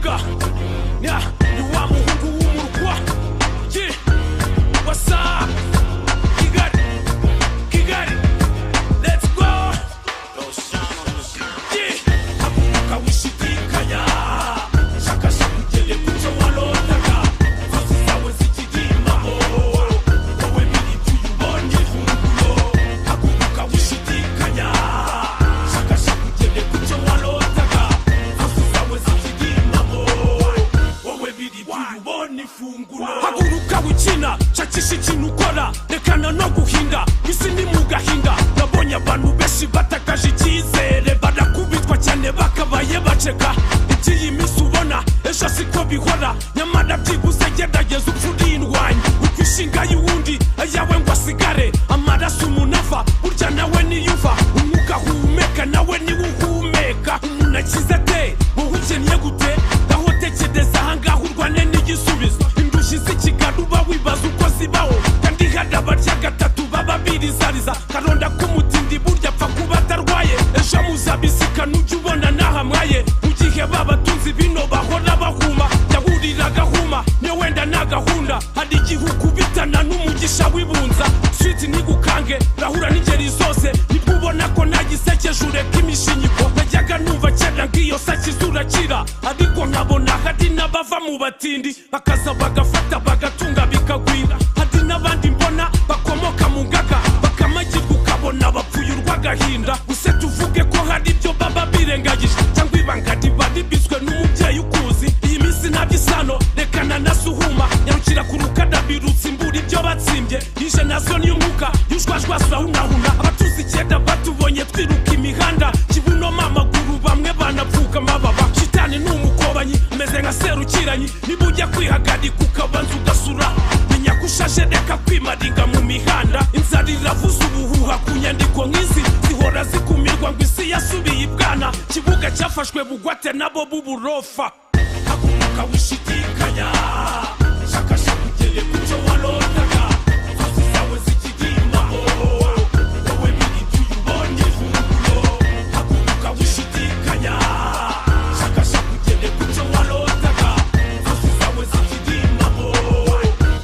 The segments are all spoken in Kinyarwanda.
Nigga, yeah, ni wa muhungu w'umurwa. Yeah, what's up? Kigali, Kigali, let's go. Yeah, haguruka wishidikanya, shakashaka ugere ku cyo warotaga, inzozi zawe zikiri impamo, wowe biri tuyubonye ifunguro. Haguruka wishidikanya, shakashaka ugere ku cyo warotaga, inzozi zawe zikiri impamo, wowe biri tuyubonye ifunguro. Haguruka wikina, shakisha ikintu ukora, rekana no guhinda, isi ni mu gahinda. Nabonye abantu benshi batakaje icyizere, barakubitwa cyane bakabaye baceka. Iby'iyi minsi ubona ejo siko bihora, nyamara byibuze gerageza upfa urindwanya uko ishinga y'uwundi ayawe ngo asigare. Amaraso umuntu ava burya nawe niyuva, umwuka ahumeka nawe niwe uhumeka. Umuntu akize ate? Wowe ukennye gute? Aho tekereza ahangaha urwane n'igisubizo. Indushyi z'ikigali uba wibaza uko zibaho, kandi hari abarya gatatu baba birizariza. Karonda k'umutindi burya apfa kuba atarwaye. Ejo muzabisika nujya ubona nahamwaye, mu gihe babatunzi bino bahora bahuma. Yahurira agahuma niyo wenda nta gahunda, hari igihe ukubitana n'umugisha w'ibunza. Switi ntigukange, rahura n'ingeri zose, nibwo ubona ko nta gisekeje. Ureka imishinyiko. Najyaga numva kera ngiyo sakiza urakira, ariko nkabona hari n'abava mu batindi bakaza bagafata bagatunga bikagwira. Hari n'abandi mbona bakomoka mu ngaga bakamagirwa, ukabona bapfuye urw'agahinda. Gusa tuvuge ko hari ibyo baba birengagije, cyangwa ibanga riba ribitswe n'umubyeyi ukuzi. Iyi minsi nta by'isano, rekana na suhuma, nyarukira ku rukarabirutse imbura ibyo batsimbye. Yije nazo y'umwuka yushwashwasura hunahuna. Abatuzi icyenda batubonye twiruka imihanda, kibunoma amaguru, bamwe banapfuka amababa. Shitani ni umukobanyi, ameze nka serukiranyi. Niba ujya kwihagarika ukabanza ugasura, menya ko ushaje, reka kwimaringa mu mihanda. Inzara iravuza ubuhuha ku nyandiko nk'izi zihora zikumirwa ngo isi yasubiye ibwana, kibuga cyafashwe bugwate nabo b'uburofa. Haguruka wishidikanya, shakashaka ugere ku cyo warotaga, inzozi zawe zikiri impamo, wowe biri tuyubonye ifunguro. Haguruka wishidikanya, shakashaka ugere ku cyo warotaga, inzozi zawe zikiri impamo,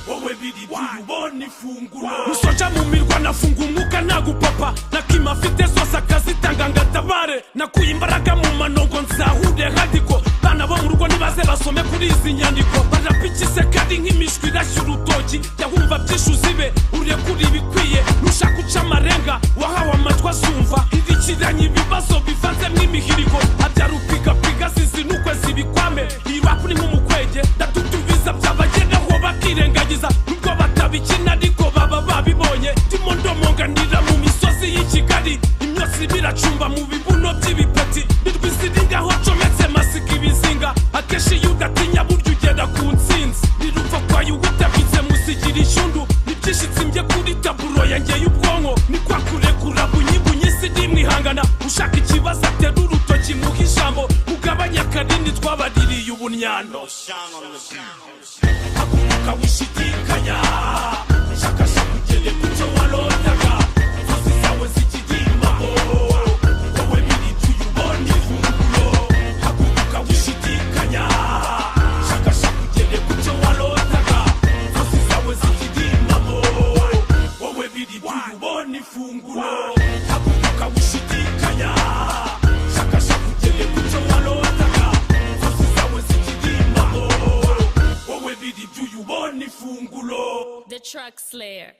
wowe biri tuyubonye ifunguro. Musoja mu mirwa nafunga umwuka nagupapa, nakima afite zose akazitanga ngo atabare. Nakuye imbaraga mu manongo nzahure hadiko. Bana bo mu rugo nibaze basome kuri izi nyandiko. Barapikise kandi nk'imishwi irashya urutoki. Jya wumva byinshi uzibe, urekure ibikwiye. Nushaka uca amarenga, wahawe amatwi azumva. Irikiranye ibibazo bivanzemo imihiriko, abyara upigapiga zizinukwe zibikwame. Iyi rap ni nk'umukwege ndadutubiza, byabageraho bakirengagiza. Nubwo batabikina ariko baba babibonye. Ndimo ndomonganira mu misozi y'i Kigali, imyotsi biracumba mu bibuno by'ibipeti. Nirwiziringaho cometse masika ibizinga. Akenshi iyo udatinya burya ugera ku ntsinzi. Nirupfa kwayo ugutabitse musigira ishyundu. Ni byinshi nsimbye kuri taburo yanjye y'ubwonko, ni kwa kurekura bunyibunyi si mwihangana. Ushaka ikibazo atera urutoki muha ijambo, mugabanya akarindi twabaririye ubunyano. Haguruka wishidikanya, shakashaka ugere ku cyo warotaga, inzozi zawe zikiri impamo, wowe biri tuyubonye ifunguro. Haguruka wishidikanya, shakashaka ugere ku cyo warotaga, inzozi zawe zikiri impamo, wowe biri tuyubonye ifunguro. Haguruka wishidikanya, shakashaka ugere ku cyo warotaga, inzozi zawe zikiri impamo, wowe biri tuyubonye ifunguro. The Truck Slayer.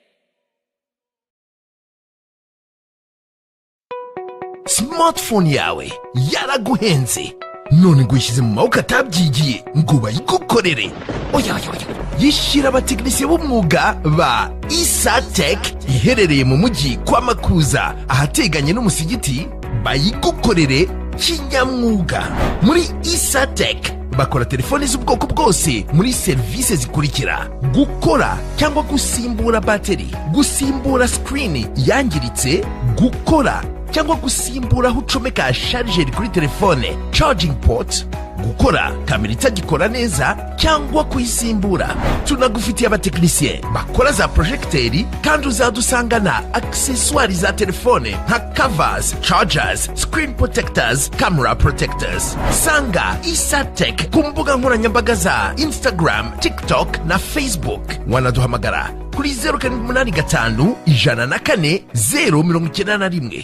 Smartphone yawe yaraguhenze none ngo uyishyize mu maboko atabyigiye ngo bayigukorere? Oya, oya, oya! Yishyira abatekinisiye b'umwuga ba Isatec iherereye mu mujyi kwa Makuza, ahateganye n'umusigiti, bayigukorere kinyamwuga. Muri Isatec bakora telefoni z'ubwoko bwose muri serivisi zikurikira: gukora cyangwa gusimbura bateri, gusimbura sikirini yangiritse, gukora cyangwa Cyangwa gusimbura aho ucomeka charger kuri telefone, charging port, gukora kamera itagikora neza cyangwa kuyisimbura. Tunagufitiye abatekinisiye bakora za projecteur, kandi uzadusangana accessoires za telefone nka covers, chargers, screen protectors, camera protectors. Sanga Isatec ku mbuga nkoranyambaga za Instagram, TikTok na Facebook. Wanaduhamagara kuri 0785 104 091.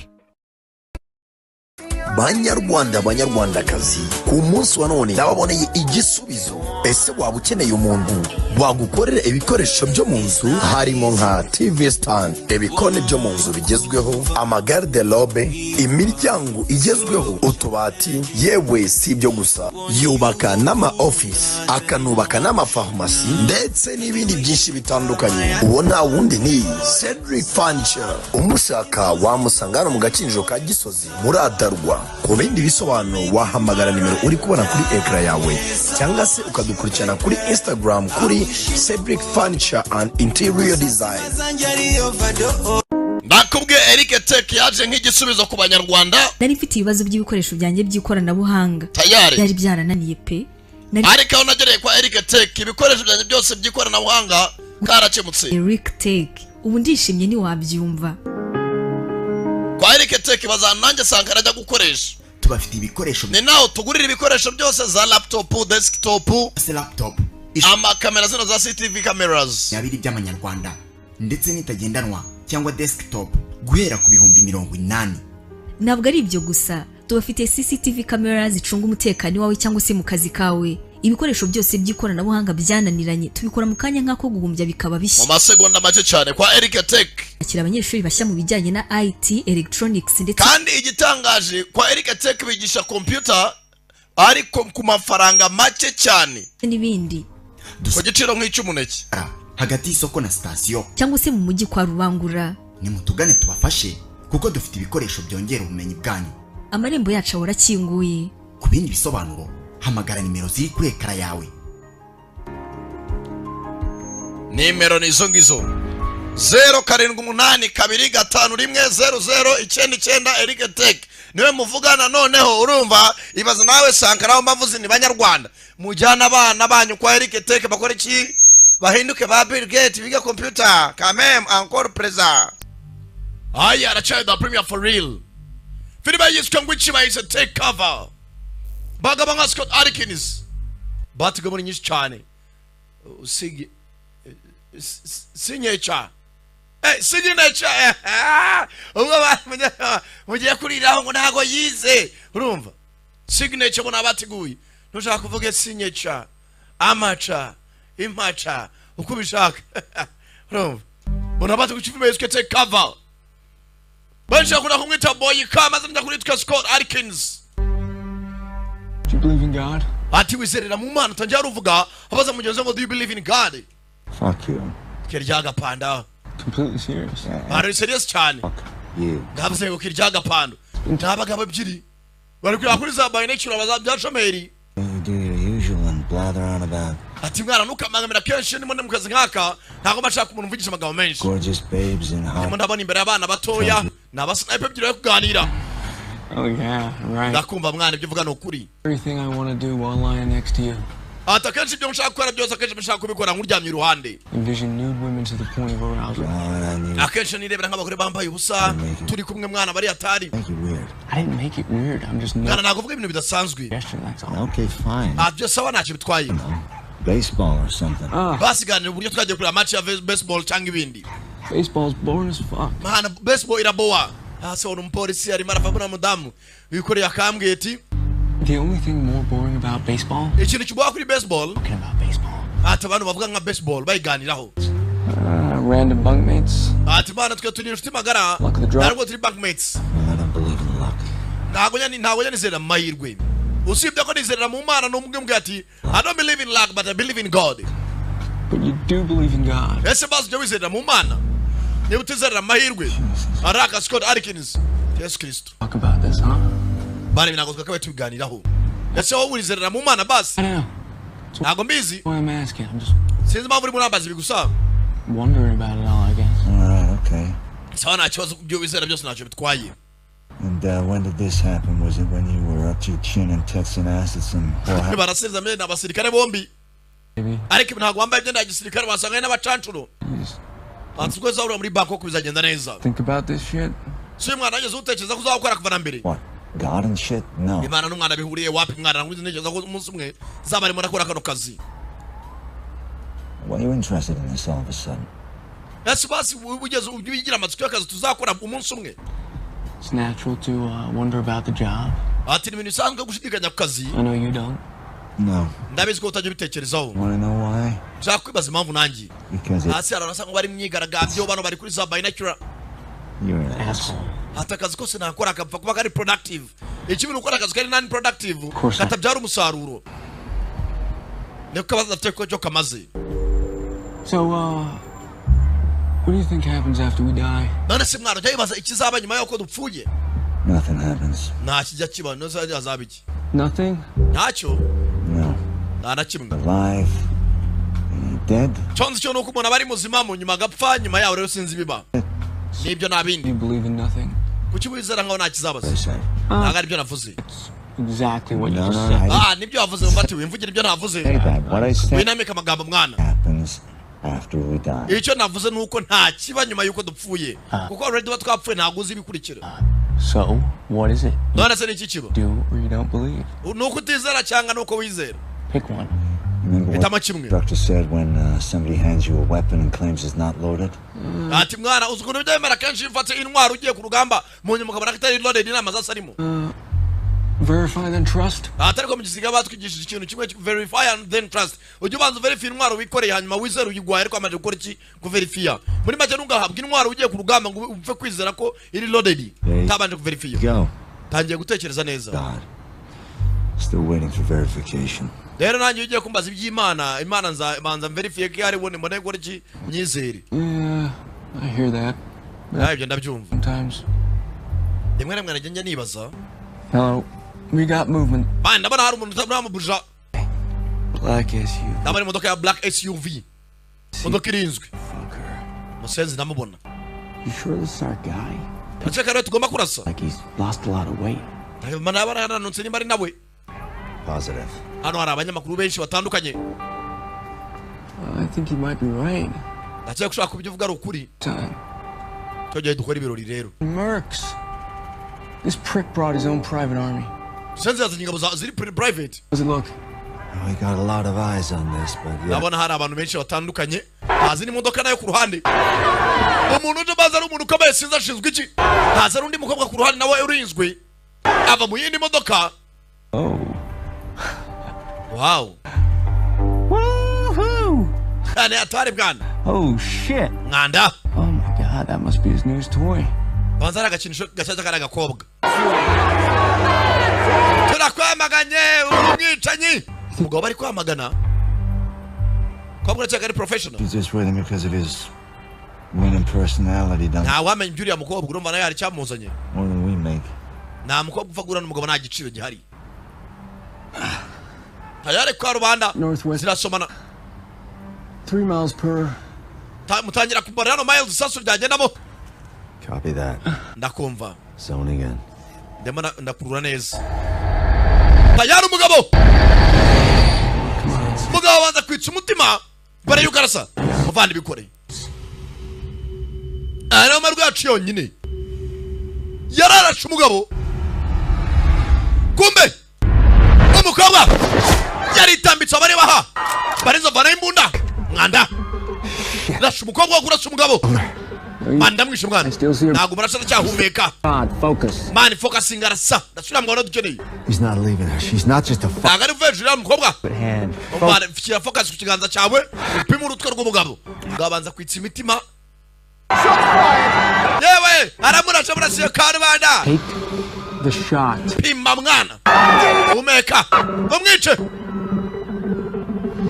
Banyarwanda, banyarwandakazi, ku munsi wa none ndababoneye igisubizo. Ese waba ukeneye umuntu wagukorera ibikoresho byo mu nzu, harimo nka TV stand, ibikoni byo mu nzu bigezweho, amagarde-robe, imiryango igezweho, utubati? Yewe, si ibyo gusa, yubaka n'ama office, akanubaka n'amafarumasi, ndetse n'ibindi byinshi bitandukanye. Uwo nta wundi ni Cedric Furniture. Umushaka wamusanga hano mu Gakinjiro ka Gisozi muri Adarwa. Ku bindi bisobanuro wahamagara nimero uri kubona kuri écran yawe, cyangwa se ukadukurikirana kuri Instagram kuri Cedric Furniture and Interior Design. Ndakubwiye, Eric Tech yaje nk'igisubizo ku Banyarwanda. Nari mfite ibibazo by'ibikoresho byanjye by'ikoranabuhanga. Tayari. Byari byarananiye pe. Nari Ariko aho nagereye kwa Eric Tech, ibikoresho byanjye byose by'ikoranabuhanga karakemutse. Eric Tech, ubu ndishimye ntiwabyumva. Kwa Eric Tech bazana nanjye Sankara ajya gukoresha. Tubafite ibikoresho. Ni naho tugurira ibikoresho byose, za laptop, desktop, Se laptop amakamera zino za CCTV cameras. abiri by'amanyarwanda, ndetse n'itagendanwa cyangwa desktop guhera ku 80,000. Ntabwo ari ibyo gusa, tubafite CCTV camera zicunga umutekano wawe cyangwa se mu kazi kawe. Ibikoresho byose by'ikoranabuhanga byananiranye tubikora mu kanya nk'ako guhumbya bikaba mu bishya. masegonda make cyane kwa Eric Tech. Akira abanyeshuri bashya mu bijyanye na IT, electronics ndetse Kandi igitangaje, kwa Eric Tech bigisha computer ariko ku mafaranga make cyane, n'ibindi. ku giciro nk'icy'umuneke. Hagati y'isoko na sitasiyo. Cyangwa se mu mujyi kwa Rubangura. Nimutugane tubafashe, kuko dufite ibikoresho byongera ubumenyi bwanyu. Amarembo yacu ahora akinguye. Ku bindi bisobanuro hamagara nimero ziri kuri écran yawe. Nimero ni izo ngizo, 0782510099. Eric Tech niwe muvugana. Noneho urumva, ibaza nawe Sankara, aho mbavuze ni Banyarwanda, mujyana abana banyu kwa Eric Tech bakora iki? Bahinduke ba Bill Gates, biga computer quand même. Encore présent aya aracyari the premier for real. Filime yiswe ngo iki? Bayise Take Cover. Bagabo nka Scott Adkins batiga muri nyinshi cyane. Usige sinyeca, signature, ubwo mugiye kuriraho ngo ntago yize. Urumva signature ngo nabateguye, ntushaka kuvuga signature, amaca impaca uko ubishaka. Urumva ngo nabateguye filime yiswe Take Cover. Benshi bakunda kumwita Boyka, maze njya kuritwa Scott Adkins. Do you believe in God? Ati wizerera mu Mana? Utangira uruvuga abaza mugenzi we ngo: "Do you believe in God?" Fuck you. Kirya gapanda. Completely serious. Ari serious cyane. You. Ngavuze ngo kirya gapando ni abagabo ebyiri bari kureba kuri za bayinekiro baza bya shomeri. You do your usual and blather on about Ati mwana, ntukamangamira kenshi, ndimo ndi mu kazi nk'aka, ntabwo mba nshaka umuntu umvugisha amagambo menshi. gorgeous babes and hot. Ndimo ndabona imbere y'abana batoya ni abasniper ebyiri bari kuganira. Oh yeah, right. Ndakumva mwana, ibyo uvuga ni ukuri. Everything I want to do while lying next to you. Ati akenshi ibyo nshaka gukora byose, akenshi nshaka kubikora nk'uryamye iruhande. Envision nude women to the point of arousal. Akenshi nirebera nk'abagore bambaye ubusa turi kumwe mwana, bari atari. I didn't make it weird. I'm just Mwana, ntabwo uvuga ibintu bidasanzwe. That's all. Okay, fine. Ah, byo sawa, ntacyo bitwaye. Baseball or something. Basiganira uburyo twagiye kureba match ya baseball cyangwa ibindi. Baseball's boring as fuck. Mwana, baseball irabowa. Hasi ubona umupolisi arimo arava muri mudamu wikoreye akambwiye ati The only thing more boring about baseball ikintu kiboha kuri baseball, talking about baseball. Ati abantu bavuga nka baseball bayiganiraho. Random bunkmates. Ati mwana, twe turi inshuti magara. Luck of the draw. Ntabwo turi bunkmates. I don't believe in luck. Ntabwo njya nizerera mu mahirwe, usibye ko nizerera mu Mana. N'umwe mbwe ati: "I don't believe in luck, but I believe in God." But you do believe in God. Ese bazi ujya wizerera mu Mana niba utizerera amahirwe? Araka Scott Adkins, Yesu Kristo. Talk about this, huh? Bana, ibi ntabwo twakabaye tubiganiraho. Ese wowe wizerera mu Mana basi? I don't know. Ntabwo mbizi. Why I'm asking. I'm just Sinzi impamvu urimo urambaza ibi gusa. wondering about it all, I guess. All right, okay. Sawa, nta kibazo, ibyo wizera byose ntacyo bitwaye. And when did this happen? Was it when you were up to your chin in Texan acid some whorehouse? Barasiriza mbere ni abasirikare bombi. Maybe. Ariko ntabwo wambaye imyenda ya gisirikare, wasanga ari n'abacancuro. Ati ubwo uzahurira muri Bangkok bizagenda neza. Think about this shit. Si uyu mwana wageze utekereza ko uzawukora kuva na mbere? What? God and shit? No. Imana n'umwana bihuriye wapi, mwana? Ntabwo ntekereza ko umunsi umwe zaba arimo arakora kano kazi. Why are you interested in this all of a sudden? Ese basi ugeze ugira amatsiko y'akazi tuzakora umunsi umwe? It's natural to wonder about the job. Ati ni ibintu bisanzwe gushidikanya ku kazi. I know you don't. No. Ndabizi ko utajya ubitekerezaho. Wanna know why? Nshaka kwibaza impamvu nanjye. Because it, Hasi hari abasa nk'aho bari mu myigaragambyo, bano bari kuri za binocular. You're an asshole. Ati akazi kose nakora kapfa kuba kari productive. Ikibi ni ukora akazi kari non productive, Course not. katabyara umusaruro, niko kabaza afite ko cyo kamaze. So, what do you think happens after we die? None se mwana, ujya wibaza ikizaba nyuma y'uko dupfuye? Nothing happens. Nta kijya kiba. None se hazaba iki? Nothing? Ntacyo. No. Nta na kimwe. Alive. And you're dead? Cyo nzi cyo ni uko umuntu aba ari muzima, mu nyuma agapfa. Nyuma yaho rero sinzi ibiba nibyo nta bindi. You believe in nothing? Kuki wizera nkaho nta kizabaza? I say. Ntabwo aribyo navuze. Exactly what you No, just no, said. I didn't Ah, nibyo wavuze mbati, wimvugira ibyo navuze. say that. What I said Winamika amagambo, mwana. happens after we die. Icyo navuze ni uko nta kiba nyuma y'uko dupfuye, kuko already tuba twapfuye, ntabwo uzi ibikurikira. So, what is it? None se ni iki kiba? Do or you don't believe? Ni uko utizera cyangwa ni uko wizera? Pick one. Remember what Hitamo the kimwe. instructor said when somebody hands you a weapon and claims it's not loaded? Ati mwana, uzi ukuntu bijya bimera kenshi iyo ufate intwaro ugiye ku rugamba, mu nyuma ukabona ko itari loaded, inama zose arimo. Verify then trust. Ati ariko mu gisiga batwigishije ikintu kimwe, verify and then trust. Ujye ubanza uverify intwaro wikoreye, hanyuma wizere uyigwaye ariko amaze gukora iki? Kuverifiya. Muri make, ntugahabwe intwaro ugiye ku rugamba ngo upfe kwizera ko iri loaded Hey. utabanje kuverifiya. Go. Tangiye gutekereza neza. God. Still waiting for verification. Rero nanjye iyo ugiye kumbaza iby'Imana, Imana nzabanza mverifiye ko ihari, ubundi mbone gukora iki? Myizere. Yeah, I hear that. Nawe ibyo ndabyumva. Sometimes. Rimwe na rimwe najya njya nibaza. Hello. We got movement. Bana, ndabona hari umuntu utamubuja. Black SUV. Ndabona imodoka ya black SUV, imodoka irinzwe. Musenzi, ndamubona. You sure this is our guy? Ndakeka rero tugomba kurasa. Like he's lost a lot of weight. Ndabona yarananutse, nimba ari nawe. Positive. Hano hari abanyamakuru benshi batandukanye. I think he might be right. Ndakeka ko ushobora kubyo uvuga ari ukuri. Time. Tugiye dukora ibirori rero. Mercs. This prick brought his own private army. Musenzi yazanye ingabo ziri private. How's it look? We got a lot of eyes on this, but yeah. Ndabona hari abantu benshi batandukanye, hazi n'imodoka nayo ku ruhande. Umuntu uje baza ari umuntu ukomeye, sinzi ashinzwe iki. Haza ari undi mukobwa ku ruhande nawe urinzwe, ava mu yindi modoka. Oh. Wow. Woohoo! Cyane atari bwana. Oh shit. Mwanda. Oh my God, that must be his newest toy. Banza ari agakinisho gashyashya kari agakobwa. Turakwamaganye, uri umwicanyi. Umugabo bari kwamagana kobwa, urakeka ari professional. He's just with him because of his winning personality, done Ntawamenya ibyo uriya mukobwa, urumva nawe hari icyamuzanye. more than we make. Nta mukobwa upfa guhura n'umugabo nta giciro gihari. Tayari kwa rubanda. Northwest. Zirasomana. 3 miles per. Mutangira kumara hano miles isasu ryagendamo. Copy that. Ndakumva. Zoning in. Ndimo ndakurura neza. Tayari umugabo, umugabo abanza kwica umutima mbere yuko arasa. Muvandi, bikore, aya niyo mahirwe yacu yonyine. Yararashe umugabo, kumbe umukobwa yaritambitse abareba aha barizo vanaho imbunda. Mwanda, rasha umukobwa wo kurasa umugabo. Manda mwishe mwana, ntabwo murasa, aracyahumeka. God, focus. Man, focusing, arasa. Ndasubira mwana dukeneye. He's not leaving her. She's not just a Ntabwo ari uvuye hejuru y'uriya mukobwa. hand. Umwana, shyira focus ku kiganza cyawe, upime urutwe rw'umugabo. Umugabo abanza kwitsa imitima. Yewe, aramurasha, murasiye karubanda. Take the shot. Pima mwana, umeka umwice.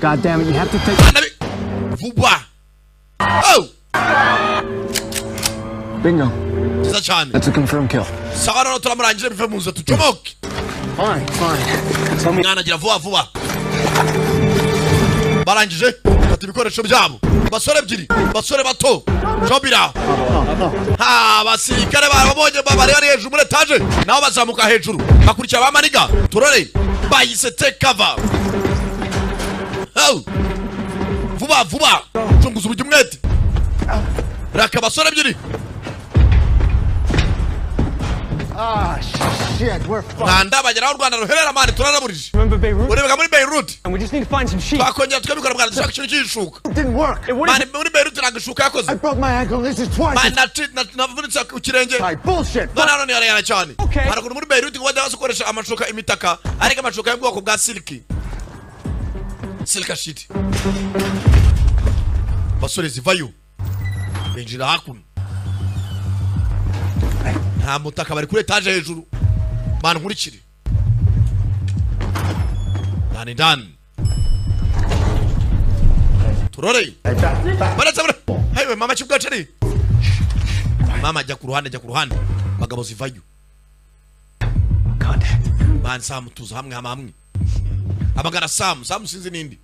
God damn it, you have to take. Mwana, vuba. Oh. Bingo. Cyiza cyane. That's a confirmed kill. Sawa, noneho turamurangije, bive mu nzu tucomoke. Fine, fine. Tell me. Mwana, agira vuba vuba. Barangije fata ibikoresho byabo, basore ebyiri, basore bato. Jobira. Ha, abasirikare barabonye bari bari hejuru muri etaje, nabo bazamuka hejuru bakurikira abamaniga. Turore bayise take cover. Oh. Vuba vuba, cunguza uburyo umwete. Raka abasore ebyiri. Ah, shit, we're fucked. Mwanda bagera aho u Rwanda ruherera mani turaraburije. Remember Beirut? Urebeka muri Beirut. And we just need to find some sheep. Twakongera tukabikora bwana, dushaka ikintu cy'ishuka. It didn't work. Mani muri Beirut ntabwo ishuka yakoze. I broke my ankle. This is twice. Mani navunitse ku kirenge. Hi, bullshit. None hano ni harehare cyane. Okay. Hari ukuntu muri Beirut ngo bajya bakoresha amashuka imitaka, ariko amashuka yo mu bwoko bwa siliki. Silka sheet. Basore zivayo. Binjira hakuno. Nta mutaka, bari kuri etaje hejuru. Bantu nkurikire. Ndani ndani. Turore. Baretse bare. Hewe mama kibwacari. Mama jya ku ruhande, jya ku ruhande. Bagabo zivayo. Contact. Man Sam tuza hamwe hamwe hamwe. Abagara Sam, Sam sinzi nindi.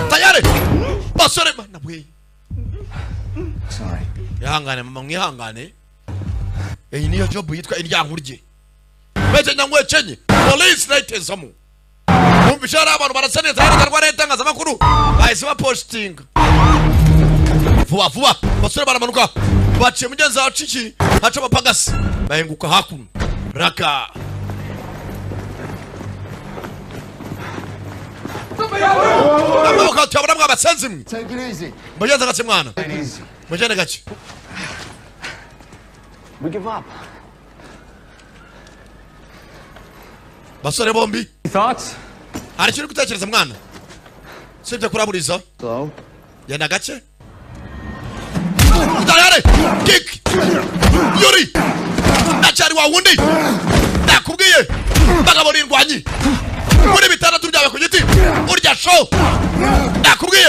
Tayari. Basore mana bwe. Sorry. Ihangane mama, mwihangane. Iyi niyo job yitwa indyankurye. Bece nyangwe chenye. Police nayitezamo. Bumvisha ari abantu barasa neza hari rwa itangazamakuru. Bahise baposting. Vuba vuba basore baramanuka. Baciye mugenzi wacu iki haca abapagasi. Bahenguka hakuno. Raka. Amaboko tuyabona mwabasenzi mwe. Take it easy. Mugenzi gace mwana. Take it easy. Mugende gace. We give up. Basore bombi. Thoughts? Hari icyo uri gutekereza mwana? Sibyo kuraburiza. Slow. Genda gace. Tayari. Kick. Yuri. Ndacyari wa wundi. Nakubwiye. Bagabo ni indwanyi. Muri bitandatu byawe ku giti. Urya show. Nakubwiye.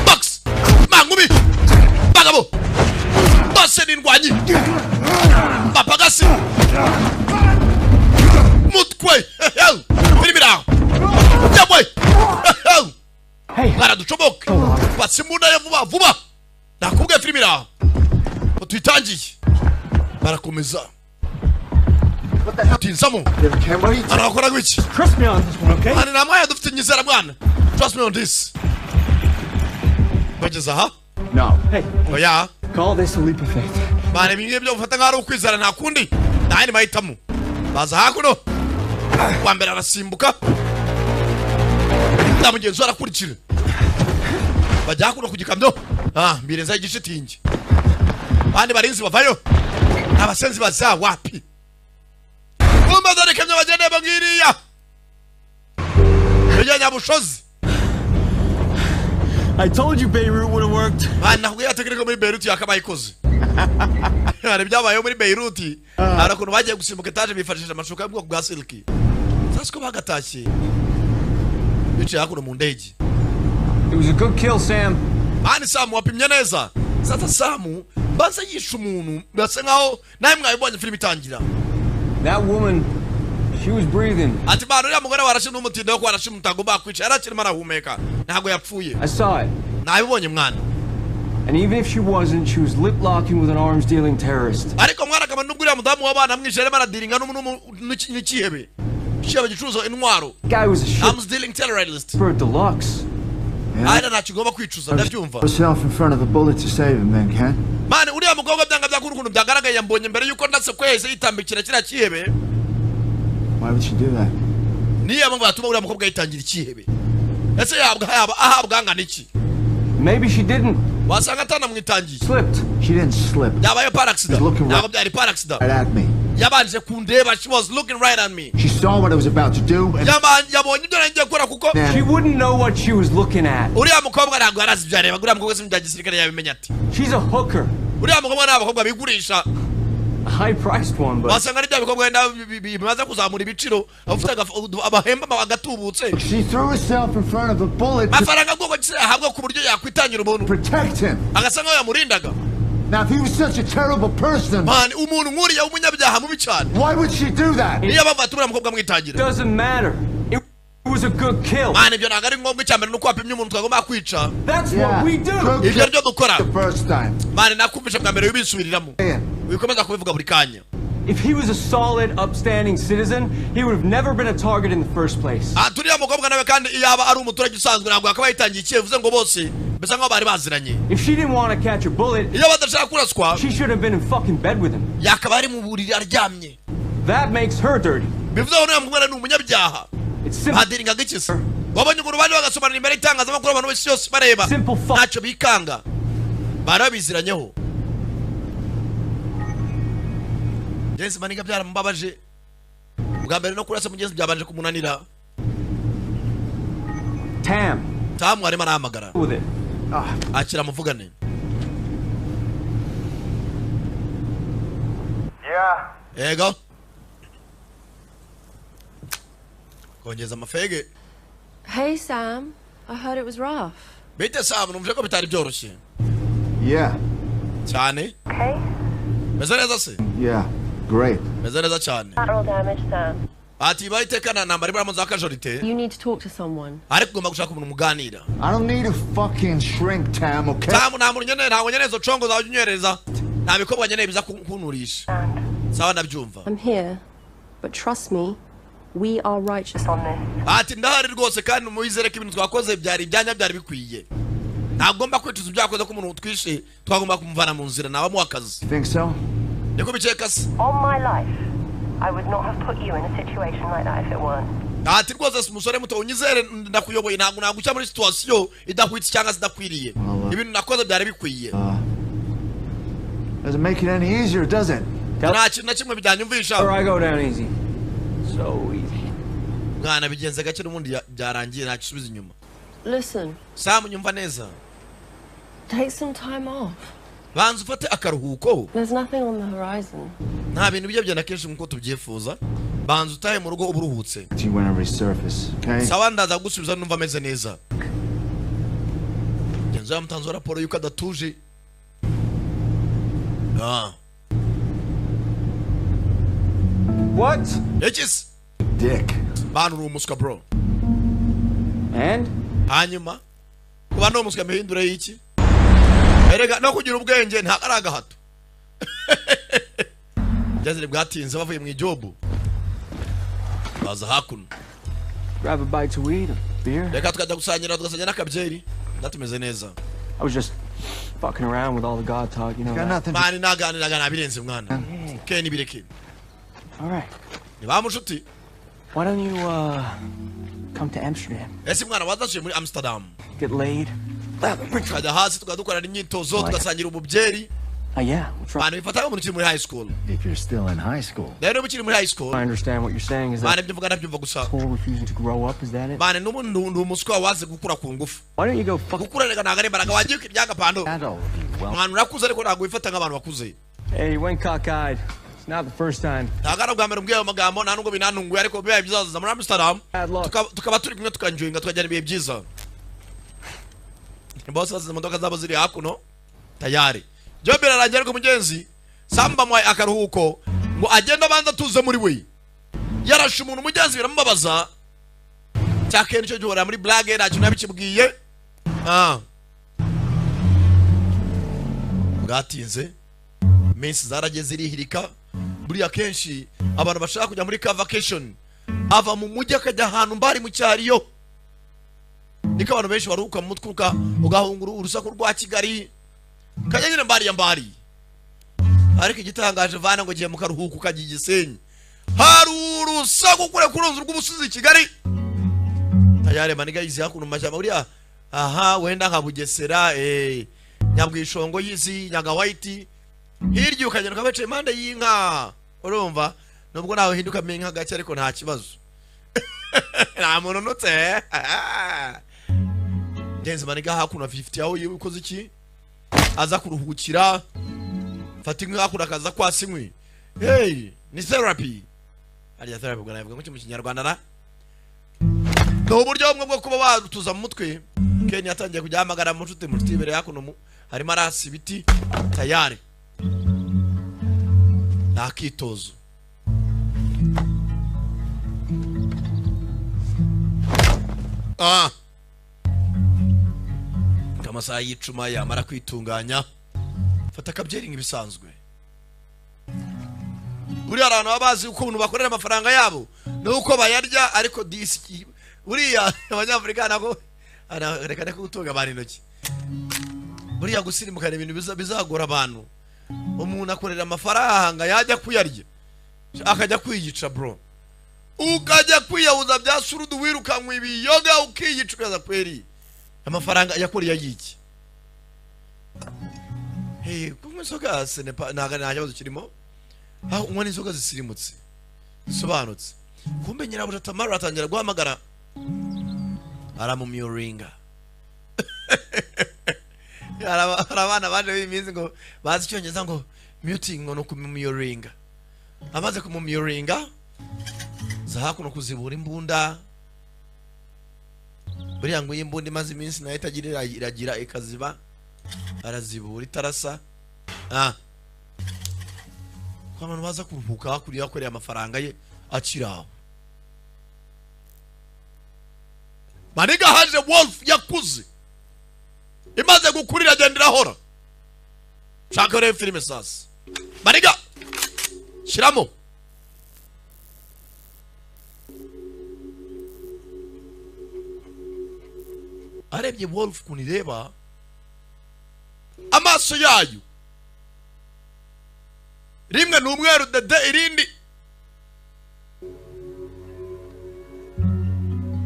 Box. Mangumi. Bagabo. Bose ni indwanyi. Bapagasi. Mutwe. Birimira. Yabwe. Hey. Baraducomoka. Batsimunda ya vuba vuba. Nakubwiye filimi iraho. Tuyitangiye. Barakomeza. Tinzamo. Arakora gwiki. Trust me on this one, okay? Mwana na mwaya dufite nyizera mwana. Trust me on this. Bageze aha. No. Hey, Oya. call this a leap of faith. Bana bimwe byo gufata nk'ari ukwizera nta kundi. Nta yandi mahitamo. Baza hakuno. Wa mbere arasimbuka. Na mugenzi we arakurikira. Bajya hakuno ku gikamyo. Ah, mbirenza igishitingi. Abandi barinzi bavayo. Abasenzi baza wapi? Kumba dore kamyo bagende bangiriya. Bijya Nyabushozi. I told you Beirut would have worked. Bana nakubwiye atekereko muri Beirut yakabaye ikoze. Hari byabayeho muri Beirut. Hari ukuntu bagiye gusimbuka etaje bifashishije amashuka yo mu bwoko bwa siliki. Sasa ko bagatashye. Bicaye hakuno mu ndege. It was a good kill, Sam. Mani Samu wapimye neza. Sasa Samu baza yisha umuntu basa nkaho nawe mwabibonye filime itangira. That woman, she was breathing. Ati bana uriya mugore warashe n'umutindo wo kwarashe umutagomba kwica yarakirimo arahumeka ntabwo yapfuye. I saw it. Nabibonye mwana. And even if she wasn't, she was lip locking with an arms dealing terrorist. Ariko mwana akaba nubwo uriya mudamu w'abana amwishe arimo aradiringa n'ikihebe. Ikihebe gicuruza intwaro. Guy was a shit Arms dealing terrorist. bird deluxe. Ariko ntacyo ugomba kwicuza ndabyumva. Yourself in front of a bullet to save him, then, Ken. Mani uriya mukobwa byanga byakura ukuntu byagaragaye yambonye mbere yuko ndatse ko yahise yitambikira kiriya kihebe. Why would she do that? Niyo mpamvu yatuma uriya mukobwa yitangira ikihebe. Ese yabwa yaba ahabwa angana iki? Maybe she didn't. Wasanga atanamwitangiye. Slipped. She didn't slip. Yabaye par accident. He's looking Ntabwo byari par accident. right at me. Yabanje kundeba, she was looking right at me. She saw what I was about to do, and Yabonye ibyo nari ngiye gukora kuko She then wouldn't know what she was looking at. uriya mukobwa ntabwo yari azi ibyo areba. Uriya mukobwa si mu bya gisirikare yabimenya ati. She's a hooker. Uriya mukobwa ni abakobwa bigurisha. A high-priced one, but Wasanga ari bya bikobwa wenda bimaze kuzamura ibiciro, abafite abahemba agatubutse. she threw herself in front of a bullet to Amafaranga bwoko ki ahabwa ku buryo yakwitangira umuntu protect him. agasa nkaho yamurindaga. Now, if he was such a terrible person, Mani umuntu nk'uriya w'umunyabyaha mubi cyane. why would she do that? Niyo mpamvu atuma uriya mukobwa amwitangira. doesn't matter. It was a good kill. Mwana, ibyo ntabwo ari ngombwa. Icya mbere ni uko wapimye umuntu twagomba kwica. That's what we do. Ibyo nibyo dukora. The first time. Mwana, nakumvishe bwa mbere, wibisubiriramo, wikomeza kubivuga buri kanya. If he was a solid, upstanding citizen, he would have never been a target in the first place. Ah, turiya mukobwa nawe kandi iyo yaba ari umuturage usanzwe, ntabwo yakaba yitangiye ikihe. Bivuze ngo bose bisa nkaho bari baziranye. If she didn't want to catch a bullet, iyo badashaka kuraswa, she should have been in fucking bed with him. Yakaba ari mu buriri aryamye. That makes her dirty. Bivuze ngo uriya mugore ni umunyabyaha. It's simple. Badiringaga iki se? Wabonye ukuntu bandi bagasobanura imbere y'itangazamakuru, abantu bose yose bareba, Simple fuck. ntacyo bikanga, bari babiziranyeho. Mugenzi maniga byaramubabaje bwa mbere no kurasa mugenzi byabanje kumunanira. Tam, Tamu arimo arahamagara. with it. Akira muvugane. Yeah. Yego, kongeza amafege. Hey, Sam. I heard it was rough. Bite Sam, numvise ko bitari byoroshye. Yeah. Cyane. Okay. Meze neza se? Yeah. Great. Meze neza cyane. Collateral damage, Sam. Ati ibaye iteka nta ntambara iburamo za casualty. You need to talk to someone. Ariko ugomba gushaka umuntu muganira. I don't need a fucking shrink, Tam, okay? Tamu, nta muntu nkeneye, ntabwo nkeneye izo congo zawe unywereza, nta bikorwa nkeneye biza kunturisha. Sawa, ndabyumva. I'm here, but trust me, we are righteous on this. Ati ndahari rwose, kandi muyizere ko ibintu twakoze byari ibyanya, byari bikwiye. Ntagomba kwicuza ibyo yakoze, ko umuntu twishe twagomba kumuvana mu nzira, nabamuha akazi. Think so? Niko bikeka se? On my life, I would not have put you in a situation like that if it weren't. Ati rwose si umusore muto, unyizere, ndakuyoboye, ntabwo naguca muri situation idahwitse cyangwa se idakwiriye. Ibintu nakoze byari bikwiye. Doesn't make it any easier, does it? Nta kintu na kimwe byanyumvisha. Or I go down easy. So easy. Mwana, bigenze gake, n'ubundi byarangiye, nta gisubiza inyuma. Listen, Samu, nyumva neza. take some time off. Banza ufate akaruhuko. There's nothing on the horizon. Nta bintu bijya byenda kenshi nk'uko tubyifuza. Banza utahe mu rugo uba uruhutse. To you when I resurface, okay? Sawa, ndaza gusubiza numva ameze neza. Genzo yamutanzeho raporo y'uko adatuje. Ah. What? Iki se? Dick. Bantu, uri umuswa, bro. And? Hanyuma kuba ni umuswa mihindure y'iki? Erega no kugira ubwenge ntabwo ari agahato. Byazire bwatinze bavuye mu ijobu, baza hakuno. Grab a bite to eat, a beer. Reka tukajya gusangira, tugasangira n'akabyeri, ndatumeze neza. I was just fucking around with all the God talk, you know. Got that. nothing. Mani, naganiraga, nabirenze mwana. Ke nibireke. All right. Ni ba mushuti. Why don't you come to Amsterdam? Ese mwana, wazasuye muri Amsterdam? Get laid. Tukajya hasi tukadukorana imyitozo, tugasangira ububyeri. Yeah, we'll try. Mwana, bifata nk'umuntu ukiri muri high school. If you're still in high school. Rero niba ukiri muri high school. I understand what you're saying. Is Mwana, that ibyo mvuga ndabyumva gusa. whole refusing to grow up? Is that it? Mwana, n'ubu ndi umuswa waze gukura ku ngufu. Why don't you go fuck? Gukura reka ntabwo ari imbaraga, wagiye ukiryaga pando. That'll be well. Mwana, urakuze ariko ntabwo wifata nk'abantu bakuze. Hey, you went cockeyed. It's not the first time. Ntabwo ari ubwa mbere umbwiye ayo magambo, nta nubwo binantunguye, ariko bibaye byiza muri Amsterdam Bad luck. tukaba turi kumwe, tukanjoyinga, tukajyana ibihe byiza. Bose basize imodoka zabo ziri hakuno tayari. Byo birarangira, ariko mugenzi Samba amuhaye akaruhuko ngo agende abanza atuze muri we. Yarashe umuntu mugenzi biramubabaza cya kenshi cyo gihora muri blague, nta kintu nabikibwiye. Ah, bwatinze, iminsi zarageze irihirika. Buriya kenshi abantu bashaka kujya muri ka vacation, ava mu mujyi akajya ahantu mbari mu cyariyo, niko abantu benshi baruhuka mu mutwe, ugahunga urusaku rwa Kigali, kajya nyine mbari ya mbari. Ariko igitangaje vana ngo giye mu karuhuko ukajya i Gisenyi, hari urusaku kure kuruzi rw'ubusizi i Kigali. Tayari maniga yizi hakuno mu mashyamba buriya aha wenda nka Bugesera, Nyabwishongo yizi Nyagawayiti hirya, ukagenda ukabaca impande y'inka. Urumva nubwo nawe uhinduka inka gake, ariko nta kibazo, nta muntu unutse. Genzi maniga hakuno 50 aho yiwe ukoze iki, aza kuruhukira, fata inkwi hakuno akaza kwasa inkwi. Hey, ni therapy ariya therapy, ubwo navuga ngo mu Kinyarwanda na ni uburyo bumwe bwo kuba watuza mu mutwe. Ken yatangiye kujya ahamagara mu nshuti, mu nshuti imbere hakuno harimo arasa ibiti tayari ni akitozo. Ah. Amasaha y'icuma yamara kwitunganya, fata akabyeri nk'ibisanzwe. Buriya abantu baba bazi ukuntu bakorera amafaranga yabo nuko bayarya, ariko disi buriya abanyafurika nako reka reka gutunga abantu intoki. Buriya gusirimukana ibintu bizagora abantu. Umuntu akorera amafaranga yajya kuyarya akajya kwiyica bro, ukajya kwiyahuza bya surudu, wirukankwa ibiyoga ukiyica ukaza kweri amafaranga yakoreye yiki. Hey, kunywa inzoga nta kibazo kirimo, aho unywa n'inzoga zisirimutse zisobanutse. Kumbe nyirabuja Tamara atangira guhamagara, aramumyoringa. Hari abana baje b'iminsi ngo bazi icyongereza ngo muting, ngo no kumumyoringa. Amaze kumumyoringa za hakuno kuzibura imbunda. Buriya ngo iyi imbunda imaze iminsi nayo itagira iragira ikaziba, arazibura itarasa. Ko abantu baza kuruhuka hakurya yakoreye amafaranga ye akiri aho. Maniga haje wolf yakuze imaze gukurira agenda irahora. Shaka rero filime sasa. Maniga shiramo. Arebye wolf kunireba amaso yayo rimwe ni umweru dede, irindi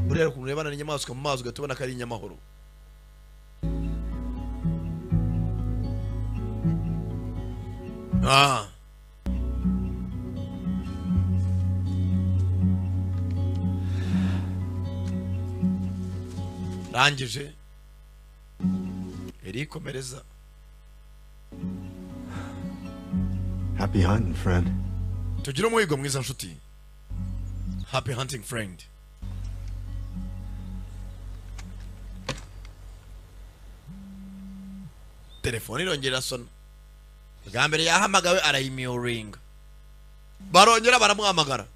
buriya ukuntu urebana n'inyamaswa mu maso ugahita ubona ko ari inyamahoro. Rangije erikomereza. Happy hunting, friend. Tugire umuhigo mwiza nshuti. Happy hunting, friend. Telefone irongera sona. Bwa mbere yahamagawe arayimyoringa, barongera baramuhamagara.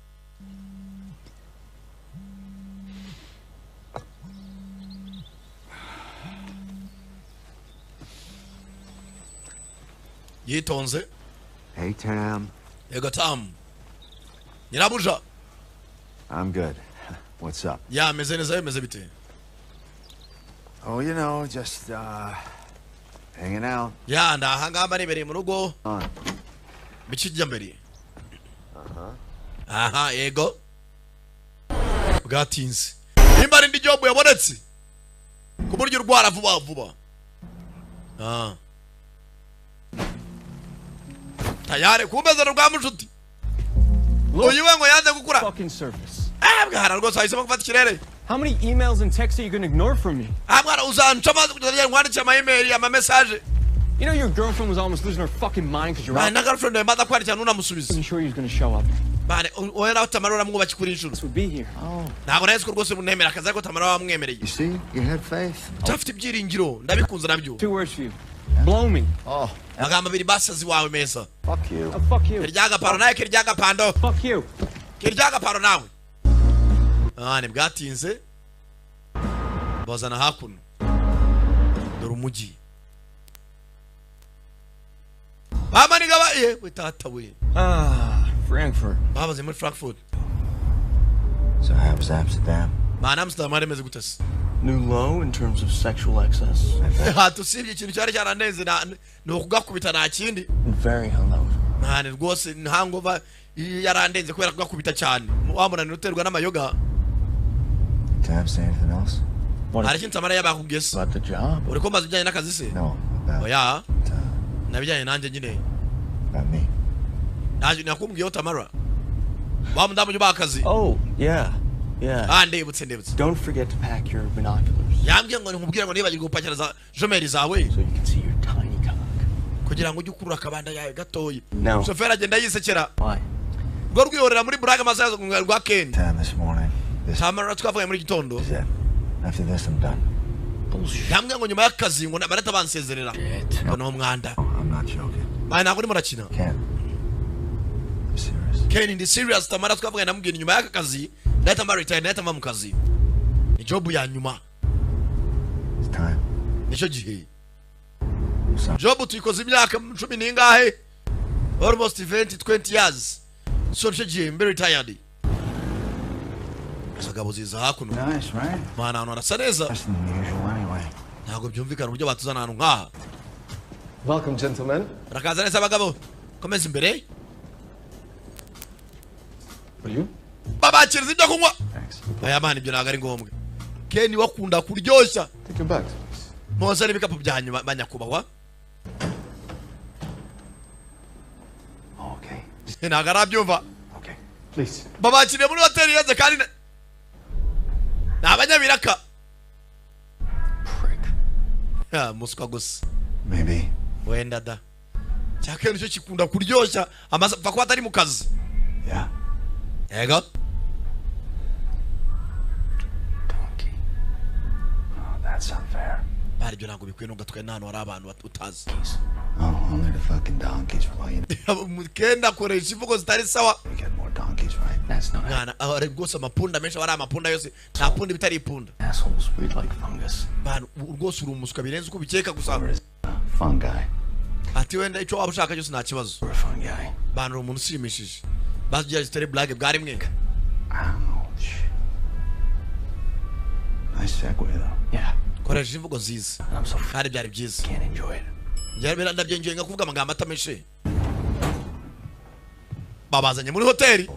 Yitonze. Hey, Tam. Yego Tam. Nyirabuja. I'm good. What's up? Ya meze neza, meze bite? Oh, you know, just hanging out. Ya ndahangamba nibereye mu rugo. Bikijya mbere. Aha, yego. Bwatinze. Nimba ari ndi job yabonetse. Ku buryo urwara vuba vuba. Tayari kumeza rwa mushuti. Uyu we ngo yanze gukura. Fucking service. Bwana rwose ahisemo gufata ikirere. How many emails and texts are you going to ignore from me? Mwana uzanca amazi kugeza nkwandikira ama email ama message. You know your girlfriend was almost losing her fucking mind because you're out. Na girlfriend yamaze kwandikira ntunamusubize. I'm sure he was going to show up. Bane oya nawe Tamara uramwubakiye kuri inshuro. Would be here. Oh. Ntabwo nahise ko rwose unemera akazi ariko Tamara wamwemereye. You see? You had faith. Utafite ibyiringiro ndabikunze nabyo. Two words for you. Blow me. Oh. Amagambo abiri basazi wawe meza. Fuck you. Oh, fuck you. Kiryaga paro nawe, kiryaga pando. Fuck you. Kiryaga paro nawe. Ni bwatinze. Bazana hakuno. Dore umujyi. Bamaniga ba we tata we. Frankfurt. Babaze muri Frankfurt. So how was Amsterdam? Man, Amsterdam ari meze gute se? New low in terms of sexual excess. Tusibye ikintu cyari cyaranenze ni ukugakubita nta kindi. Very hungover. Mane rwose hangover yarandenze kubera kugakubita cyane. Wa munaniro uterwa n'amayoga. Tam say anything else? Hari ikintu Tamara yabakubwiye se? About the job. Uri kumbaza ibijyanye n'akazi se? No. Oya. Nabijyanye nanjye nyine. About me. Nanjye nakubwiyeho Tamara. Wa mudamu ujya akazi. Oh, yeah. Yeah. Ndibutse ndibutse. Don't forget to pack your binoculars. Yambwiye ngo nkubwire ngo nibagirwe gupakira za jomeri zawe. So you can see your tiny cock. Kugira ngo ujye ukurura akabanda yawe gatoya. No. Shoferi agenda yisekera. Why? Rwo rwihorera muri Buraga amasaha rwa Ken. Tam this morning. Tamara twavuye muri gitondo. After this I'm done. Yambwiye ngo nyuma y'akazi ngo barata bansezerera. Ngo no mwanda. I'm not joking. Mane ntabwo urimo urakina. Ken. I'm serious. Ken ndi serious. Tamara twavuye namubwiye nyuma y'aka kazi ndahita mba retire, ndahita mva mu kazi. Ni job ya nyuma. It's time. Nicyo gihe. Job tuyikoze imyaka 10 n'ingahe, almost 20 20 years, so nicyo gihe mbe retired. Abagabo ziza hakuno. Nice, right? Mana, ahantu harasa neza. Less than usual anyway. Ntabwo byumvikana uburyo batuzana ahantu nk'aha. Welcome, gentlemen. Barakaza neza abagabo, komeza imbere. For you? Babakiriza ibyo kunywa. Thanks. Aya mana, ibyo ntabwo ari ngombwa. Ken wakunda kuryoshya. Take your bags, please. Muze n'ibikapu byanyu, banyakubahwa. Okay. Ntabwo arabyumva. Okay. Please. Babakiriye muri hoteli irenze kandi ni abanyabiraka. Prick. Ya, muswa gusa. Maybe. Wenda da cya Ken cyo kikunda kuryoshya amaze apfa kuba atari mu kazi. Yeah. Yego. Donkey. Oh, that's unfair. Bari ibyo ntabwo bikwiye nubwo twe n'ahantu hari abantu utazi. Oh, only the fucking donkeys rely. Ken akoresha imvugo zitari sawa. We get more donkeys, right? That's not Mwana, aho ari rwose amapunda menshi, aba ari amapunda yose, nta punda ibitari ipunda. Assholes breed like fungus. Bantu rwose uri umuswa birenze uko ubikeka gusa. Fungi. Ati wenda icyo waba ushaka cyose, nta kibazo. We're a fun guy. Bantu, uri umuntu ushimishije, bazi zitari blague bwa rimwe. Ouch. Nice segue, though. Yeah. Koresha imvugo nziza. I'm so Kandi byari byiza. Can't enjoy it. Njye ndabyengeye nka kuvuga amagambo atameshe. Babazanye muri hoteli,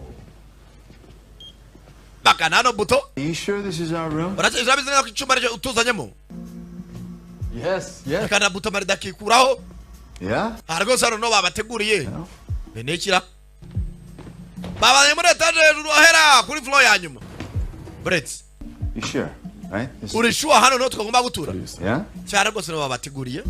bakana hano buto. Are you sure this is our room? Urabizi neza ko icyumba aricyo utuzanyemo? Yes. Akana buto marida akikuraho. Yeah? Aha rwose hano no babateguriye. No. Benekira babazanye muri etaje hejuru ahera kuri floor ya nyuma buretse. You sure? Right? This Uri sure hano niho twagomba gutura? Yeah? Cyane rwose, nibo babateguriye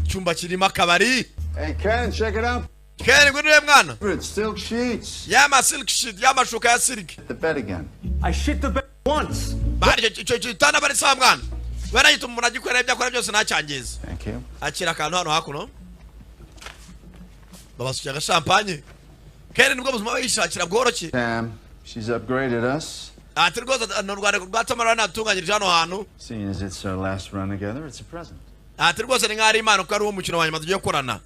icyumba kirimo akabari. Hey, Ken, check it out. Ken, ngwino urebe mwana. It's silk sheets. Yama silk sheet, y'amashuka ya silk. The bed again. I shit the bed once. Bari icyo gitanda bari sawa mwana, barahita umuntu agikorera ibyo akora byose ntacyangiza. Thank you. Akira akantu hano hakuno, babasukira agashampanye. Ken nibwo buzima yishakira bworoshye. Sam, she's upgraded us. Ati rwose ni urwandiko rwa Tamara natunganyirije hano hantu. Seeing as it's our last run together, it's a present. Ati rwose ni nk'aho ari impano kuko ari uwo mukino wa nyuma tugiye gukorana.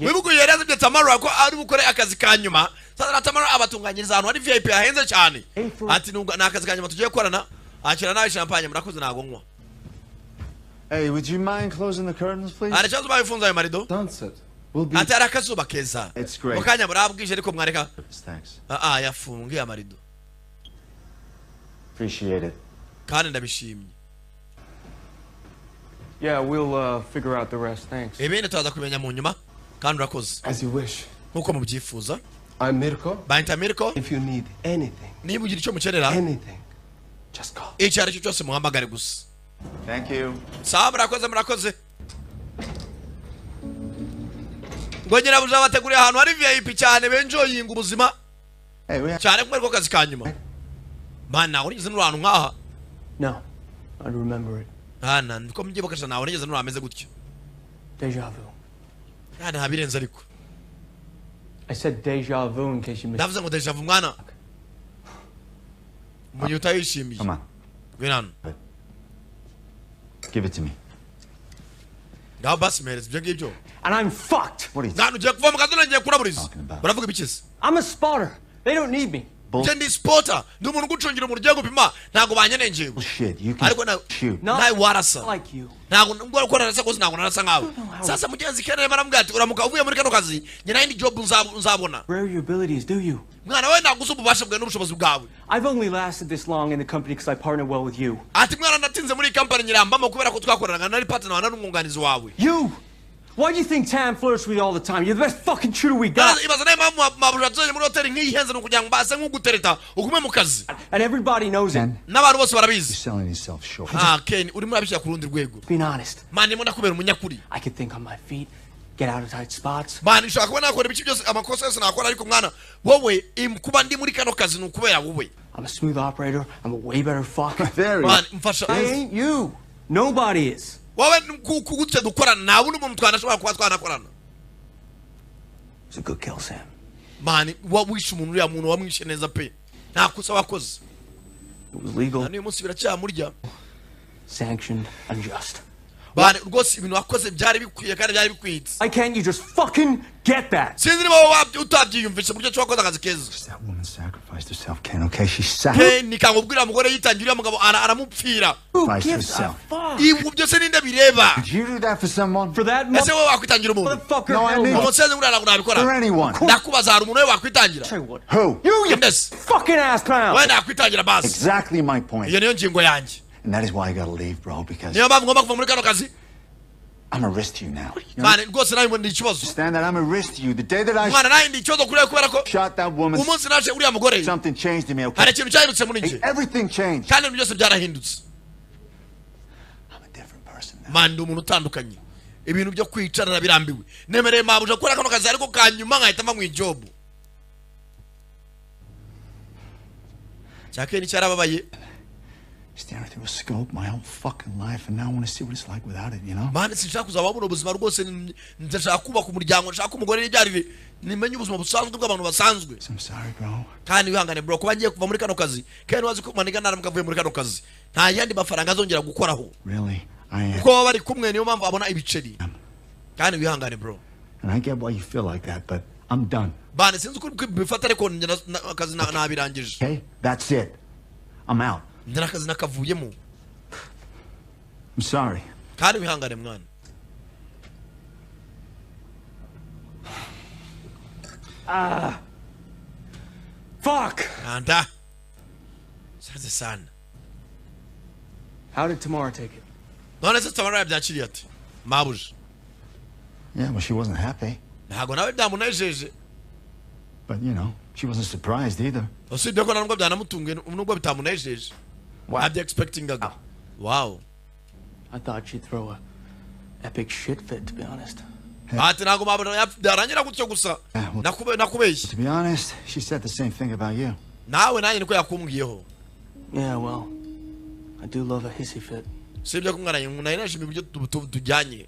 Wibuke yari yazibye Tamara ko ari bukore akazi ka nyuma. Sasa na Tamara abatunganyiriza ahantu hari VIP hahenze cyane. Ati nubwo ni akazi ka nyuma tugiye gukorana. Akira nawe champagne. Murakoze, ntabwo nywa. Hey, would you mind closing the curtains, please? Hari ikibazo babifunze ayo marido? Sunset. Will be. Ati hari akazuba keza. It's great. Mu kanya murabwije, ariko mwareka. Thanks. Ah ah, yafungiye amarido. Appreciate it. Kandi ndabishimye. Yeah, we'll figure out the rest. Thanks. Ibindi turaza kumenya mu nyuma, kandi urakoze. As you wish. Nkuko mubyifuza. I'm Mirko. Banyita Mirko. If you need anything, Niba ugira icyo mukenera, anything, just call. icyo ari cyo cyose, muhamagare gusa. Thank you. Sawa, murakoze, murakoze. Ngo nyirabuja bateguriye ahantu hari VIP cyane, benjoyinga ubuzima. Hey, we cyane kumwe ko kazi ka nyuma. Mana, ntabwo nigeze nura ahantu nk'aha. No, I'd remember it. Hana niko mbyibuka, ntabwo nigeze nura hameze gutyo. Deja vu. Nta ntabirenze ariko. I said deja vu in case you missed. Ndavuze ngo deja vu mwana, mu gihe utayishimiye. Come on. Ngwino hano. Give it to me. Ngaho basi mpereza ibyo ngibyo. And I'm fucked. What are you Mwana, ugiye kuva mu kazi, ngiye kuraburiza. talking about? Uravuga ibiki? I'm a spotter. They don't need me. Njye ndi spotter, ndi umuntu ugucungira umuntu ugiye gupima, ntabwo banyenengeye. Bullshit. You can Ariko na shoot. No. nawe warasa. Like you. Ntabwo nubwo uko narasa kose, ntabwo narasa nkawe. Sasa mugenzi Ken arimo aramubwira ati uramuka uvuye muri kano kazi, njye nta yindi job nzabona. Rare your abilities, do you? Mwana we, ntabwo uzi ububasha bwawe n'ubushobozi bwawe. I've only lasted this long in the company because I partner well with you. Ati mwana, natinze muri iyi company nyirambamo kubera ko twakoranaga, nari partner wawe, n'umwunganizi wawe. You! Why do you think Tam flirts with you all the time? You're the best fucking shooter we got. Ibaza nayo mpamvu mabuja tuzanye muri hoteli nk'iyi ihenze, ni ukugira ngo mbase nk'ugutereta ugume mu kazi. And everybody knows it. N'abantu bose barabizi. Selling yourself short. Ah Ken, urimo urabishyira ku rundi rwego. Being honest. Man, ndimo ndakubera umunyakuri. I can think on my feet, get out of tight spots. Man, nshobora kuba nakora ibice byose, amakosa yose nakora, ariko mwana wowe kuba ndi muri kano kazi ni ukubera wowe. I'm a smooth operator. I'm a way better fuck. There Man, mfasha. I ain't you. Nobody is. Wowe gutya dukorana, nta wundi muntu twanashobora kuba twanakorana. It's a good kill, Sam. Man, wa wishe umuntu, uriya muntu wamwishe neza pe, nta kosa wakoze. It was legal. Na n'uyu munsi biracyamurya. Sanctioned, unjust. Bane rwose ibintu wakoze byari bikwiye kandi byari bikwitse. Why can't you just fucking get that? Sinzi niba wowe utabyiyumvishe buryo ki wakoze akazi keza. That woman sacrificed herself, Ken, okay? She sacrificed Ken nikangubwira umugore yitangira uriya mugabo aramupfira. herself. Ibi byose ninde bireba? Did you do that for someone? For that Ese wowe wakwitangira umuntu? motherfucker, No, I hell mean- no. Umusenzi nguriya ntabwo nabikora. For anyone. Ndakubaza, hari umuntu we wakwitangira? Who? You, you Inde se? fucking ass pound. Wowe nakwitangira basi. Exactly my point. Iyo niyo ngingo yanjye. And that is why I gotta leave, bro, because Niyo mpamvu ngomba kuva muri kano kazi. I'm a risk to you now. You Mane rwose nawe ndi ikibazo. understand that? I'm a risk to you. The day that I Mwana, nawe ndi ikibazo kuri wewe kubera ko shot that woman, umunsi naje uriya mugore something changed in me, okay? hari ikintu cyahindutse muri Hey, njye, everything changed. kandi ibintu byose byarahindutse. I'm a different person now. Man, ndi umuntu utandukanye. Ibintu byo kwicarana birambiwe. Nemereye mabuja gukora kano kazi ariko kanyuma nkahita mva mu ijobu. Cya Ken cyarababaye. Staring through a scope my whole fucking life, and now I want to see what it's like without it, you know? Man, sinshaka kuzaba buno buzima rwose. Ndashaka kubaka umuryango, nshaka umugore n'ibyarire, nimenye ubuzima busanzwe bw'abantu basanzwe. So I'm sorry, bro. Kandi wihangane bro kuba ngiye kuva muri kano kazi. Kandi wazi ko maniga naramuka avuye muri kano kazi nta yandi mafaranga azongera gukoraho. Really, I am. Kuko baba bari kumwe, niyo mpamvu abona ibiceri. Kandi wihangane bro. And I get why you feel like that, but I'm done. Bane, sinzi uko bifata ariko njye akazi nabirangije. Okay? That's it. I'm out. Njye n'akazi nakavuyemo. I'm sorry. Kandi wihangane mwana. Ah. Fuck. Anda sanze sana. How did Tamara take it? None se Tamara yabyakiriye ati mabuja? Yeah, well, she wasn't happy. Ntabwo nawe byamunejeje. But, you know, she wasn't surprised either. Usibye ko nubwo byanamutunguye nubwo bitamunejeje, ntabyo expectingaga. Wow. I thought she'd throw a epic shit fit, to be honest. Ati ntabwo mabuja byarangira gutyo gusa. Nakubeshye. To be honest, she said the same thing about you. Nawe nanjye niko yakumbwiyeho. Yeah, well, I do love a hissy fit. Usibye ko mwana nari nashimye uburyo tujyanye.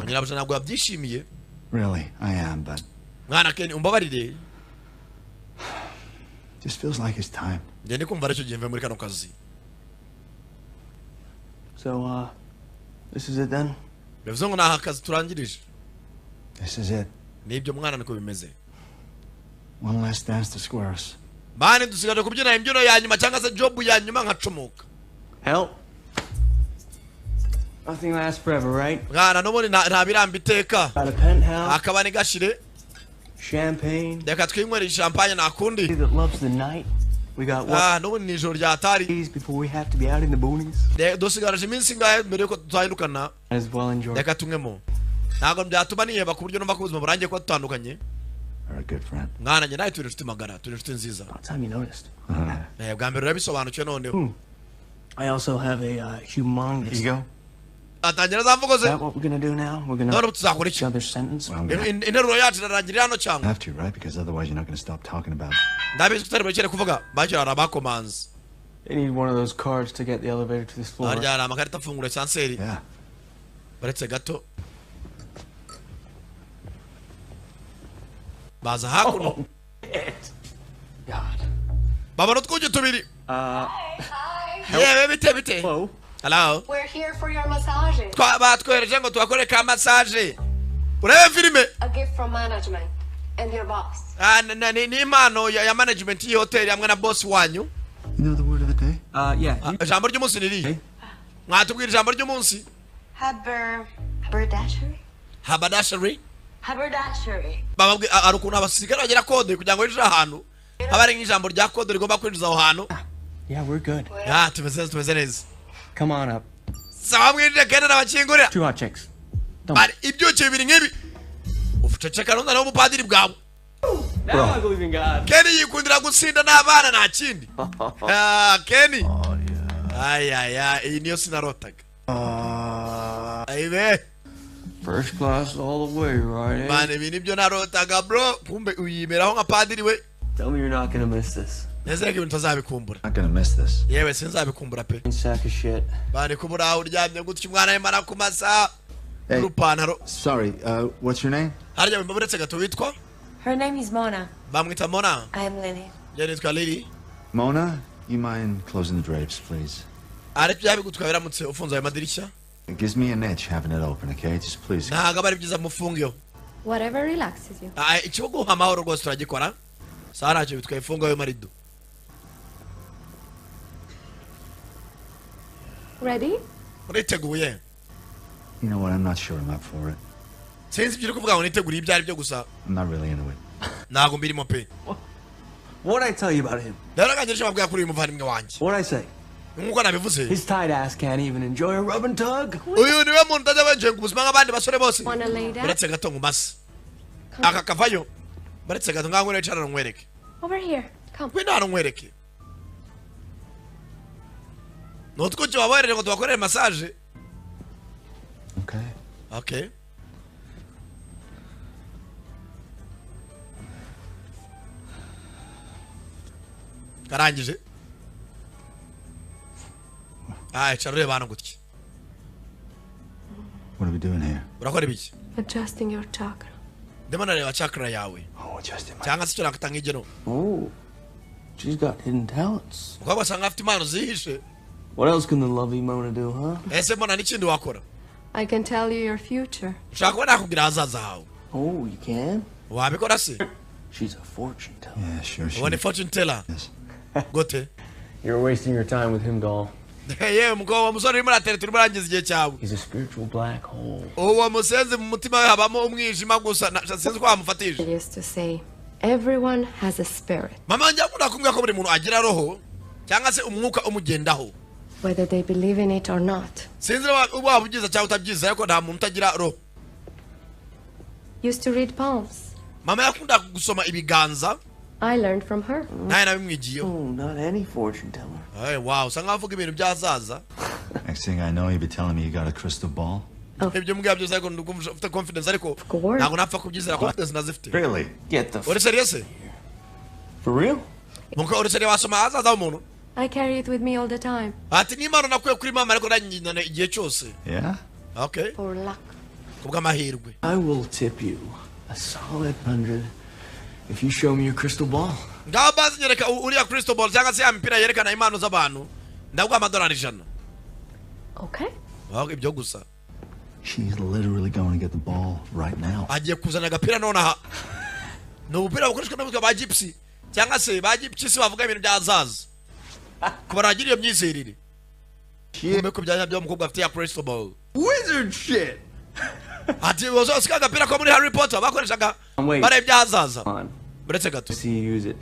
Nyirabuja ntabwo yabyishimiye. Really, I am, but Mwana Ken, umbabarire. just feels like it's time. Njye ndi kumva aricyo gihe mve muri kano kazi. So, this is it then? Bivuze ngo ni aha kazi turangirije. This is it. Nibyo mwana, niko bimeze. One last dance to square us. Bane, dusigaje kubyina imbyino ya nyuma cyangwa se job ya nyuma nkacomoka. Hell. Nothing lasts forever, right? Mwana, n'ubundi nta biramba iteka. Got a penthouse, Akaba gashire. champagne. Reka twinywere champagne nakundi. That loves the night. We got what? Ah, n'ubundi ni ijoro ryatari. Days before we have to be out in the boonies. Dusigaje iminsi ingahe mbere yuko tuzahindukana? Might as well enjoy. Reka tunywemo. Ntabwo byatuma niheba ku buryo numva ko ubuzima burangiye kuba dutandukanye. You're a good friend. Mwana, njye nawe turi inshuti magara, turi inshuti nziza. About time you noticed. Bwa mbere urabisobanukiwe noneho. I also have a humongous. Ego? Atangira za mvugo Is ze. that what we're gonna do now? We're gonna None ubu tuzakora each iki? other's sentence. Well, I'm gonna Interuro yacu irarangirira hano cyangwa? have to, right? Because otherwise you're not gonna stop talking about it. Ndabizi ko tutari burekere kuvuga. Bakira hari abakomanzi. They need one of those cards to get the elevator to this floor. Harya hari amakarita afungura esanseri. Yeah. Baretse gato, baza hakuno. God. Babona utwugi tubiri. Yewe, bite bite? Hello. Hello. We're here for your massages. Batwohereje ngo tubakore ka massage. Urebe filime. A gift from management and your boss. Ah, ni impano ya management y'iyi hoteli hamwe na boss wanyu. You know the word of the day? Yeah. Ah, ijambo ry'umunsi ni irihe? Mwatubwira ijambo ry'umunsi? Haber haberdashery? Haberdashery. Haberdashery. Bababwi hari ukuntu abasirikare bagira kode kugira ngo winjire ahantu, haba hari nk'ijambo rya kode rigomba kwinjiza aho hantu. Yeah, we're good. Ah, tumeze neza, tumeze neza. Come on up. Sawa, mwinjire kandi nabakingurira. Two hot chicks. Bari ibyuki bibiri nk'ibi ufuceceka nuzane w'ubupadiri bwawe. Now I believe in God. Kenny yikundira gutsinda n'abana nta kindi. Ah, Kenny, ayaya, iyi niyo sinarotaga. Ayibe. First class all the way, right? Eh? Man, ibi nibyo narotaga bro. Kumbe uyimeraho nka padiri we. Tell me you're not gonna miss this. Nizere ko ibintu utazabikumbura. Not gonna miss this. Yewe, sinzabikumbura pe. Sack of shit. Bari kubura uryamye gutya umwana arimo arakumasa Hey. n'urupantaro. Sorry, what's your name? Harya wimba uretse gato, witwa? Her name is Mona. Bamwita Mona. I am Lily. Njye nitwa Lily. Mona? You mind closing the drapes, please? Ariko byabigutwaye biramutse ufunze ayo madirishya. It gives me an itch having it open, okay? Just please. Ntabwo aba ari byiza, mufungeho. Whatever relaxes you. Ah, ikiguha amahoro rwose turagikora. Sawa, ntacyo bitwaye, funga ayo marido. Ready? Uriteguye? You know what? I'm not sure I'm up for it. Sinzi ibyo uri kuvuga ngo niteguriye ibyo ari byo gusa. I'm not really into it. Ntabwo mbirimo pe. What'd I tell you about him? Rero ngange icyo babwira kuri uyu muvandimwe wanjye. What'd I say? Nk'uko nabivuze. His tight ass can't even enjoy a rub and tug. Uyu niwe muntu utajya wenjenga ubuzima nk'abandi basore bose. Wanna lay down? Uretse gato ngumase aka kavayo, baretse gato ngaho ngwino wicara nkwereke. Over here. Come. Ngwino hano nkwereke. Ni utwuki wabohereje ngo tubakorere massage. Okay. Okay. Karangije. Ah, icara ureba hano gutya. What are we doing here? Urakora ibiki? Adjusting your chakra. Ndimo nareba chakra yawe. Oh, adjusting my. Cyangwa se icyo nakutanga igeno. Oh, she's got hidden talents. Umukobwa asanga afite impano zihishe. What else can the lovely Mona do, huh? Ese mbona n'ikindi wakora? I can tell you your future. Ushaka kuba nakubwira ahazaza hawe. Oh, you can? Wabikora se? She's a fortune teller. Yeah, sure. She Ubone fortune teller. Gote. You're wasting your time with him, doll. Yewe mukobwa, wa musore urimo uratereta, urimo urangiza igihe cyawe. He's a spiritual black hole. Uwo musenzi mu mutima we habamo umwijima gusa, sinzi ko wamufatije. I used to say, everyone has a spirit, Mama njya akunda kumbwira ko buri muntu agira roho cyangwa se umwuka umugendaho, whether they believe in it or not. Sinzi niba waba ubyiza cyangwa utabyiza, ariko nta muntu utagira roho. Used to read palms. Mama yakunda gusoma ibiganza. I learned from her. Nawe nabimwigiyeho. Oh, not any fortune teller. Hey, wow, usa nkaho avuga ibintu by'ahazaza. Next thing I know, you'll be telling me you got a crystal ball. Ibyo mbwira byose, ariko ndumva ufite confidence, ariko course. ntabwo napfa kubyizera, confidence nazifite. Really? Get the Uri serious? For real? Muko uri serious, wasoma ahazaza h'umuntu? I carry it with me all the time. Ati n'impano nakuye kuri mama, ariko nanyinyana igihe cyose. Yeah? Okay. For luck. Kubw'amahirwe. I will tip you a solid 100 if you show me your crystal ball. Ngaho bazi nyereka uriya crystal ball cyangwa se ya mipira yerekana impano z'abantu, ndaguha amadolari 100. Okay. Wow, ibyo gusa. She's literally going to get the ball right now. Agiye kuzana agapira nonaha. Ni ubupira bukoreshwa n'abitwa ba gypsy cyangwa se ba gypsy bavuga ibintu by'ahazaza ku baragira iyo myizerere. Kumbe ko byanya by'umukobwa afite ya crystal ball. Wizard shit! Ati uzosika agapira ko muri Harry Potter bakoreshaga Wait. bareba iby'ahazaza. On. Uretse gato. See you use it.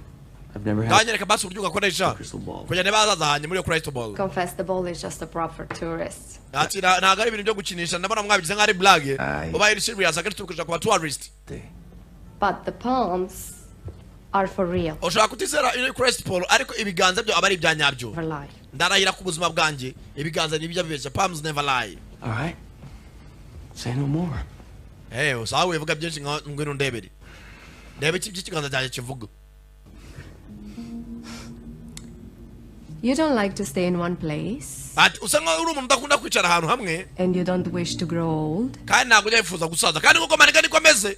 I've never had Nganyereka basi uburyo ugakoresha crystal ball. kugira niba ahazaza hanjye muri iyo crystal ball. Confess, the ball is just a prop for tourists. Ati ntabwo ari ibintu byo gukinisha, ndabona mwabigize nk'aho ari blague. Aye. Ubaye uri serious, akenshi tubikoresha ku ba tourist. But the palms are for real. Ushobora kutizera iyo crystal ball, ariko ibiganza byo aba ari ibya nyabyo. Never lie. Ndarahira ku buzima bwanjye, ibiganza ntibijya bibeshya. Palms never lie. All right. Say no more. Eh, usawa wivuga byinshi, nka ngwino ndebere ndebe iki ikiganza cyanjye kivuga. You don't like to stay in one place, Ati usa nkaho uri umuntu udakunda kwicara ahantu hamwe. And you don't wish to grow old. Kandi ntabwo ujya wifuza gusaza, kandi nkuko manika niko ameze.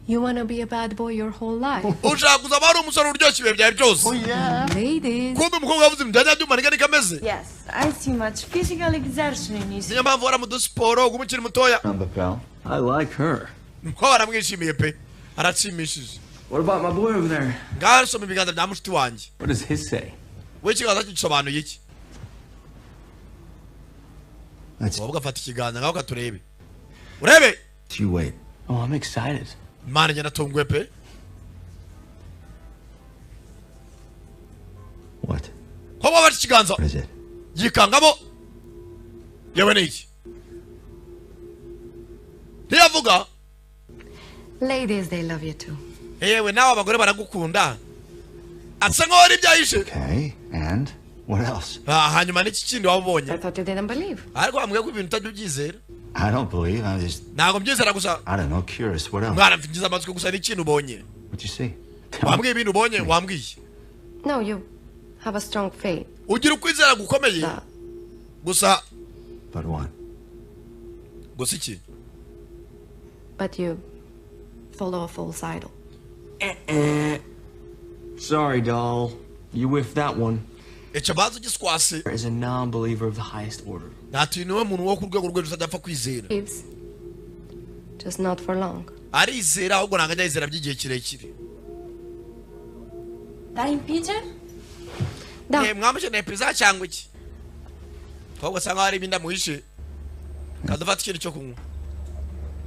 You wanna be a bad boy your whole life. Ushaka kuzaba ari umusore uryoshye ibihe byawe byose. Ladies. Kumbe umukobwa yavuze ibintu bya nyabyo, manika niko ameze. Yes, I see much physical exertion in his Niyo mpamvu uhora mu dusiporo uba ukiri mutoya. Number, pal. I like her. Ko baramwishimiye pe, arashimishije. What about my boy over there? Ngaho soma ibiganza bya mushuti wanjye. What does his say? We ikiganza cye gisobanuye iki? That's Wowe ugafata ikiganza ngaho katurebe, urebe. You wait. Oh, I'm excited. Imana njye natunguwe pe. What? Ko wabafata ikiganza. What is it? Yikangamo yewe, ni iki? Ntiyavuga. Ladies, they love you too. Yewe, nawe abagore baragukunda. Asa nkaho ari ibyahishe. Okay. And what else? Ah, hanyuma n'iki kindi waba ubonye? I thought you didn't believe. Ariko bambwiye ko ibintu utajya ubyizera. I don't believe. I'm just, Ntabwo mbyizera gusa. I don't know, curious. What else? Mwana, mfite amatsiko gusa n'ikintu ubonye. What'd you see? Tell me. Wambwiye ibintu ubonye, wambwiye. No, you have a strong faith. Ugira ukwizera gukomeye gusa. But what? Gusa iki? But you follow a false idol. Eh. Sorry, doll. You whiffed that one. Icyo banza ugiswase. Is a non-believer of the highest order. Ntatuye niwe muntu wo ku rwego rwo hejuru utajya kwizera. Believes. Just not for long. Arizera ahubwo ntabwo ajya yizera by'igihe kirekire. Дай pizza? Mwamukeneye pizza cyangwa iki? Ahubwo usanga hari ibindi amuhishe. Kadufata ikintu cyo kunywa.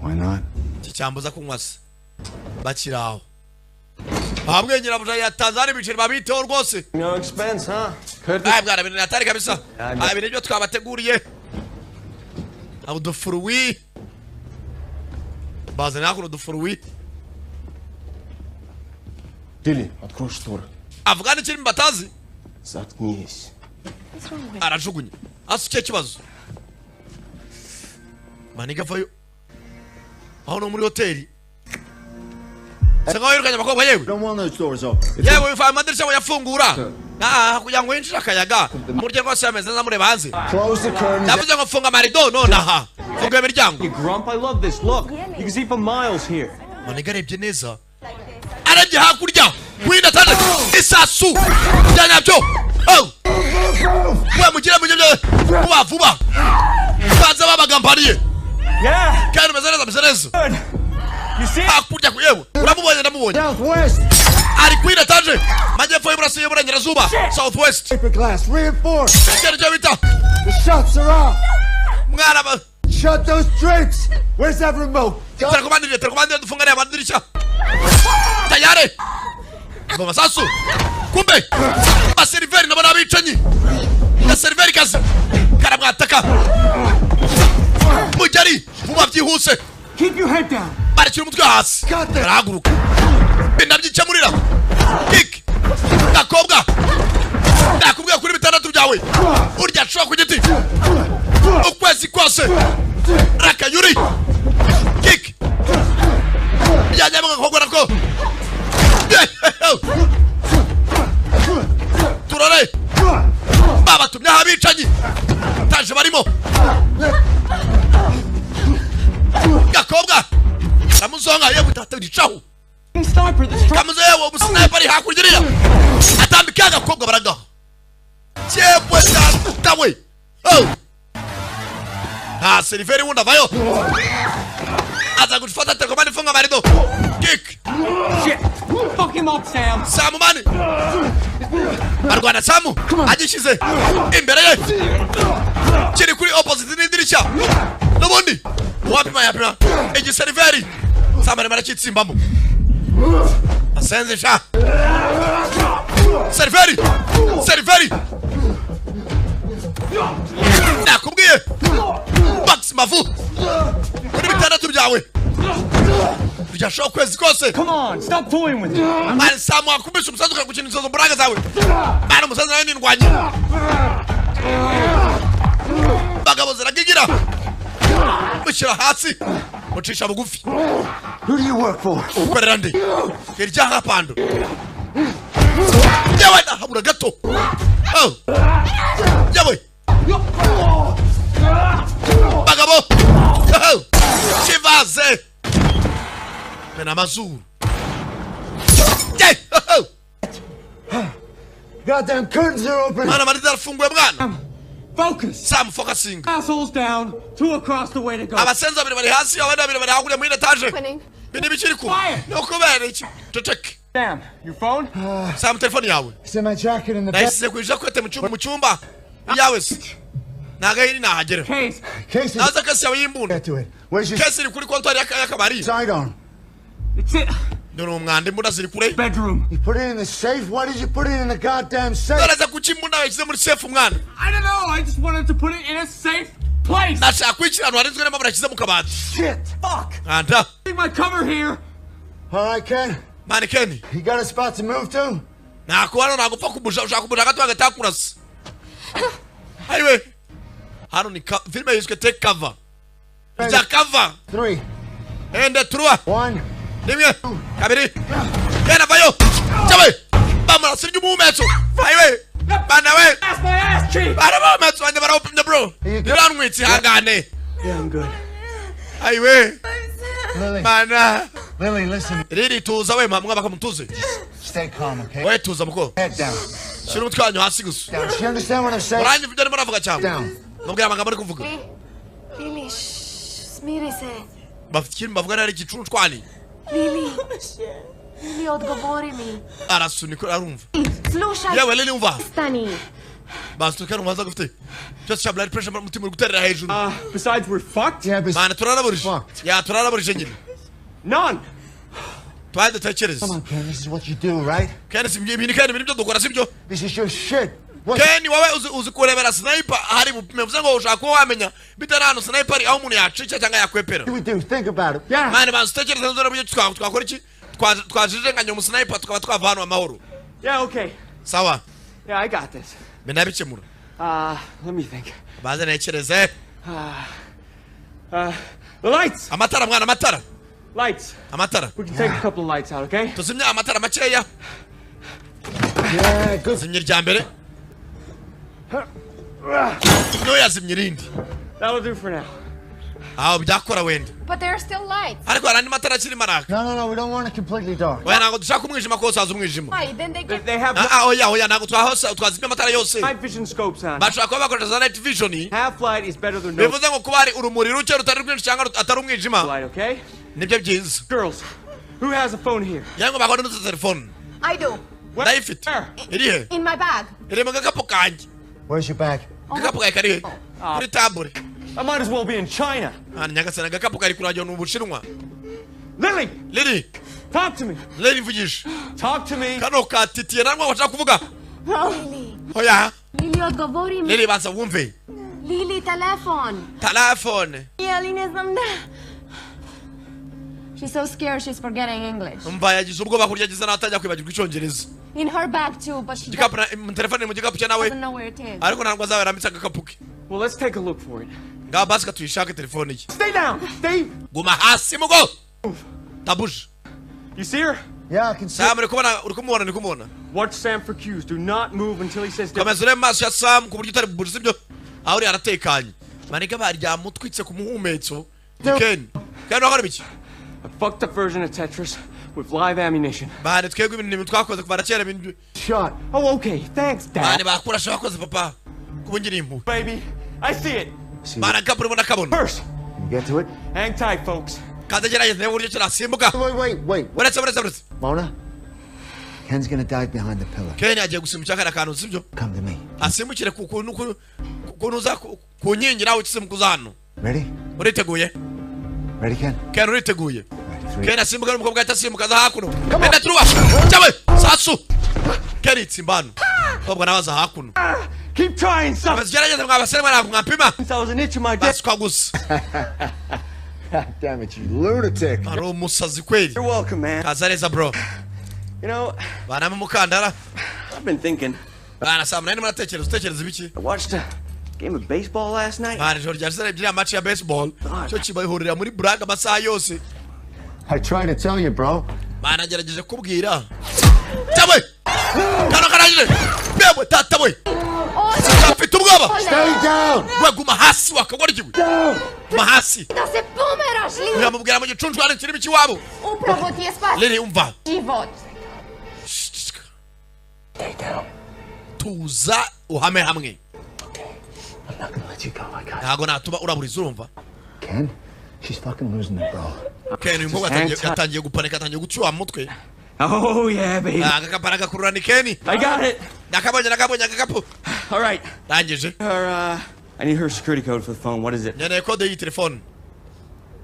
Why not? Iki cyambuza kunywa se. Bakiri aho. Hamwe nyirabuja yatanze hari ibiceri babiteho rwose. No expense, huh? Ay bwana bintu natari kabisa. Ay bintu byo twabateguriye. Abo dufuruwi. Bazana hakuno dufuruwi. Дили, открой шторы. Avugana ikiri batazi. Заткнись. Arajugunya. Asuke kibazo. Maniga vayo. Aho no muri hoteli. Sanga yirukanye abakobwa yewe. Don't want those doors open. Yewe biva amadirishya ngo yafungura. Ah kugira ngo winjire akayaga. Murye rwose yameze neza mureba hanze. Close the curtains. Ndavuze ngo funga amarido nonaha. Funga imiryango. You grump, I love this. Look, you can see for miles here. Maniga arebye neza. Arabye hakurya. Winda tane. Isasu. Byanyabyo. Oh. We mugire mugire vuba vuba. Banza babagambaniye. Yeah. Kandi umeze neza umeze neza. Hakurya ku yewe. Uramubonye ndamubonye. Southwest. Ari kuri etaje. Majyepfo y'Iburasirazuba y'Iburengerazuba. Southwest. Paper glass reinforced. Ikintu cyo bita. The shots are off. Mwana ba. Shut those drapes. Where's that remote? Telekomandire telekomandire dufungane amadirishya. Tayare. Ngo masasu. Kumbe. Aseriveri nabo nabicanyi. Aseriveri kazi. Karamwataka. Mujari vuba byihuse. Keep your head down. Barekera umutwe hasi. Arahaguruka. Ndabyikemurira. Kick. Gakobwa. Nakubwiye kuri bitandatu byawe. Urya ashobora ku giti. Ukwezi kose. Rakayuri. Kick. Byanyama gakobwa nako. Turore. Babatumye abicanyi. Taje barimo. Gakobwa. Ramuzonga yewe tatiricaho. Kamuze yewe umusniper ari hakurya iriya. Atambika agakobwa baragaho. Cyebwe datawe. Oh. Ha seriveri wundi avayo. Aza gufata telekomande ifunga amarido. Kick. Shit. Fuck him up, Sam. Samu mani. Barwana Samu agishyize imbere ye. Kiri kuri opposite n'idirishya. N'ubundi uwapima yapima igiseriveri. Samu arimo arakitsimbamo. Asenze sha. Seriveri. Seriveri. Nakubwiye. Max Mavu. Kuri bitandatu byawe. Byashoboka ukwezi kose. Come on, stop toying with me. Mani Samu akubise umusazi ukagukina izo mbaraga zawe. Mani umusazi nawe nindwanye. Bagabo ziragigira. Mushyira hasi. Mucisha bugufi. Who do you work for? Ukorera nde? Irya hapando. Yewe nahabura gato. Oh. Yewe. Bagabo. Oh. Kivaze. Mena amazuru. Oh. Goddamn curtains are open. Mwana amarido arafunguye mwana. Focus. Sam focusing. Assholes down, two across the way to go. Abasenzi babiri bari hasi abandi babiri bari hakurya muri etaje. Bini bikiri ku. No kubera iki? Ceceke. Sam, your phone? Sam telefone yawe. It's in my jacket in the back. Nayisize ku ijakwete mu cyumba. Iyawe se. Ntago iri nahagera. Case. Case. Naza kesi yawe y'imbunda. Get to it. Where's your Case iri kuri kontwari y'akabari. sidearm? It's it. Dore umwanda imbunda ziri kure. Bedroom. You put it in the safe? Why did you put it in the goddamn safe? Dore kuki imbunda wayishyize muri safe mwana. I don't know. I just wanted to put it in a safe place. Nashaka kuyishyira ahantu harinzwe n'amabara yashyize mu kabati. Shit. Fuck. Anda. Need my cover here. All right, Ken. Mani Ken. You got a spot to move to? Nako hano nagupfa kumusha ushaka kumusha gato agatakurasa. Ayiwe. Hano ni filime yiswe Take Cover. Rya cover. 3. Ende 3. 1. Rimwe. Kabiri. Ken avayo. Cyawe. Bamurasa iry'umuhumetso. Ayiwe. Bana we. That's my ass cheek. Bana bamumetso banjye barawupimye bro. Birantwitse ihangane. Yeah, I'm good. Ayiwe. Lily. Mana. Lily, listen. Riri tuza we mwa bakamutuze. Stay calm, okay? We tuza muko. Head down. Shyira umutwe wanyu hasi gusa. Down. Do you understand what I'm saying? Uranyumva ibyo arimo aravuga cyangwa? Down. Mubwira amagambo ari kuvuga. Lili, shh, smiri se. Bafite ikintu bavuga ari igicuncwani. Lili. Lili, odgovori mi. Arasunika arumva. Slušaj. Yewe Lili umva. Stani. Basunika arumva aza gufite. Cyose cya blood pressure umutima uri guterera hejuru. Besides we're fucked. Yeah, but Mana turaraburije. Ya turaraburije nyine. None. Twari dutekereze. Come on, Ken. This is what you do, right? Ken si ibintu Ken ibintu byo dukora sibyo? This is your shit. What? Ken wowe uzi kurebera sniper hari bupime bivuze ngo ushaka kuba wamenya bitewe n'ahantu sniper ari aho umuntu yacica cyangwa yakwepera. Do we do? Think about it. Yeah. Mani banza utekereze neza uburyo twakora iki twajijenganya umusniper tukaba twava hano amahoro. Yeah, okay. Sawa. Yeah, I got this. Mbe nabikemura. Let me think. Banza ntekereze. The lights. Amatara mwana amatara. Lights. Amatara. We can take a couple of lights out, okay? Tuzimya amatara makeya. Yeah, good. Zimya irya mbere. No yazimya irindi. That'll do for now. Aho byakora wenda. But there are still lights. Ariko hari andi matara akirimo araka. No. We don't want it completely dark. Oya ntabwo dushaka umwijima ko hose haza umwijima. Why? Then they get They have Ah, oya oya ntabwo twazimya amatara yose. night vision scopes on. Bashobora kuba bakoresha za night vision. Half light is better than no Bivuze ngo kuba hari urumuri ruke rutari rwinshi cyangwa atari umwijima. light, okay? Nibyo byiza. Girls, who has a phone here? Yango bakora n'utu telefone. I do. Ndayifite. Iri he? In my bag. Iri mu gakapu kanjye. Where's your bag? Agakapu kawe kari he? Kuri tabure. I might as well be in China. Ah, nyagasani agakapu kari kurangira ni Ubushinwa. Lily! Lily! Talk to me. Lily mvugisha. Talk to me. Kano katitiye namwe bashaka kuvuga. Lili. Oya. Lili, odgovori mi. Lily banza wumve. Lili, telefon. Telefone. Ali ne znam da. She's so scared she's forgetting English. Umva yagize ubwoba kurya yagize n'atajya kwibagirwa icyongereza. In her bag too, but she Igikapu na telefone mu gikapu cye nawe. doesn't know where it is. Ariko ntabwo azaba yarambitse agakapu ke. Well, let's take a look for it. Ngaho basi katuyishake telefone ye. Stay down. Stay. Guma hasi mugo. Tabuje. You see her? Yeah, I can see. Sam uri kubona uri kumubona uri kumubona. Watch Sam for cues. Do not move until he says. Komeza urebe mu maso ya Sam ku buryo utari bubure sibyo? Aho uri aratekanye. Maniga baryamutwitse ku muhumetso. Ni Ken. Ken wakora ibiki? A fucked up version of Tetris with live ammunition. Bane twebwe ibintu twakoze kuva na kera ibintu. Shot. Oh, okay. Thanks, Dad. Bane bakurasha bakoze papa. Kuba ngira impuhwe. Baby, I see it. Bana agakapu urimo ndakabona. First, Can you get to it? hang tight, folks. Kazagerageza ndebe uburyo kirasimbuka. Wait, wait, wait. Uretse uretse uretse. Mona, Ken's gonna dive behind the pillar. Ken agiye gusimbukira kariya kantu sibyo? Come to me. Asimbukire ku kuntu ku uza ku nkingi nawe ukisimbuka hano. Ready? Uriteguye? Ready, Ken? Ken uriteguye? Three. Ken asimbuka n'umukobwa ahita asimbuka aza hakuno. Enda turuwa. Cyawe sasu. Ken itsimba hano. Umukobwa nawe aza hakuno. Keep trying, son. Abagerageza mwabasore mwe mwampima. Since I was an itch in my dick. Baswa gusa. God damn it, you lunatic. Ari umusazi kweli. You're welcome, man. Kaza neza bro. You know, Banama umukandara. I've been thinking. Bana saa munani muratekereza utekereza ibiki? I watched a game of baseball last night. Bana ijoro ryashize narebye match ya baseball. Cyo kibayihurira muri Braga amasaha yose. I tried to tell you, bro. Bana ngerageje kubwira. Cyawe! Kano karangije. Bewe tata we. Afite ubwoba. Stay down. We guma hasi wakagoryiwe. Guma hasi. Da se pomeraš, Lili. Uramubwira mu gicuncu hano kirimo ikiwabo. Upravo ti je spas Lili umva. život. Stay down. Tuza uhame hamwe. I'm not gonna let you go. I got Ntago natuma uraburiza urumva. Ken, she's fucking losing it, bro. Ken uyu mukobwa yatangiye gupanika atangiye gucyuha mu mutwe. Oh, yeah, baby. Agakapu aragakurura ni Ken. I got it. Nakabonye nakabonye agakapu. All right. Rangije. Her, I need her security code for the phone. What is it? Nkeneye kode y'iyi telefone.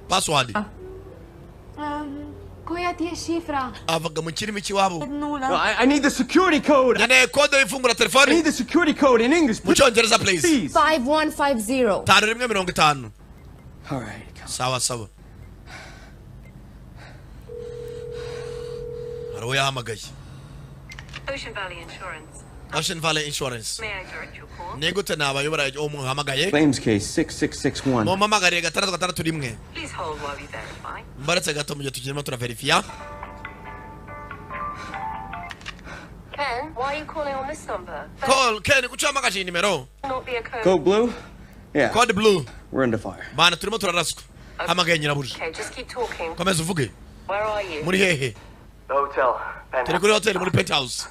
Password. Koja ti je šifra? Avuga mu kirimi cy'iwabo. Nula. No, I need the security code. Nkeneye kode y'ifungura I telefone. need the security code in English. Mu cyongereza please. Please. 5150. 5150. All right. Sawa sawa. Hari uwo yahamagaye. Ocean Valley Insurance. Ocean Valley Insurance. May I direct your call? Ni gute nabayobora uwo muhamagaye? Claims case 6661. Mumpamagariye 661. Please hold while we verify. Mbaretse gato mu gihe tukirimo turaverifiya. Ken, why are you calling on this number? Call Ken kuki wahamagaje iyi nimero? Not be a code. Code blue? Yeah. Code blue. We're under fire. Bana turimo turaraswa. Hamagaye nyirabuja. Okay, just keep talking. Komeza uvuge. Where are you? Muri hehe? The hotel. Turi kuri hoteli muri penthouse.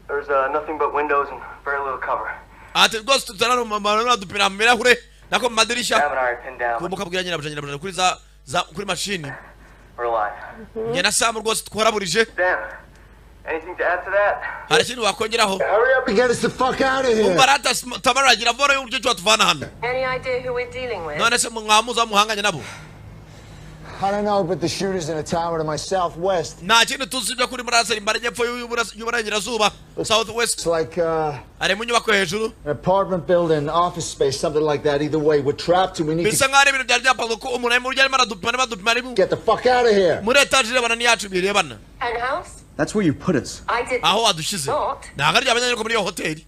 There's nothing but windows and very little cover. Ati rwose tutararumara, mu birahure nako mu madirishya. Sam and I are pinned down. Kumbuka bwira nyirabuja kuri za za kuri mashini. We're alive. Njye na Sam rwose twaraburije. Sam, anything to add to that? Hari ikintu wakongeraho? Hurry up and get us the fuck out of here. Umva rata Tamara, gira vuba y'uburyo watuvana hano. Any idea who we're dealing with? None se mwamuza muhanganye nabo? I don't know, but the shooter's in a tower to my southwest. Nta kintu tuzi ibyo kuri muraseri majyepfo y'uburengerazuba, south west. It's like ari mu nyubako hejuru. an apartment building, office space, something like that. Either way, we're trapped and we need Bisa to nkaho ari ibintu byari byapanzwe ko umuntu ari mu buryo arimo aradupima, arimo adupima, ari get the fuck out of here. muri etaje irebana n'iyacu birebana. Penthouse? That's where you put us. I did Aho wadushyize not. Ntabwo ari abanyarwanda muri iyo hoteli.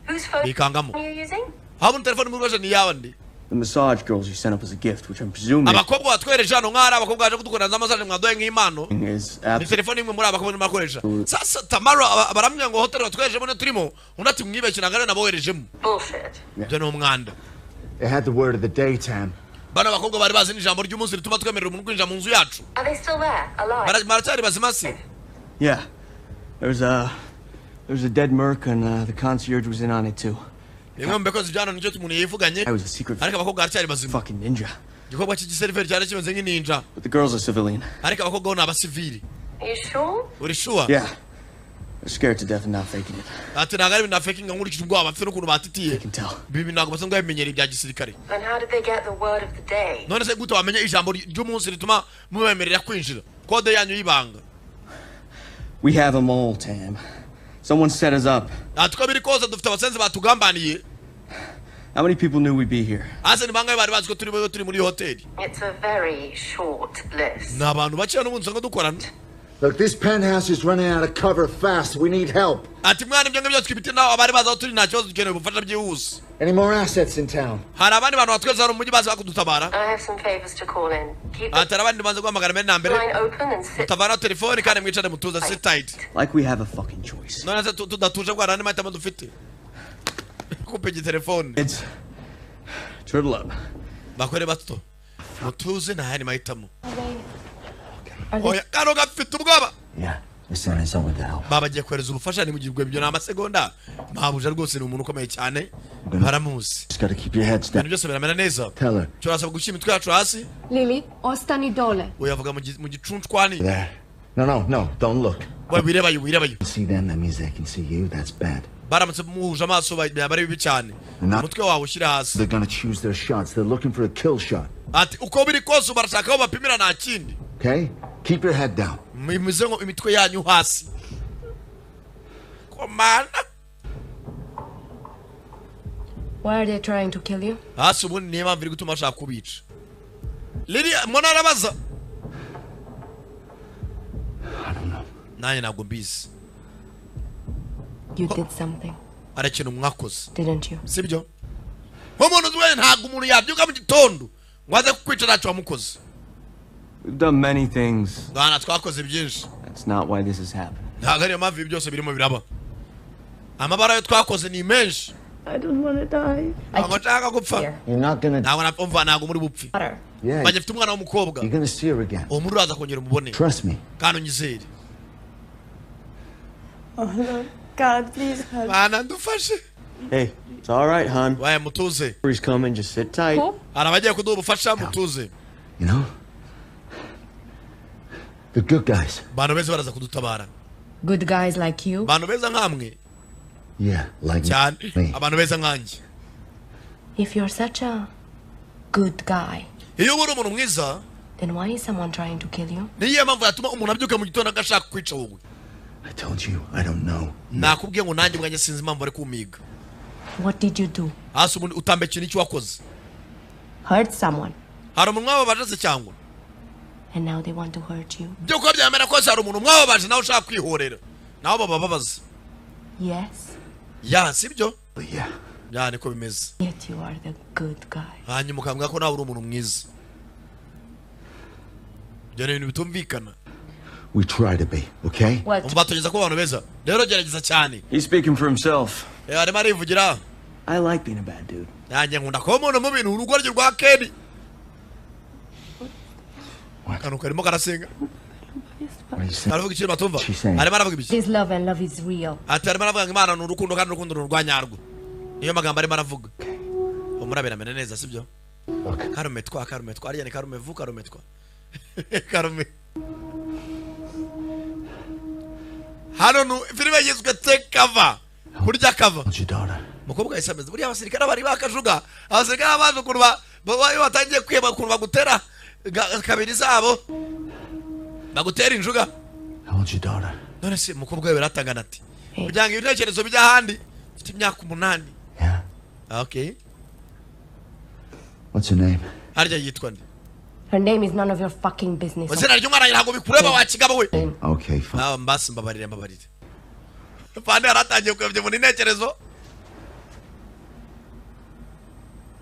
Whose phone Bikangamo. are you using? Habona telefone muri rwaje ni iyawe ndi. The massage girls you sent up as a gift, which I'm presuming Abakobwa batwereje hano nk'aho ari abakobwa baje kudukorera za massage mwaduhaye nk'impano, is ni telefone imwe muri aba bakobwa bakoresha. Sasa Tamara baramubwira ngo hoteli batwerejemo niyo turimo, undi ati mwibeshye, ntabwo ariyo naboherejemo. Bullshit. Ibyo ni umwanda. They had the word of the day, Tam. Bano bakobwa bari bazi n'ijambo ry'umunsi rituma twemerera umuntu kwinjira mu nzu yacu. Are they still there? Alive? Baracyari bazima se? Yeah. There's a dead merc and the concierge was in on it too. Bimwe mu bikozi bya hano nicyo umuntu yivuganye. I was a secret Ariko abakobwa baracyari bazima. fucking ninja. Igikorwa cy'igiseriveri cyari kimeze nk'ininja. But the girl's a civilian. Ariko abakobwa bo ni abasivili. Are you sure? Uri sure? Yeah. They're scared to death and not faking it. Ati ntabwo ari ibintu nafakinga nkurikije ubwoba bafite n'ukuntu batitiye. Ibi bintu ntabwo basanzwe babimenyereye ibya gisirikare. Then how did they get the word of the day? None se gute wamenya ijambo ry'umunsi rituma mubemerera kwinjira, kode yanyu y'ibanga? We have them all, Tam. Someone set us up. Ati uko biri kose dufite abasenzi batugambaniye. How many people knew we'd be here? Ase ni bangahe bari bazi ko turi muri iyi hoteli? It's a very short list. Ni abantu bakeya n'ubundi usanga dukorana. Look, this penthouse is running out of cover fast. We need help. Ati mwana, ibyo ngibyo twibite naho abari bazi aho turi nta kibazo, dukeneye ubufasha byihuse. Any more assets in town? Hari abandi bantu batweza hano mu mujyi bazi bakudutabara? I have some favors to call in. Keep the Ati hari abandi banze guhamagara mbere na mbere. line open and sit Mutavanaho telefoni kandi mwicare mutuze, sit tight. Like we have a fucking choice. None se tudatuje bwana n'andi mahitamo dufite? Kupega telefone. It's turtle up. Bakore bato, mutuze, nta yandi mahitamo. Oya, kano gafite ubwoba. Yeah, they're sending someone to help. Baba bagiye kohereza ubufasha nimugirwe ibyo ni amasegonda. Mabuja rwose ni umuntu ukomeye cyane, baramuzi. Just gotta keep your heads Ibintu down. byose biramera neza. Tell her. Turasabwa gushyira imitwe yacu hasi. Lili, ostani dole. Uyavuga mu gicuncwani. There. No, no, no, don't look. We wirebayo, wirebayo. See them, that means they can see you. That's bad. Baramutse muhuje amaso byaba ari bibi cyane. Umutwe wawe ushyire hasi. They're gonna choose their shots. They're looking for a kill shot. Ati uko biri kose barashaka aho bapimira, nta kindi. Okay? Keep your head down. Mumize ngo imitwe yanyu hasi komana. Why are they trying to kill you? Hasi ubundi niyo mpamvu iri gutuma bashaka kubica Liliya mbona arabaza, nanjye ntabwo mbizi. You did something, Hari ikintu mwakoze, didn't you? Sibyo? Nk'umuntu uzi wese, ntabwo umuntu yabyuka mu gitondo ngo aze kukwica ntacyo wamukoze. We've done many things. Bwana, twakoze byinshi. That's not why this is happening. Ntabwo ariyo mpamvu ibi byose birimo biraba. Amabara yo twakoze ni menshi. I don't want to die. Ntabwo nshaka gupfa. You're not gonna. Ntabwo napfa, ntabwo muri bupfe. Yeah. Banjye mfite umwana w'umukobwa. You're gonna see her again. Uwo muri uraza kongera umubone. Trust me. Kandi unyizere. Oh Lord God, please help. Bana ndufashe. Hey, it's all right, hon. Waye mutuze. He's coming. Just sit tight. Hari abagiye kuduha ubufasha, mutuze. You know? The good guys. Abantu beza baraza kudutabara. Good guys like you? Abantu beza nkamwe. Yeah, like cyane me. Abantu beza nkanjye. If you're such a good guy, Iyo uba uri umuntu mwiza, then why is someone trying to kill you? Niyo mpamvu yatuma umuntu abyuka mu gitondo agashaka kwica wowe? I told you, I don't know. Nakubwiye ngo nanjye ubwanjye sinzi impamvu bari kumiga. What did you do? Hasi ubundi utambe ikintu icyo wakoze? Hurt someone, Hari umuntu mwababaje se cyangwa? And now they want to hurt you? Byo kuba byamera kose hari umuntu mwababaje nawe ushaka kwihorera, nawe babababaza. Yes. Ya, sibyo? Ya, niko bimeze. Yet you are the good guy. Hanyuma ukambwira ko nawe uri umuntu mwiza. Ibyo ni ibintu bitumvikana. We try to be, okay? Umva, tugeza kuba abantu beza rero, gerageza cyane. He's speaking for himself. Arimo arivugira. I like being a bad dude. Nanjye nkunda kuba umuntu mubi. Ni urugo rye rwa Keni, akantu karimo karasenga. Aravuga ikintu batumva, arimo aravuga ibiki? It is love and love is real. Ati arimo aravuga ngo Imana ni urukundo kandi urukundo ni urwanyarwo, niyo magambo arimo aravuga. Umurabera amene neza, sibyo? Karumetwa, karumetwa, ariya ni karumevu, karumetwa, karume. Hano nu filime yiswe Take Cover, kurya cover. Umukobwa yahise ameze buriya abasirikare bari bakajuga, abasirikare baje ukuntu iyo batangiye kwiheba, ukuntu bagutera kabiri zabo, bagutera injuga. None se umukobwa we biratangana ati kugira ngo ibitekerezo bijye ahandi, mfite imyaka 8. Okay. What's her name? Harya yitwa nde? Her name is none of your fucking business. Izina ry'umwana ntabwo bikureba, wa kigabo we. Okay, fine. Ah, mbasi, mbabarire, mbabarire. Fande yaratangiye kuyobya umuntu intekerezo.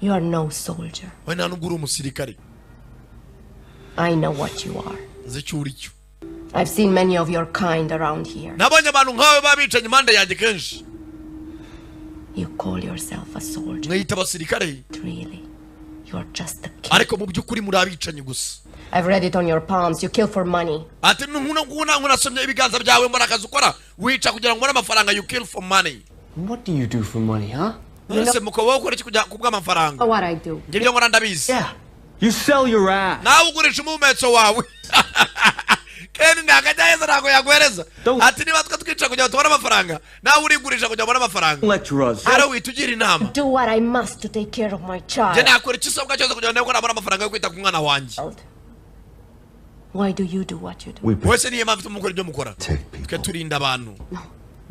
You are no soldier. We nta nubwo uri umusirikare. I know what you are. Nzi icyo uri cyo. I've seen many of your kind around here. Nabonye abantu nkawe babicanyi impande yanjye kenshi. You call yourself a soldier. Mwiyita abasirikare. Really? You are just a kid. Ariko mu by'ukuri muri abicanyi gusa. I've read it on your palms. You kill for money. Ati nkunasomye ibiganza byawe, mbona akazi ukora, wica kugira ngo ubone amafaranga. You kill for money. What do you do for money, huh? None se mukobwa, wowe ukora iki kugira kubw'amafaranga? What I do. Njye ibyo nkora ndabizi. You sell your ass. Nawe ugurisha umuhumetso wawe. Ken ntabwo ajya heza, ntabwo yaguhereza. Ati niba twe twica kugira ngo tubone amafaranga, nawe urigurisha kugira ngo ubone amafaranga. Lecture us. Rero wihita ugira inama. Do what I must to take care of my child. Njye nakora ikisabwa cyose kugira ngo ndebe ko nabona amafaranga yo kwita ku mwana wanjye. Why do you do what you do? Wese niyo mpamvu mukora ibyo mukora, twe turinda abantu.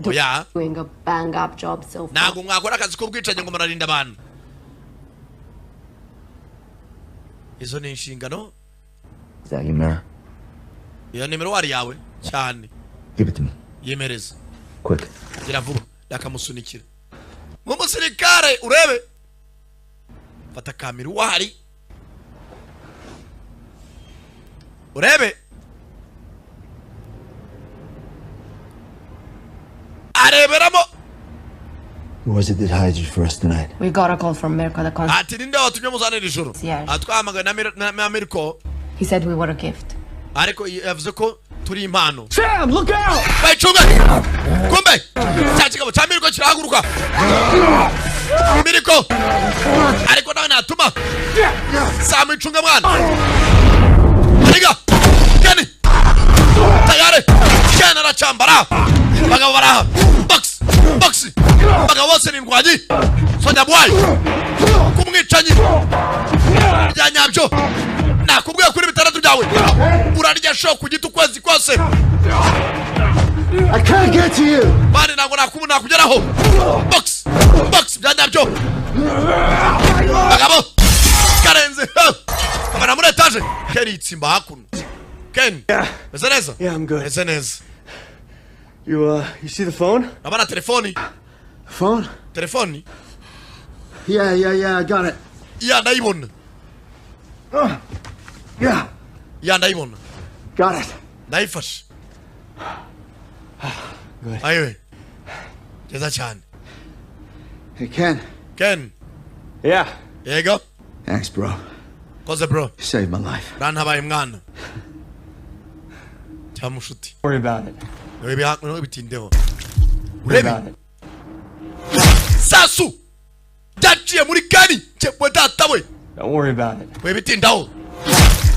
Oya. Doing a bang up job so far. Ntabwo mwakora akazi k'ubwicanyi ngo murarinda abantu. Izo ni inshingano. Is that your mirror? Iyo nimero wari yawe cyane. Give it to me. Yemereza. Quick. Gira vuba, ndakamusunikira nk'umusirikare. Urebe, fata kamera wahari urebe areberamo. Who was it that hired you for us tonight? We got a call from Mirko, the consul. Ati ninde watumye muzanira ijoro? Yes. Atwahamagaye na Mirko. He said we were a gift. Ariko yavuze ko turi impano. Sam, look out! Bayicunga kumbe cya kigabo cya Mirko kirahaguruka. Mirko ariko nawe natuma Sam, icunga mwana. Ariga Kenny tayari, Ken aracambara, bagabo baraha, box box, bagabo bose ni indwanyi. Sonya Bwayi kumwicanyi bya nyabyo, nakubwiye kuri 6 byawe urarya sho ku giti ukwezi kose. I can't get to you. Bani ntabwo nakugeraho. Box box bya nyabyo, bagabo karenze kabana muri etaje. Ken yitsimba hakuno. Ken, meze neza? Yeah, I'm good. Meze neza. You see the phone? Abana telefoni. Phone? Telefoni. Yeah, I got it. Ya, ndayibona. Yeah. Ya, ndayibona. Got it. Ndayifashe. Good. Ayiwe, byiza cyane. Hey, Ken. Ken. Yeah. Yego. Thanks, bro. Koze bro. You saved my life. Urantabaye mwana cyangwa mushuti. Don't worry about it. Niwe bitindeho. Worry Urebe. about it. Sasu byaciye muri Keni cyebwe data we. Don't worry about it. We bitindaho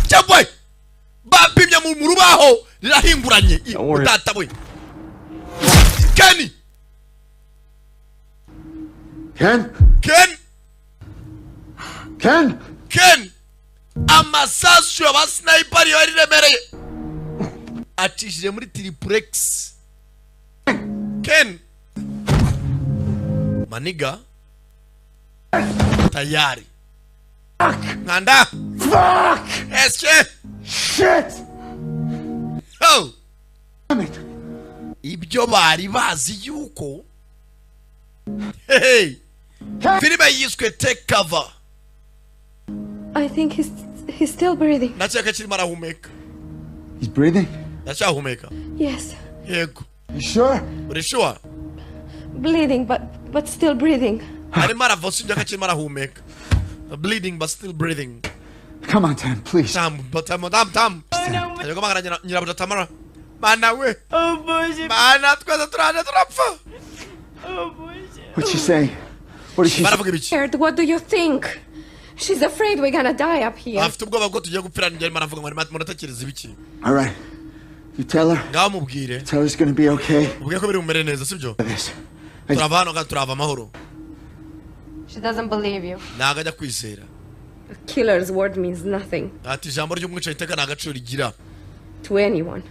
cyebwe, bapimye mu rubaho rirahinguranye. Don't worry. Data we, Keni. Ken? Ken. Ken? Ken, amasasu y'aba sniper yari remereye acishije muri triplex. Ken maniga tayari nkanda. Fuck! Eske. Shit! Oh. Damn it. Ibyo bari bazi yuko, hey, filime yiswe Take Cover. I think he's still breathing. Ndakeka kirimo arahumeka. He's breathing? Ndacyahumeka. Yes, Yego. You sure? Uri sure? Bleeding, but still breathing. Arimo arava, usibye ko akirimo arahumeka. Bleeding but still breathing. Come on, Tam, please. Tam, tam, tam, tam. Ayo guhamagara nyirabuja Tamara. Mana we, mana, twese turaje turapfa. What's she saying? What is she Baravuga ibiki? Scared, what do you think? She's afraid we're gonna die up here. Afite ubwoba bwo tugiye gupfira. Njye arimo aravuga ngo muratekereza ibiki? All right. You tell her. Ngaho mubwire. Tell her it's gonna be okay. Ubwiye ko biri bumere neza, sibyo? This. Turava hano kandi turava amahoro. She doesn't believe you. Ntabwo ajya kwizera. A killer's word means nothing Ati ijambo ry'umwicanyi iteka nta gaciro rigira to anyone.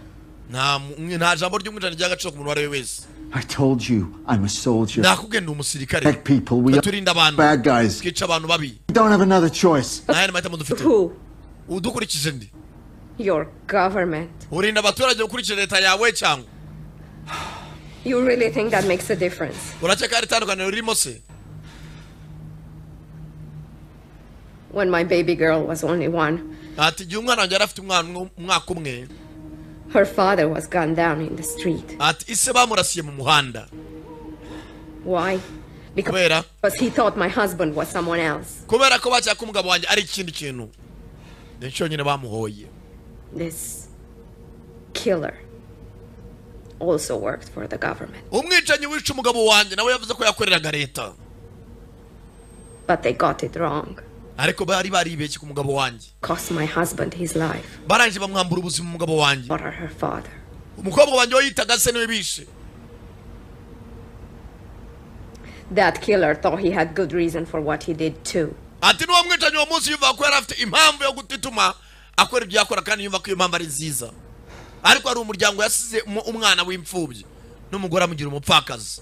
Nta jambo ry'umwicanyi rigira agaciro ku muntu uwo ari we wese. I told you I'm a soldier. Nakubwiye, ndi umusirikare. Protect people. We are Turinda abantu, bad guys. twica abantu babi. We don't have another choice. Nta yandi mahitamo dufite. Udukurikije ndi Your government. Urinda abaturage ukurikije leta yawe cyangwa? You really think that makes a difference? Urakeka hari itandukaniro ririmo se? When my baby girl was only 1, Ati igihe umwana wanjye yari afite umwaka umwe, her father was gunned down in the street. ati ise bamurasiye mu muhanda. Why? Kubera? Because he thought my husband was someone else. Kubera ko bakeka ko umugabo wanjye ari ikindi kintu, ni cyo nyine bamuhoye. This killer also worked for the government, Umwicanyi wica umugabo wanjye nawe yavuze ko yakoreraga leta, but they got it wrong. ariko bari baribeshye ku mugabo wanjye. Cost my husband his life. Barangije bamwambura ubuzima umugabo wanjye. Or her father. Umukobwa wanjye we yitaga se niwe bishe. That killer thought he had good reason for what he did too. Ati n'uwo mwicanyi uwo munsi yumva ko yari afite impamvu yo gutituma akora ibyo yakora, kandi yumva ko iyo mpamvu ari nziza, ariko hari umuryango yasize umwana w'imfubyi n'umugore amugira umupfakazi.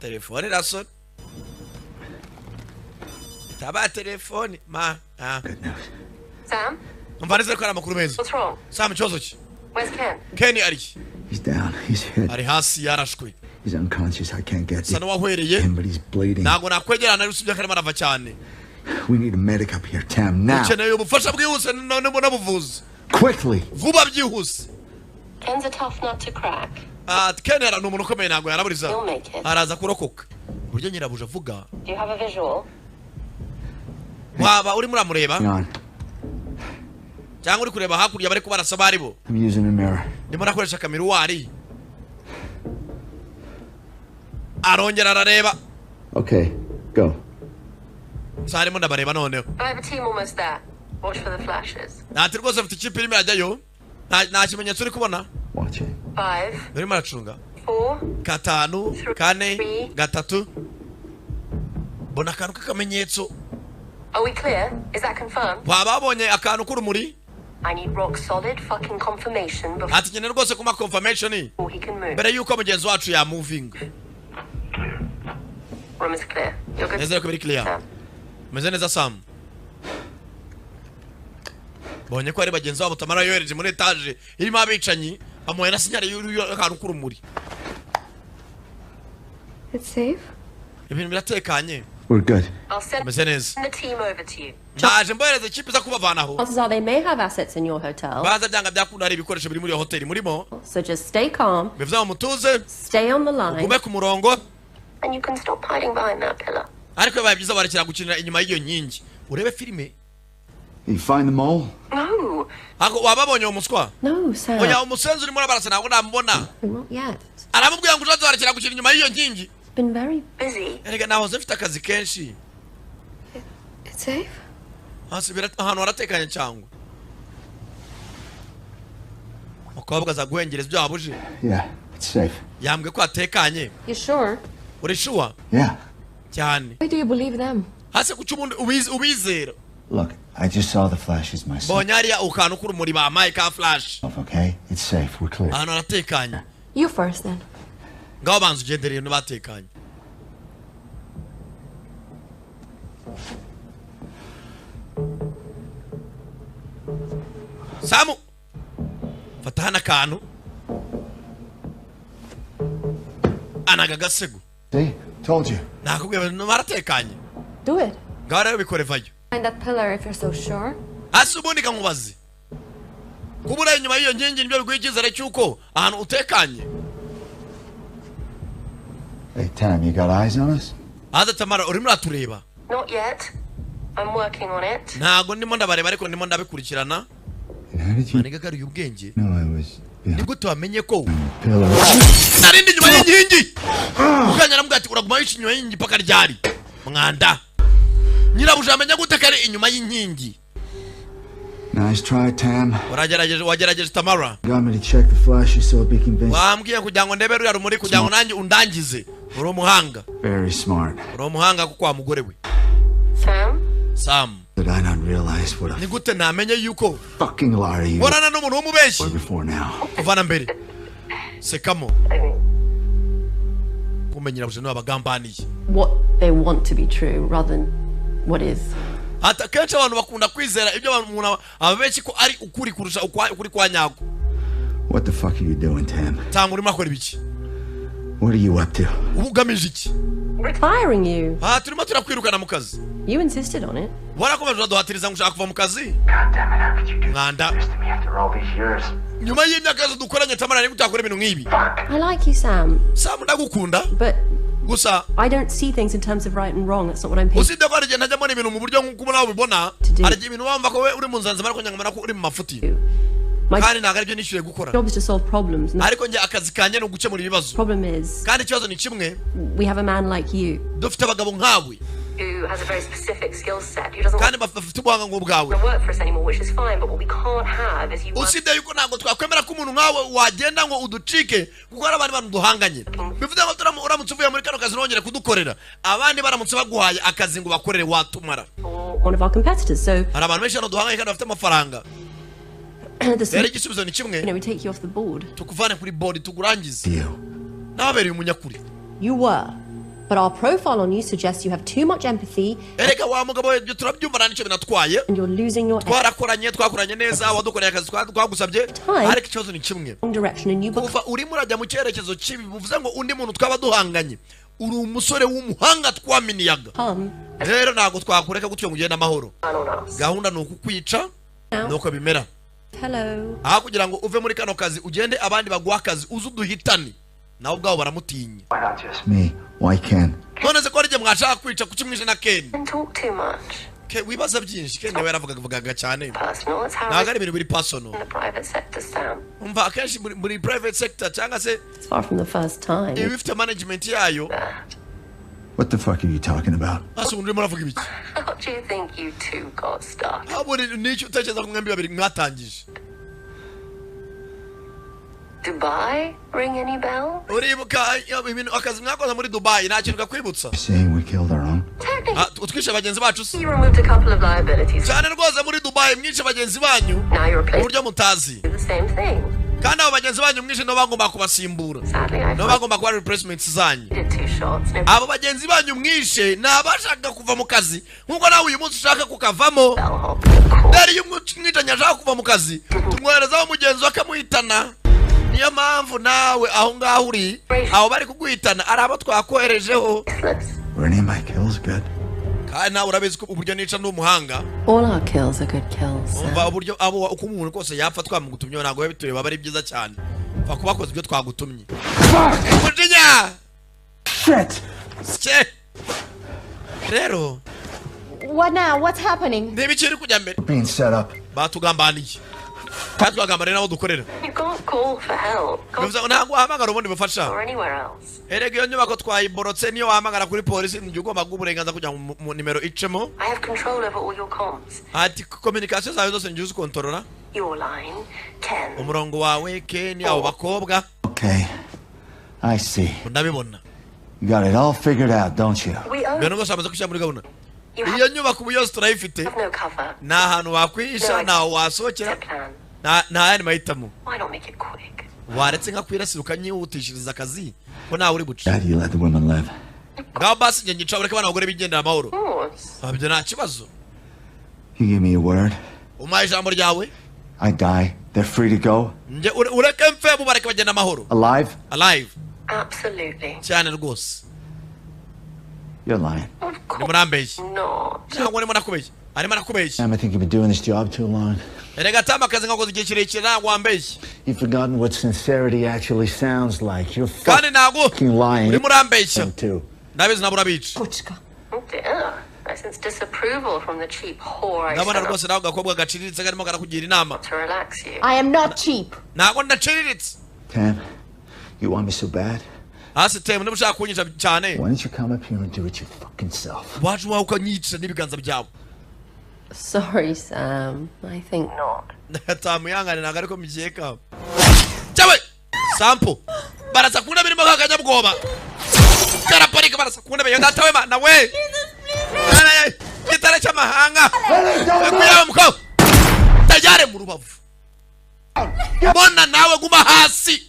Telefone irasona, taba telefone ma ah. Sam? Umva neza ko ari amakuru meza. What's wrong? Sam, ikibazo ki? Where's Ken? Ken ari he? He's down. He's hit. Ari hasi, yarashwe. He's unconscious. I can't get Asa to n'uwahwereye. him, but he's bleeding. Ntabwo nakwegerana, usibye ko arimo arava cyane. We need a medic up here, Tam, now. Ukeneye ubufasha bwihuse n'ubuvuzi. Quickly. Vuba byihuse. Ken's a tough nut to crack. Ah, Ken ni umuntu ukomeye, ntabwo yaraburiza. He'll make it. Araza kurokoka. Uburyo nyirabuja avuga. Do you have a visual? Waba urimo uramureba Hang on. cyangwa uri kureba hakurya bari kubarasa abari bo? I'm using a mirror. Ndimo nakoresha akamiruwari. Arongera arareba. Okay, go. Sa arimo ndabareba noneho. I have a team almost there. Watch for the flashes. Ntati rwose afite ikipe irimo irajyayo. Nta kimenyetso uri kubona? Watch it. 5, Urimo aracunga. 4, 5, 4, 3. Mbona akantu k'akamenyetso. Are we clear? Is that confirmed? Waba wabonye akantu k'urumuri? I need rock solid fucking confirmation before Ati nkeneye rwose kuma confirmation he can move. mbere y'uko mugenzi wacu yamuvinga. Room is clear. You're good. Nizere ko biri clear. Meze neza, Sam. Bonye ko ari bagenzi babo Tamara yohereje muri etaje irimo abicanyi, bamuhaye na signal y'akantu k'urumuri. It's safe? Ibintu biratekanye. We're good. I'll send Meze neza. the team over to you. Ndaje mbohereze ikipe iza kubavanaho. Chances are they may have assets in your hotel. Baza byanga byakunda hari ibikoresho biri muri iyo hoteli murimo. So just stay calm, Bivuze ngo mutuze, stay on the line. ugume ku murongo. And you can stop hiding behind that pillar. Ariko bibaye byiza barekera gukinira inyuma y'iyo nkingi urebe filime. You find the mole? No. Ako wababonye uwo muswa? No, Sam. Oya, umusenzi urimo urabarasa ntabwo namubona. Not yet. Aramubwira ngo ushatse warekera gukina inyuma y'iyo nkingi. It's been very busy. Erega nahoze mfite akazi kenshi. It's safe? Hasi ahantu haratekanye cyangwa? Umukobwa aza guhengereza ibyo wabuje. Yeah, it's safe. Yambwiye ko hatekanye. You sure? Uri sure? Yeah. Cyane. Why do you believe them? Hasi kuki ubundi ubizera? Look, I just saw the flashes myself, Mbonye hariya ukantu k'urumuri bampaye ka flash. okay? It's safe. We're clear. Ahantu haratekanye. You first then. Ngaho banza ugendere ibintu batekanye. Samu, fata hano akantu anaga agasego. See? Told you. Nakubwiye, abantu baratekanye. Do it. Ngaho rero bikore, vayo. Find that pillar if you're so sure. Hasi ubundi kamubaze, kuba uri inyuma y'iyo nkingi nibyo biguha icyizere cy'uko ahantu utekanye? Hey, Tam, you got eyes on us? Haza Tamara, urimo uratureba? Not yet. I'm working on it. Ntabwo ndimo ndabareba, ariko ndimo ndabikurikirana. And how did you Maniga agaruye ubwenge. know I was behind Nibwo tuwamenye ko the pillar? narindi inyuma y'inkingi. Mukanya aramubwira ati uraguma wica inyuma y'inkingi paka ryari, mwanda? Nyirabuja amenya gute ko ari inyuma y'inkingi? Nice try, Tam. Waragerageje, wagerageje, Tamara. Got me to check the flashes so it'd be convincing. Wambwiye kugira ngo ndebe ruriya rumuri kugira ngo nanjye undangize. Uri umuhanga. Very smart. Uri umuhanga kuko wa mugore we. Sam? Sam. Did I not realize what a Ni gute ntamenye yuko fucking liar you nkorana n'umuntu w'umubeshyi were before now? kuva na mbere? Sekamo kumbe nyirabuja niwe abagambaniye. What they want to be true rather than what is. Ati akenshi abantu bakunda kwizera ibyo abantu umuntu ababeshyi ko ari ukuri kurusha ukuri kwa nyako. What the fuck are you doing, Tam? Tanga, urimo akora ibiki? What are you up to? Uba ugamije iki? Firing you. Aha turimo turakwirukana mu kazi. You insisted on it. Warakomeje uraduhatiriza ngo ushaka kuva mu kazi, mwanda. After all these years. Nyuma y'imyaka yose dukoranye, Tamara, nigute utakora ibintu nk'ibi? I like you, Sam. Sam, ndagukunda. But Gusa I don't see things in terms of right and wrong. That's not what I'm paid usibye ko hari igihe ntajya mbona ibintu mu buryo nk'uko nawe ubibona, hari igihe ibintu wumva ko we uri mu nzira nzima ariko nyamara ko uri mu mafuti, kandi ntabwo aribyo nishyuye gukora. job is to solve problems. And the Ariko njye akazi kanjye ni ugukemura ibibazo. problem is Kandi ikibazo ni kimwe. we have a man like you. Dufite abagabo nkawe Who has a very specific skill set, who doesn't kandi bafite ubuhanga nk'ubwawe. want to work for us anymore, which is fine, but what we can't have is you work Usibye yuko ntabwo twakwemera ko umuntu nkawe wagenda ngo uducike, kuko hari abandi bantu duhanganye. Bivuze ngo uramutse uvuye muri kano kazi ntongere kudukorera, abandi baramutse baguhaye akazi ngo bakorere watumara. One of our competitors. So Hari abantu benshi hano duhanganye kandi bafite amafaranga. the Rero igisubizo ni kimwe. We take you off the board. Tukuvane kuri board, tukurangize. Nababereye umunyakuri. You were. But our profile on you suggests you have too much empathy Erega wa mugabo we, ibyo turabyumva, nta nicyo binatwaye. and you're losing your Twarakoranye, twakoranye neza, wadukoreye akazi twagusabye, ariko ikibazo ni kimwe. wrong direction and you Kuva urimo urajya mu cyerekezo kibi, bivuze ngo undi muntu twaba duhanganye, uri umusore w'umuhanga twaminiyaga. Rero ntabwo twakureka gutyo ngo ugende amahoro. Gahunda ni ukukwica, nuko bimera. Hello. Aho kugira ngo uve muri kano kazi ugende abandi baguha akazi, uze uduhitane. Nawe ubwabo baramutinya. Just me. Why Ken? None se ko ari igihe mwashaka kwica, kuki mwishe na Ken? and talk too much. Ke wibaza byinshi. Ken nawe yaravugaga cyane. Personal, it's how Ntabwo ari ibintu biri personal. in the private sector, Sam. Umva, akenshi muri private sector cyangwa se It's far from the first time. iba ifite management yayo. What the fuck are you talking about? Ase umuntu urimo uravuga ibiki? How do you think you two got started? Ahubwo nicyo utekereza ko mwembi babiri mwatangije? Dubai? Ring any bell? Uribuka ibintu akazi mwakoze muri Dubai? Nta kintu kakwibutsa? Saying we killed our own? Ah, utwishe bagenzi bacu se? You removed a couple of liabilities. Cyane rwose, muri Dubai mwishe bagenzi banyu Now you're mu replacing buryo mutazi. the same thing. Kandi abo bagenzi banyu mwishe nibo bagomba kubasimbura, nibo bagomba kuba replacements zanyu. Did two shots. No Abo bagenzi banyu mwishe ni abashaka kuva mu kazi nk'uko nawe uyu munsi ushaka kukavamo. Rero iyo umwicanyi ashaka kuva mu kazi, tumwoherezaho mugenzi we akamuhitana. Niyo mpamvu nawe aho ngaho uri, abo bari kuguhitana ari abo twakoherejeho. Were any of my kills good? Kandi nawe urabizi ko uburyo nica ndi umuhanga. All our kills are good kills. Sam. Umva, uburyo abo uko umuntu kose yapfa twamugutumye ntabwo biba bitureba, aba ari byiza cyane. Pfa kuba wakoze ibyo twagutumye. Umujinya. Shit! Cye rero. What now? What's happening? Niba ikiri kujya mbere. Being set up. Batugambaniye kandi twagambaniye n'abo dukorera. You can't call for help. Can't Bivuze ngo ntabwo wahamagara ubundi bufasha. or anywhere else. Erega iyo nyubako twayiborotse, niyo wahamagara kuri polisi ntigiye ugomba guha uburenganzira kugira ngo mu nimero icemo. I have control over all your comms. Ati communication zawe zose ngiye uzikontorora. Your line, Ken. Umurongo wawe, Ken, abo bakobwa. Okay. I see. Ndabibona. You got it all figured out, don't you? We own Ibintu byose bamaze gushyira muri gahunda. You have Iyo nyubako ubu yose turayifite. no cover. Nta hantu wakwihisha, ntaho wasohokera, nta yandi mahitamo. Why not make it quick? Waretse nkakwirasira ukanyihutishiriza akazi ko nawe uri buce. How do you let the women live? Ngaho basi njye nyica, ureke abana abagore bigendera amahoro. Of course. Ah, ibyo nta kibazo. You give me your word. Umpaye ijambo ryawe. I die. They're free to go. Njye ureke mfe, mubareke bagenda amahoro. Alive? Alive. Absolutely. Cyane rwose. You're lying. Ni murambeshye. Not. Ntabwo ndimo nakubeshya, arimo arakubeshya. Sam, I think you've been doing this job too long. Erega tama, akazi nkakoze igihe kirekire, ntabwo wambeshye. You've forgotten what sincerity actually sounds like. You're Kandi ntabwo fucking lying. urimo urambeshya. Too. Ndabizi, ntabwo urabica. Oh dear. I sense disapproval from the cheap whore I Ndabona sent up rwose nawe gakobwa gaciriritse karimo karakugira inama. to relax you. I am not cheap. Ntabwo ndaciriritse. Tam, you want me so bad? Hasi temu, niba ushaka kunyica cyane, Why don't you come up here and do it your fucking self? Waje iwawe ukanyica n'ibiganza byawe. Sorry, Sam. I think not. Tamuyangane, ntabwo ariko mukeka cyawe sampo barasa ku ntebe irimo kakanyabwoba karaparika, barasa ku ntebe yo data we mana we. Gitare cy'amahanga kuyawe mukobwa tayare mu rubavu. Mbona nawe guma hasi,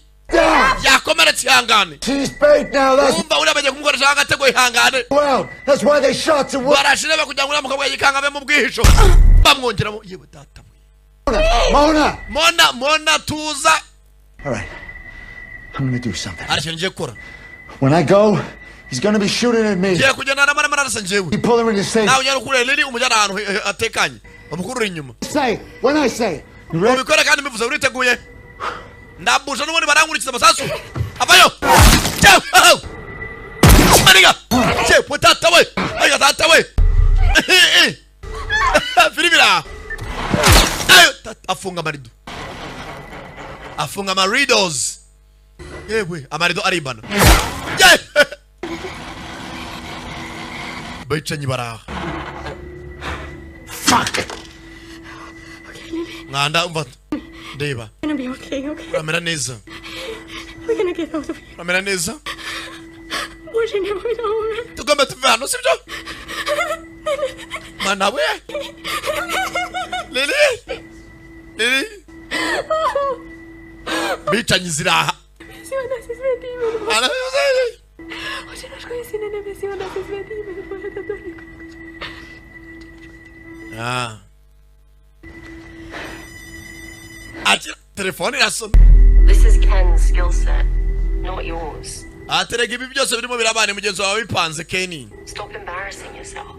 yakomeretse, ihangane. She's bait now, that's Umva, uriya bagiye kumukoresha agatego, ihangane. well. That's why they shot to Barashire kugira ngo uriya mukobwa yikanga abe mu bwihisho, bamwongeramo. Yewe data we! Mona! Mona, Mona, tuza. All right. I'm gonna do something. Hari ikintu ngiye gukora. When I go, he's gonna be shooting at me. Ngiye kugenda namara mararasa njyewe. You pull her into safety. Nawe ujyana ukurure Lili, umujyana ahantu atekanye, bamukurure inyuma. Say, when I say, you ready? Ubikore kandi mbivuze uriteguye. Ndabusha n'ubundi barankurikiza amasasu avayo. Cyewe! Mariga cyewe tata we, ayo tata we, filibira ayo tata. Afunga amarido, afunga amaridos. Yewe, amarido aribana. Yewe! Bicanyi baraha. Fuck! Mwanda, umva, ndeba. Gonna be okay, okay? Uramera neza. We're gonna get out of here. Uramera neza. Боже, не умер. Tugomba tuve hano, sibyo? Mana we! Lili, Lili, bicanyi ziraha. Отче наш, кои си на небесima, да се свети името Твое, да дойде. Ah. Ati telefone irasona. This is Ken's skill set, not yours. Aterega ibi byose birimo birabana, mugenzi wawe bipanze, Kenny. Stop embarrassing yourself.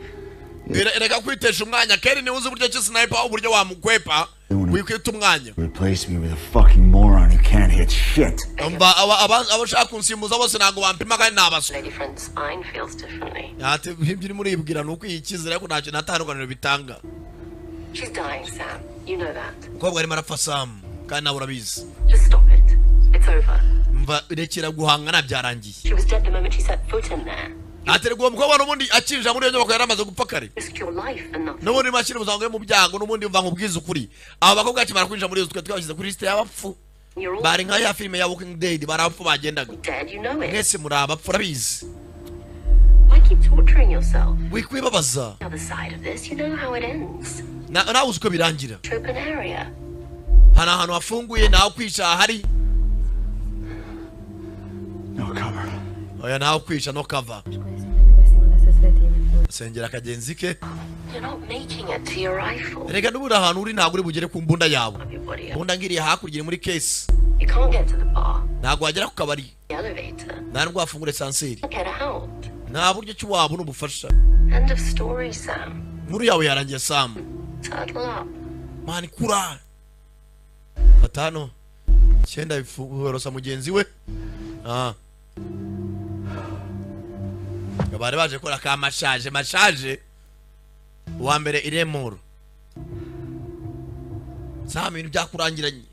Reka kwitesha umwanya. Kenny niwe uzi uburyo ki sniper, uburyo wamukwepa, wikwita umwanya. Replace me with a fucking moron who can't hit shit. Umva, aba ushaka kunsimbuza bose ntabwo bampima kandi ni abaswa. Lady friend's spine feels differently. Ati ibyo urimo uribwira ni ukwiyikizira, ariko ntacyo, nta tandukaniro bitanga. She's dying, Sam. You know that. Umukobwa arimo arapfa, Sam, kandi nawe urabizi. Just stop it. It's over. Mva, rekera guhangana, byarangiye. She was dead the moment she set foot in there. Aterega uwo mukobwa n'ubundi akinjira muri iyo nyubako yari amaze gupfa kare. Risked your life for nothing. N'ubundi urimo ashyira ubuzima bwe mu byago. N'ubundi mva nkubwize ukuri, aba bakobwa bakimara kwinjira muri iyo nzu, twari twabashyize kuri lisite y'abapfu. You're all Bari nka ya filime ya Walking Dead, bari abapfu bagendaga. dead. You know it. Mwese muri abapfu, urabizi. Why keep torturing yourself? Wikwibabaza. The other side of this, you know how it ends. Nawe uzi uko birangira. Open area. Hari ahantu hafunguye, ntawe kwica hari. No cover. Oya, ntawe kwica, no cover. Sengera akagenzi ke. You're not making it to your rifle. Reka, n'ubundi ahantu uri ntabwo uri bugere ku mbunda yawe. Mbunda ngiriye hakurya, iri muri case. You can't get to the bar. Ntabwo wagera ku kabari. The elevator. Nta nubwo wafungura ascenseur. Get out. Nta buryo ki wabona ubufasha. End of story, Sam. Inkuru yawe yarangiye, Sam. Turtle up. Mani kura batanu icyenda biforosa mugenzi we. Ah, bari baje gukora ka massage. Massage uwa mbere iremuro. Sam, ibintu byakurangiranye.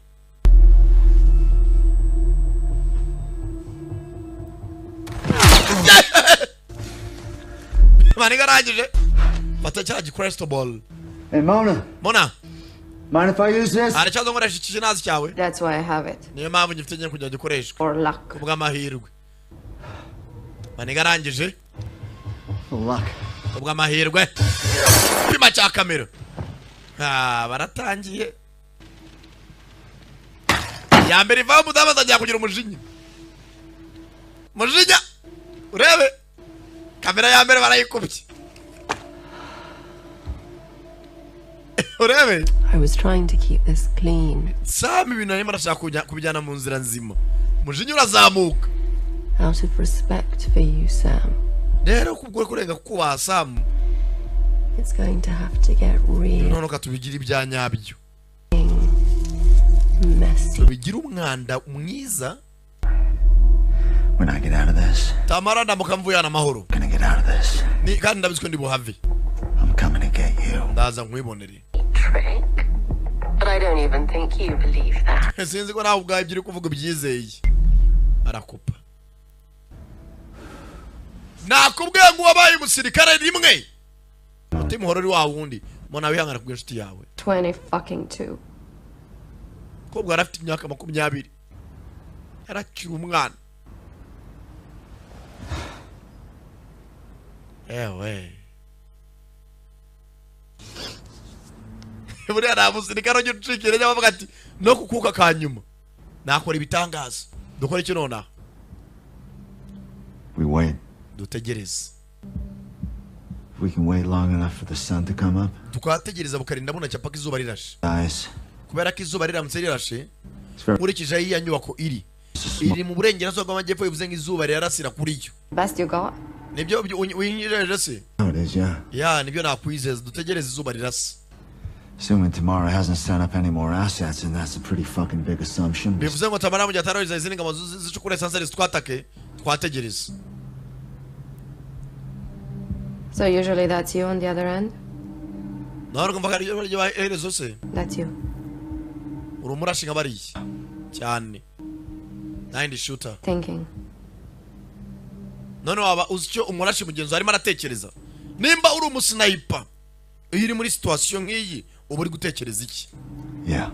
Maniga arangije fata cya gicrystal ball. Hey, Mona. Mona. Mind if I use this? Hari ikibazo nkoresha iki kinazi cyawe? That's why I have it. Niyo mpamvu ngifite ngiye kujya gikoreshwa. For luck. Kubw'amahirwe. Maniga arangije. For luck. Kubw'amahirwe. Pima cya kamera. Ah, baratangiye. Ya mbere ivaho, umudamu atangira kugira umujinya. Mujinya! Urebe! Kamera ya mbere barayikubye. Urebe! I was trying to keep this clean. Sam, ibintu arimo arashaka kubijyana mu nzira nzima. Umujinya urazamuka. Out of respect for you, Sam, Rero kubwo kurenga kubaha Sam, it's going to have to get real none ukatubigira ibya nyabyo. messy. Tubigira umwanda mwiza. When I get out of this, Tamara, ndamuka mvuye hano amahoro. gonna get out of this. Ni kandi ndabizi ko ndi buhave. Ndaza nkwibonere. Trick. But I don't even think you believe that. Sinzi ko nawe ubwawe ibyo uri kuvuga ubyizeye. Arakupa. Nakubwiye ngo wabaye umusirikare rimwe, umutima uhora uri wa wundi. Mbona wihangana kubw'inshuti yawe. 20 fucking two. Kobwa yari afite imyaka 20, yarakiri umwana. Ewe, buriya nta musirikare ujya ucika intege, bavuga ati no kukuka ka nyuma nakora ibitangaza. Dukora iki nonaha? We wait. Dutegereze. If we can wait long enough for the sun to come up, Tukategereza bukarinda bunacya paka izuba rirashe. Guys. Kubera ko izuba riramutse rirashe, It's very nkurikije aho iya nyubako iri mu burengerazuba bw'amajyepfo, bivuze ngo izuba rirarasira kuri yo. Best you got? Nibyo winjireje se? How it is, yeah. Ya, nibyo nakwizeza. Dutegereze izuba rirasa. Assuming Tamara hasn't set up any more assets, and that's a pretty fucking big assumption. Bivuze ngo Tamara mu gihe atarohereza izindi ngabo zicukura esanseri zitwatake, twategereza. So usually that's you on the other end? Nawe urumva ko ari ryo herezo se? That's you. Uri umurashi nka bariya cyane, nayindi shooter. Thinking. None waba uzi icyo umurashi mugenzi wawe arimo aratekereza? Nimba uri umusniper, iyo uri muri situation nk'iyi uba uri gutekereza iki? Yeah.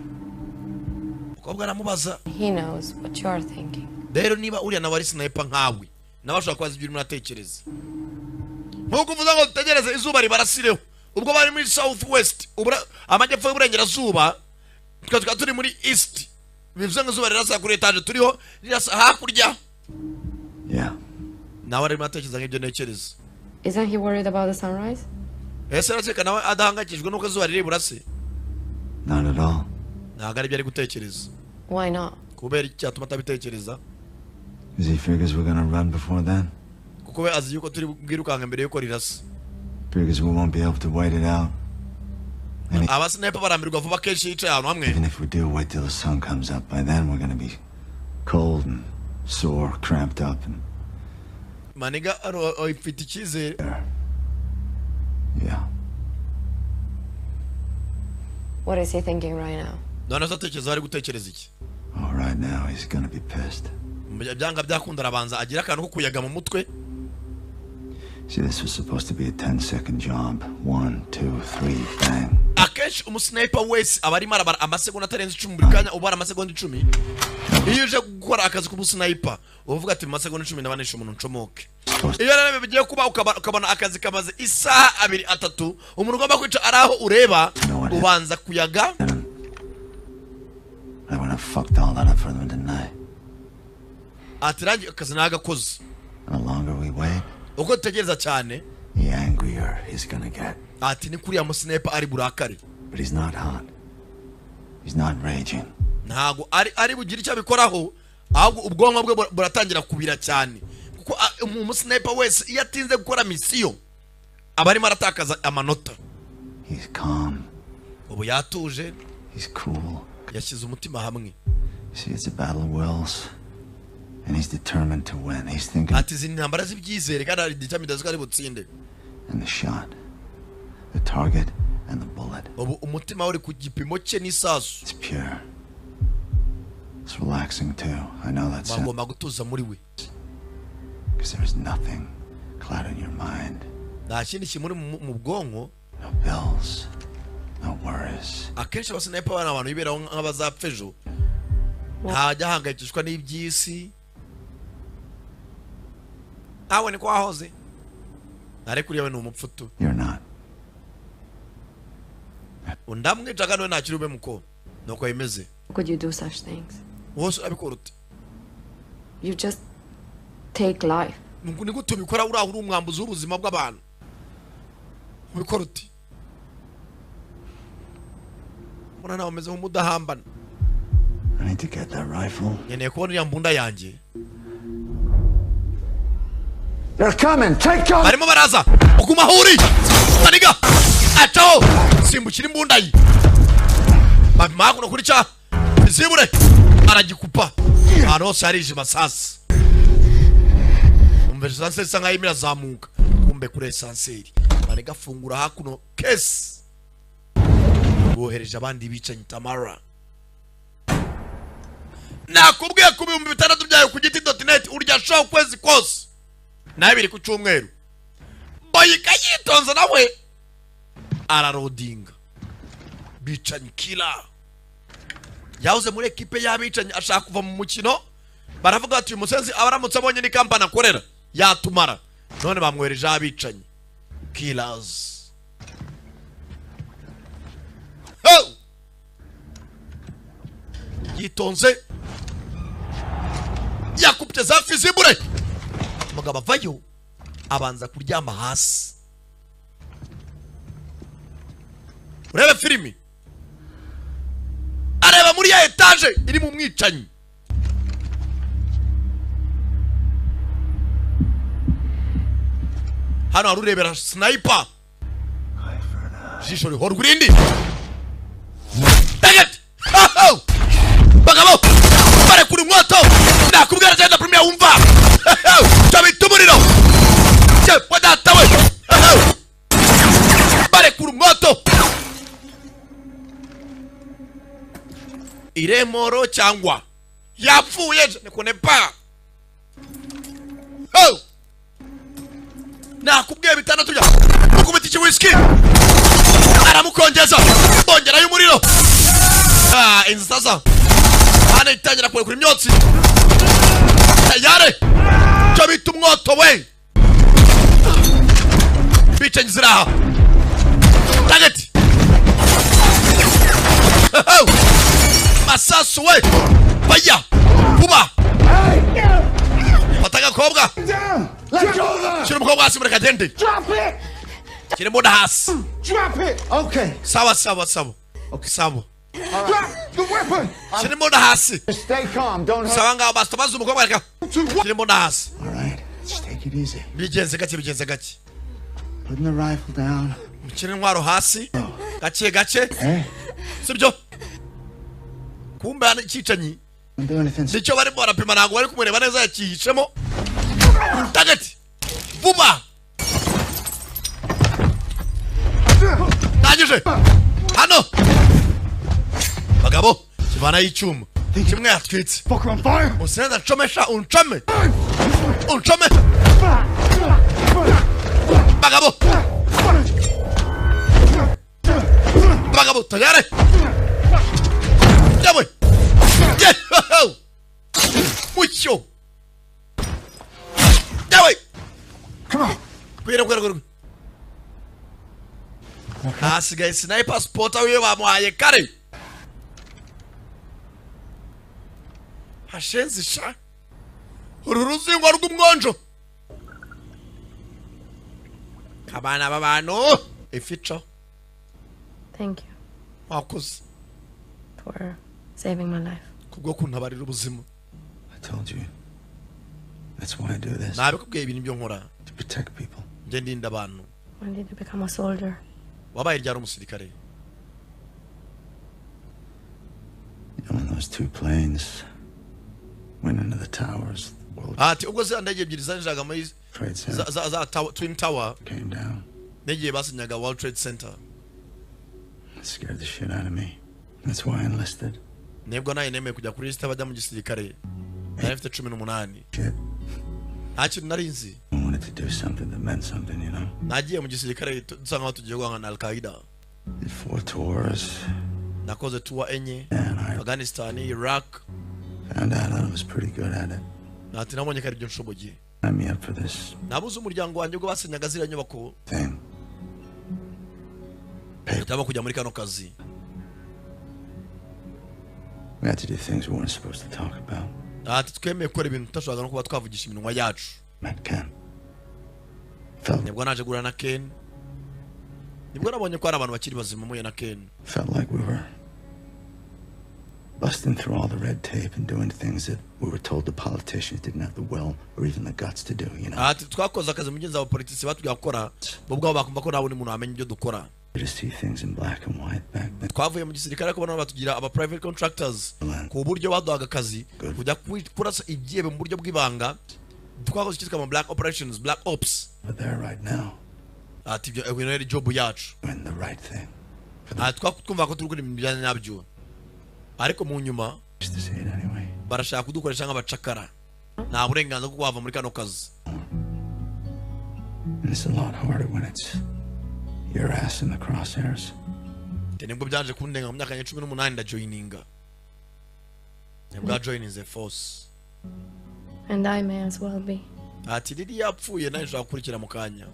Umukobwa aramubaza. He knows what you're thinking. Rero niba uriya nawe ari sniper nkawe, nawe ashobora kubaza ibyo urimo uratekereza. Nkuko uvuze ngo dutegereze izuba ribarasireho, ubwo bari muri south west, amajyepfo y'uburengerazuba, twe tukaba turi muri east, bivuze ngo izuba rirasa kuri etaje turiho, rirasa hakurya. Yeah. Nawe arimo aratekereza nk'ibyo ntekereza. Isn't he worried about the sunrise? Ese arakeka nawe adahangayikishijwe n'uko izuba riri burase? Not at all. Ntabwo aribyo ari gutekereza. Why not? Kubera iki cyatuma atabitekereza? Because he figures we're gonna run before then. Kuko we azi yuko turi bwirukanka mbere yuko rirasa. Figures we won't be able to wait it out. And Abasniper barambirwa vuba kenshi yicaye ahantu hamwe. even if we do wait till the sun comes up, by then we're gonna be cold and sore, cramped up, and Maniga ifite icyizere. Yeah. What is he thinking right now? None se atekereza, ari gutekereza iki? Oh, right now he's gonna be pissed. Byanga byakunda arabanza agira akantu ko kuyaga mu mutwe. See, this was supposed to be a 10-second job. 1, 2, 3, bang. Akenshi umusniper wese aba arimo arabara amasegonda atarenze 10 buri kanya. Ubara amasegonda 10. Iyo uje gukora akazi k'ubusniper, uba uvuga ati mu masegonda 10 ndabanisha umuntu ncomoke. Iyo rero bigiye kuba ukabona akazi kamaze isaha 2 3, umuntu ugomba kwica ari aho ureba, ubanza kuyaga. I went and fucked all that up for them, didn't I? Ati nanjye akazi nagakoze. And the longer we wait, Uko dutegereza cyane, the angrier he's gonna get. ati ni kuriya musniper ari burakare. But he's not hot. He's not raging. Ntago ari bugire icyo abikoraho, ahubwo ubwonko bwe buratangira kubira cyane, kuko umusniper wese iyo atinze gukora misiyo aba arimo aratakaza amanota. He's calm. Ubu yatuje. He's cool. Yashyize umutima hamwe. See, it's a battle of wills. And he's determined to win. He's thinking. Ati izi ni intambara z'ibyizere, kandi hari determined ko ari butsinde. And the shot, the target, and the bullet. Ubu umutima uri ku gipimo cye n'isasu. It's pure. It's relaxing too. I know that's Bagomba gutuza muri we. because there's nothing clouding your mind. Nta kindi kimuri mu bwonko. No bills, no worries. Akenshi abasniper bari abantu biberaho nk'abazapfa ejo, ntajya ahangayikishwa n'iby'isi. Nawe niko wahoze, ariko uriya we ni umupfutu. You're not. Ndamwica kandi we ntakiri ube muko nuko bimeze. How could you do such things? Wose urabikora ute? You just take life. Ni gute ubikora? Uriya uri umwambuzi w'ubuzima bw'abantu, ubikora ute? Mbona nawe umeze nk'umudahambana. I need to get that rifle. Nkeneye kubona iriya mbunda yanjye. They're coming! Take cover! Barimo baraza, uguma aho uri. Maniga acaho, simbukira imbunda ye, bapima hakuno kuri cya bizibure, aragikupa. Ahantu hose harijima. Sasa umva esanseri isa nkaho irimo irazamuka, kumbe kuri esanseri maniga afungura hakuno kesi. Bohereje abandi bicanyi Tamara. Nakubwiye ku 6000 byayo ku giti.net urya show kwezi kose. Nawe biri ku cyumweru. Boyika yitonze nawe ararodinga. Bicanyi killer. Yahoze muri ekipe y'abicanyi ashaka kuva mu mukino. Baravuga ati uyu musenzi abaramutse abonye ni company akorera yatumara. None bamwohereje abicanyi. Killers. Oh! Yitonze yakupye za fizibure. Mugabo avayo abanza kuryama hasi. Urebe filimi. Areba muri ya etage iri mu mwicanyi. Hano arurebera sniper. Jisho rihora urindi. Target! Bagabo! Bare kuri mwoto! Nakubwira cyane premier wumva. Cyabitumuriro. Cye wadatawe. Bare kuri mwoto. Iremoro cyangwa yapfuye ne connais pas. Oh! Nakubwiye bitandatu bya mukubita iki whisky. Aramukongeza. Bongera y'umuriro. Ah, inzaza. Hano itangira kurekura imyotsi. Tayare. Cyo bita umwoto we. Bice nzira. Target. Masasu we. Baya. Kuba. Fata agakobwa. Shyira umukobwa hasi mureka agende. Shyira imbunda hasi. Okay. Sawa sawa sawa. Sawa. Drop the weapon. Shyira imbunda hasi. Stay calm. Don't Sawa ngaho basta baza umukobwa reka. Shyira imbunda hasi. All right. Just take it easy. Bigenze gake bigenze gake. Putting the rifle down. Mushyira intwaro hasi. Gake gake. Sibyo? Kumbe hano icyicanyi. Don't do anything. Nicyo barimo barapima ntabwo bari kumureba neza yakihishemo. Target. Vuba. Tangije. Hano. Bagabo kivana y'icyuma. Kimwe yatwitse. Musenza ncomesha uncome. Uncome. Bagabo. Bagabo tayari. Yawe. Mucyo. Yawe. Come on. Kwira kwira kwira. Hasigaye sniper spotter wiwe bamuhaye kare. Hashenzi sha. Uru ruzingo rw'umwonjo. Kabana babano ifico. Thank you. Wakoze. For saving my life. Kubwo kuntabarira ubuzima. I told you. That's why I do this. Nabikubwiye ibintu byo nkora. To protect people. Nje ndinda abantu. When did you become a soldier? Wabaye ryari umusirikare? You know, when those two planes went into the towers, the World Ati ubwo ziriya ndege ebyiri zanjiraga muri Trade Center za Twin Tower came down. n'igihe basinyaga World Trade Center. It scared the shit out of me. That's why I enlisted. Nibwo nawe nemeye kujya kuri lisite bajya mu gisirikare. Nari mfite 18. Shit. Nta kintu nari nzi. I wanted to do something that meant something, you know. Nagiye mu gisirikare dusa nkaho tugiye guhangana na Al-Qaeda. Did 4 tours. Nakoze tour enye. Afghanistan, Iraq. Found out I was pretty good at it. Ati nabonye ko ari byo nshoboye. Signed me up for this Nabuze umuryango wanjye ubwo basenyaga ziriya nyubako. thing. Hitamo kujya muri kano kazi. We had to do things we weren't supposed to talk about. Ati twemeye gukora ibintu tutashoboraga no kuba twavugisha iminwa yacu. Met Ken. Nibwo naje guhura na Ken. Nibwo nabonye ko hari abantu bakiri bazima muye na Ken. Felt like we were busting through all the red tape and doing things that we were told the politicians didn't have the will or even the guts to do, you know. Ati twakoze akazi mugenzi wa politisi batubwira gukora, bo ubwabo bakumva ko nta wundi muntu wamenya ibyo dukora. To see things in black and white back then. Twavuye mu gisirikare ariko bano batugira aba private contractors ku buryo baduhaga akazi kujya kurasa ibyebe mu buryo bw'ibanga. Twakoze icyitwa ama black operations, black ops. But there right now, Ati ibyo ibintu ari job yacu. doing the right thing. Twumva ko turi gukora ibintu bijyanye nabyo, ariko mu nyuma barashaka kudukoresha nk'abacakara. Nta burenganzira bwo kuhava muri kano kazi. And it's a lot harder when it's your ass in the crosshairs. Nibwo byaje kundenga mu myaka ya 18 ndajoininga. Nibwo joininze force. And I may as well be. Ati Lili yapfuye nawe nshobora gukurikira mu kanya.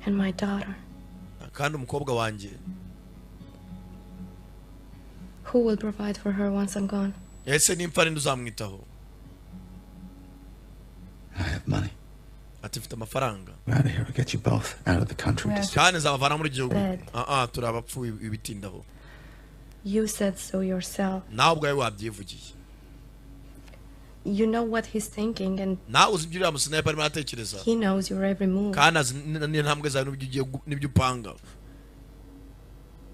And my daughter. Kandi umukobwa wanjye. Who will provide for her once I'm gone? Ese nimfa ninde uzamwitaho? I have money. Ati mfite amafaranga. We're out of here. We'll get you both out of the country. Kandi nzabavana muri gihugu. Turi abapfuye ibitindaho. You said so yourself. Nawe ubwawe wabyivugiye. You know what he's thinking and nawe uzi ibyo uriya musniper arimo aratekereza. He knows your every move. Kandi azi n'intambwe zawe n'ibyo upanga.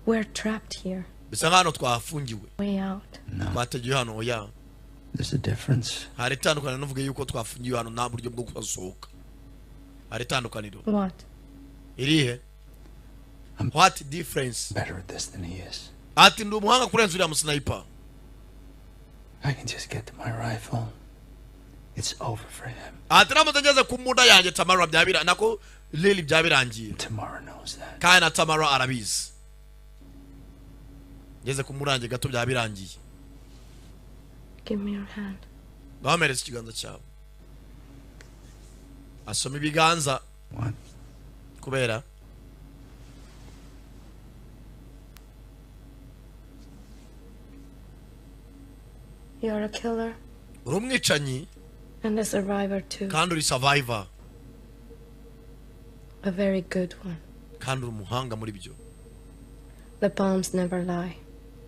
We're trapped here. Bisa nk'ahantu twafungiwe. Way out. Twategewe hano oya. There's a difference. Hari itandukaniro n'uvuge yuko twafungiwe hano nta buryo bwo kuhasohoka. Hari itandukaniro. What? Irihe? What difference? Better at this than he is. Ati ndi umuhanga kurenza uriya musniper. I can just get to my rifle. It's over for him. Ati namutse ngeze ku mbunda yanjye Tamara byabira nako Lily byabirangiye. Tamara knows that. Kandi na Tamara arabizi. Ngeze ku mbunda yanjye gato byabirangiye. Give me your hand. Bamereze ikiganza cyawe. Asoma ibiganza. What? Kubera You're a killer. Uri umwicanyi. And a survivor too. Kandi uri survivor. A very good one. Kandi uri umuhanga muri byo. The palms never lie.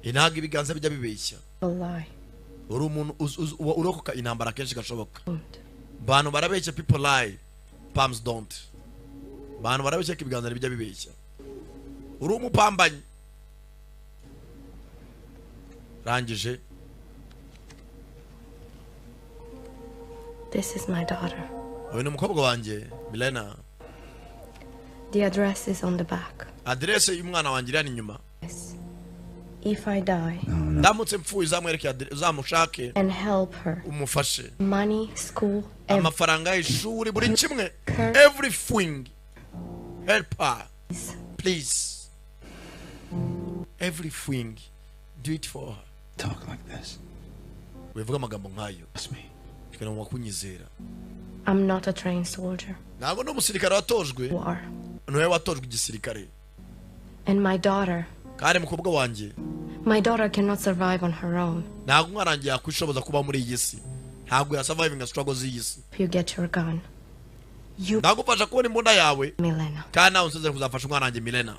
Ntabwo ibiganza bijya bibeshya. A lie. Uri umuntu urokoka intambara kenshi gashoboka. Bantu barabeshya, people lie. Palms don't. Bantu barabeshya ko ibiganza bijya bibeshya. Uri umupambanyi. Rangije. This is my daughter. Uyu ni umukobwa wanjye, Milena. The address is on the back. Address y'umwana wanjye iri inyuma. Yes. If I die. Ndamutse mpfuye uzamwereke uzamushake. And help her. Umufashe. Money, school, amafaranga y'ishuri buri kimwe. Everything. Help her. Please. Everything. Do it for her. Talk like this. Wivuga amagambo nkayo. Trust me. Kunyizera. I'm not a trained soldier. Ntabwo ndi umusirikare watojwe. Niwe watojwe igisirikare. And my daughter. Kandi mukobwa wanjye. My daughter cannot survive on her own. Ntabwo umwana wanjye yakwishoboza kuba muri iyi si. Ntabwo ya surviving struggle z'iyi si. You get your gun. You. Ndagufasha kubona imbunda yawe. Milena. Kandi nawe unsezere kuzafasha umwana wanjye Milena.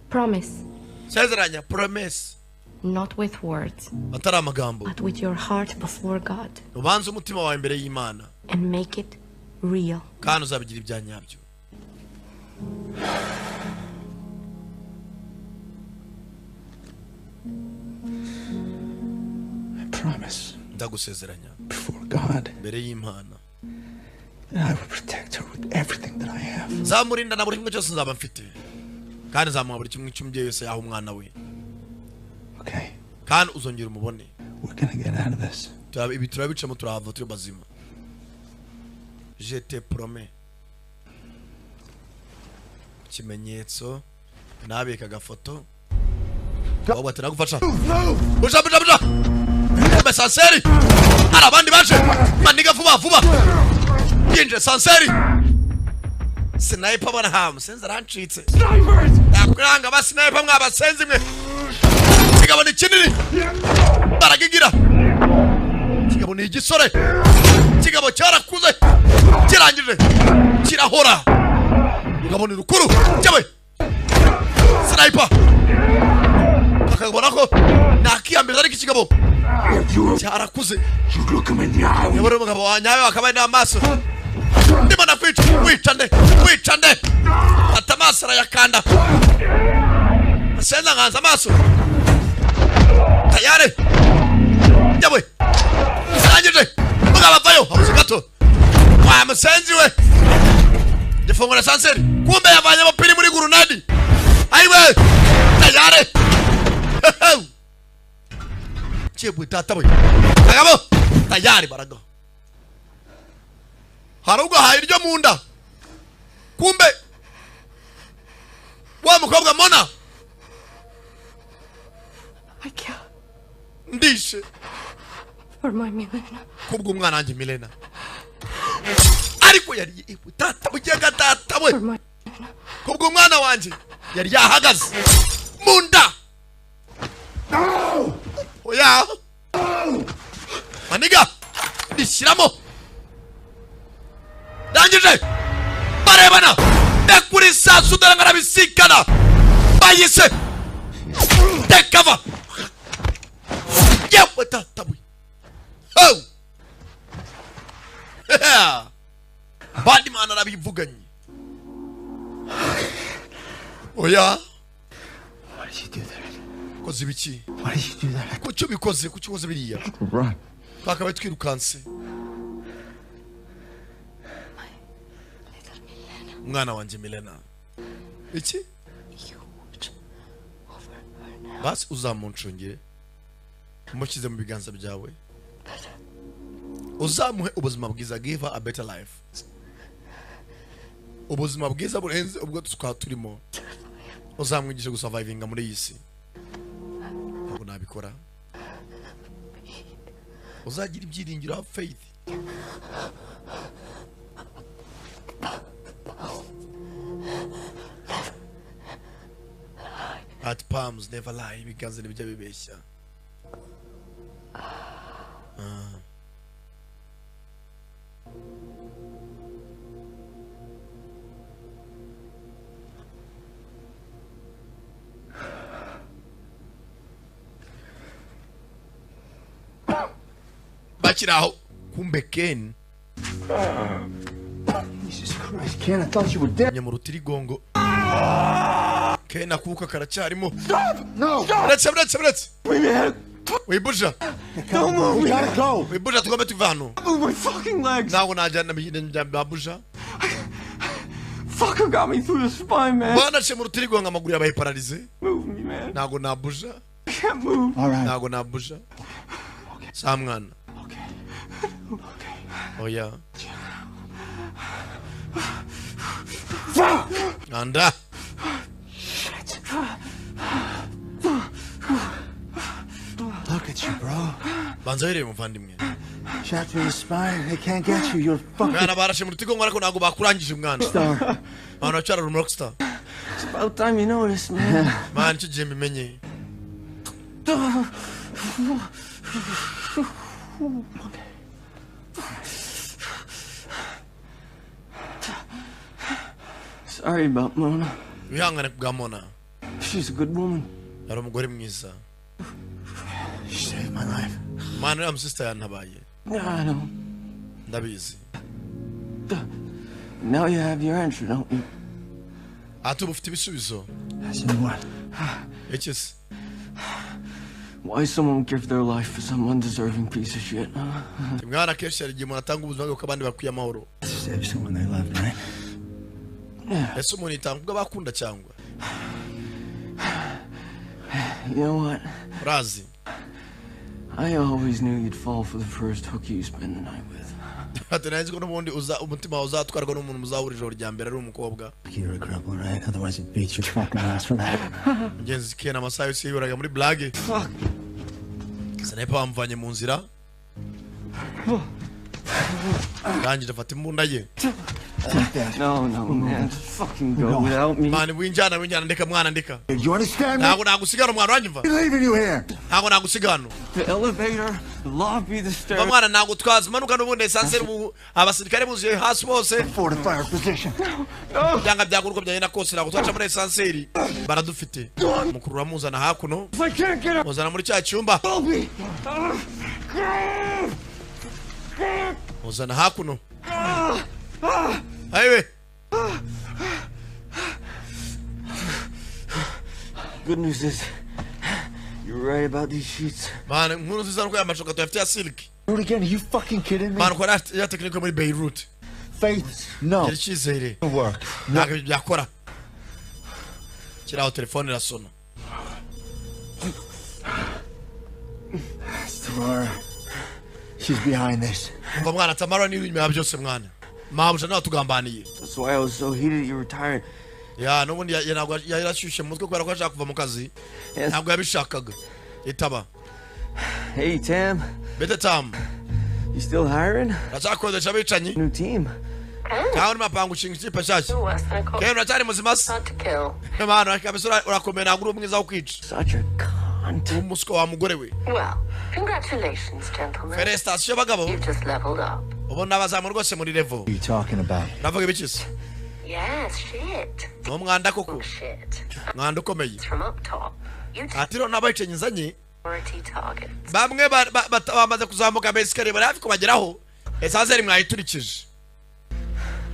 Promise. Sezeranya, promise. Not with words, atari amagambo, but with your heart before God. Ubanze umutima wawe imbere y'Imana. And make it real. Kandi uzabigira ibya nyabyo. I promise. Ndagusezeranya. Before God. Imbere y'Imana. That I will protect her with everything that I have. Nzamurinda na buri kimwe cyose nzaba mfite. Kandi nzamuha buri kimwe cy'umubyeyi wese yaha umwana we. Okay. Kandi uzongera umubone. We're gonna get out of this. Ibi turabicamo turahava turi bazima. Je te promets. Ikimenyetso nabika agafoto. Wabwo ati nagufasha. Buja buja buja. Sanseri. Hari abandi baje. Maniga vuba vuba. Yinje Sanseri. Sniper bana hamu senze arancitse. Nakuranga ba sniper mwabasenze mwe. Kigabo ni kinini. Baragigira. Kigabo ni igisore. Kigabo cyarakuze. Kirangije. Kirahora. Kigabo ni rukuru. Cyawe. Sniper. Akabona ko nakiyambeza ariko ikigabo cyarakuze. Yabora umugabo wanyawe wakabaye n'amaso. Ndimo nakwica, wica nde, wica nde. Ata amaso arayakanda. Senza nganza amaso. Tayari. Yawe. Sangije. Mugabo avayo, habuze gato. Wa musenzi we. Gifungura sanseri kumbe yavanye piri muri gurunadi. Ayiwe tayare. Chebwe tata we. Kagabo tayari baraga. Harugo hayiryo munda. Kumbe wa mukobwa Mona. I kill. Ndishe. For my Milena. Kubwo umwana wanjye Milena. Ariko yari tata bugiye tata we. Kubwo umwana wanjye yari yahagaze munda. Oya. Maniga ndishyiramo. Ndangije. Barebana. Ndakuri sasu darangarabisikana. Bayise. Tekava. Yewe tata we. Oh. Bandi mana arabivuganye. Oya. Why did you do that? Koze ibiki? Why did you do that? Kuki ubikoze? Kuki ukoze biriya? Run. Twakabaye twirukanse. Umwana wanjye Milena. Iki? Basi uzamuncungire. Umushyize mu biganza byawe. Uzamuhe ubuzima bwiza, give her a better life. Ubuzima bwiza burenze ubwo twaba turimo. Uzamwigisha gusurvivinga muri iyi si. Ntabwo nabikora. Uzagira ibyiringiro, have faith. At palms never lie, ibiganza ntibijya bibeshya. Bakiraho kumbe Ken. Jesus Christ, Ken, I thought you were dead. Nyamurutirigongo. Ken akuka karacyarimo. Stop! No. Uretse uretse uretse. Wibuja. Don't move. We gotta go. Wibuja tugombe tuve hano. Move my fucking legs. Ntabwo najyana babuja. Fucker got me through the spine, man. Banace mu rutirigongo amaguru yabaye pararize. Move me, man. Ntabwo nabuja. I can't move. All right. Ntabwo nabuja. Sa mwana. Oya. Anda. Look at you, bro. Banza wirebe muvandimwe. Shot through the spine. They can't get you. You're fucking. Mwana barashe mu rutirigongo ariko ntabwo bakurangije mwana. Star. Mwana wacyara uri rockstar. It's about time you noticed, man. Man, icyo gihe mbimenye. Sorry about Mona. Wihangane kubwa Mona. She's a good woman. Yari umugore mwiza. She saved my life. Mwana uriya musista yantabaye. I know. Ndabizi. Now you have your answer, don't you? Ati ubu ufite ibisubizo. As in what? Iki se? Why someone would give their life for some undeserving piece of shit, huh? Mwana kenshi hari igihe umuntu atanga ubuzima bwe kuko abandi bakwiye amahoro. Save someone they loved, right? Ese umuntu yitanga ubwo abakunda cyangwa? You know what? Urazi. I always knew you'd fall for the first hooky you spend the night with. Ati nari nzi ko n'ubundi umutima wawe uzatwarwa n'umuntu muzahura ijoro rya mbere ari umukobwa. You're a cripple, right? Otherwise you'd beat your fucking ass for that. Mugenzi Ken amasaha yose yiberaga muri blague. Sniper bamuvanye mu nzira. Arangije afata imbunda ye. No, no, man. Just fucking go without me. Man, winjana winjana ndeka mwana ndeka. You understand me? Ntabwo nagusigara mwana uranyumva? I'm leaving you here. Ntabwo nagusiga hano. The elevator, the lobby, the stairs. Mwana ntabwo twazimanuka n'ubundi esanseri abasirikare buzuye hasi bose. Fortify our position. Byanga byagura uko byagenda kose ntabwo twaca muri esanseri. Baradufite. Mukuru uramuzana hakuno. Muzana muri cya cyumba. Muzana hakuno. Ayiwe. Good news is you're right about these sheets. Man, inkuru nziza nuko aya mashuka tuyafite ya silk. Do it again. Are you fucking kidding me? Man, ukora ya tekinike muri Beirut. Faith, no. Gira icyizere. Work. Ntabwo ibyo byakora. Kiraho telefone irasona. It's Tamara. She's behind this. Umva mwana, Tamara niwe inyuma ya byose mwana. Mabuja nawe tugambaniye. That's why I was so heated you retired. Ya n'ubundi ntabwo yarashyushye mu mutwe kubera ko ashaka kuva mu kazi. Ntabwo yabishakaga. Itaba. Hey, Tam. Bete Tam. You still hiring? Uracyakodesha abicanyi? New team. Cyangwa urimo apanga ushinga ikipe nshyashya? Ken uracyari muzima se? Mwana kabisa urakomeye, ntabwo uri umwiza wo kwica. Such a cunt. Umuswa wa mugore we. Well, congratulations, gentlemen. Felicitation bagabo. You've just leveled up. Ubona abazamu rwose muri level. What are you talking about? Uravuga ibiki se? Yes, shit. Ni umwanda koko. Shit. Mwanda ukomeye. It's from up top. You Ati rero n'abicanyi nzanye priority targets. bamwe bamaze kuzamuka amesikariye bari hafi kubageraho. Esanzeri mwayiturikije.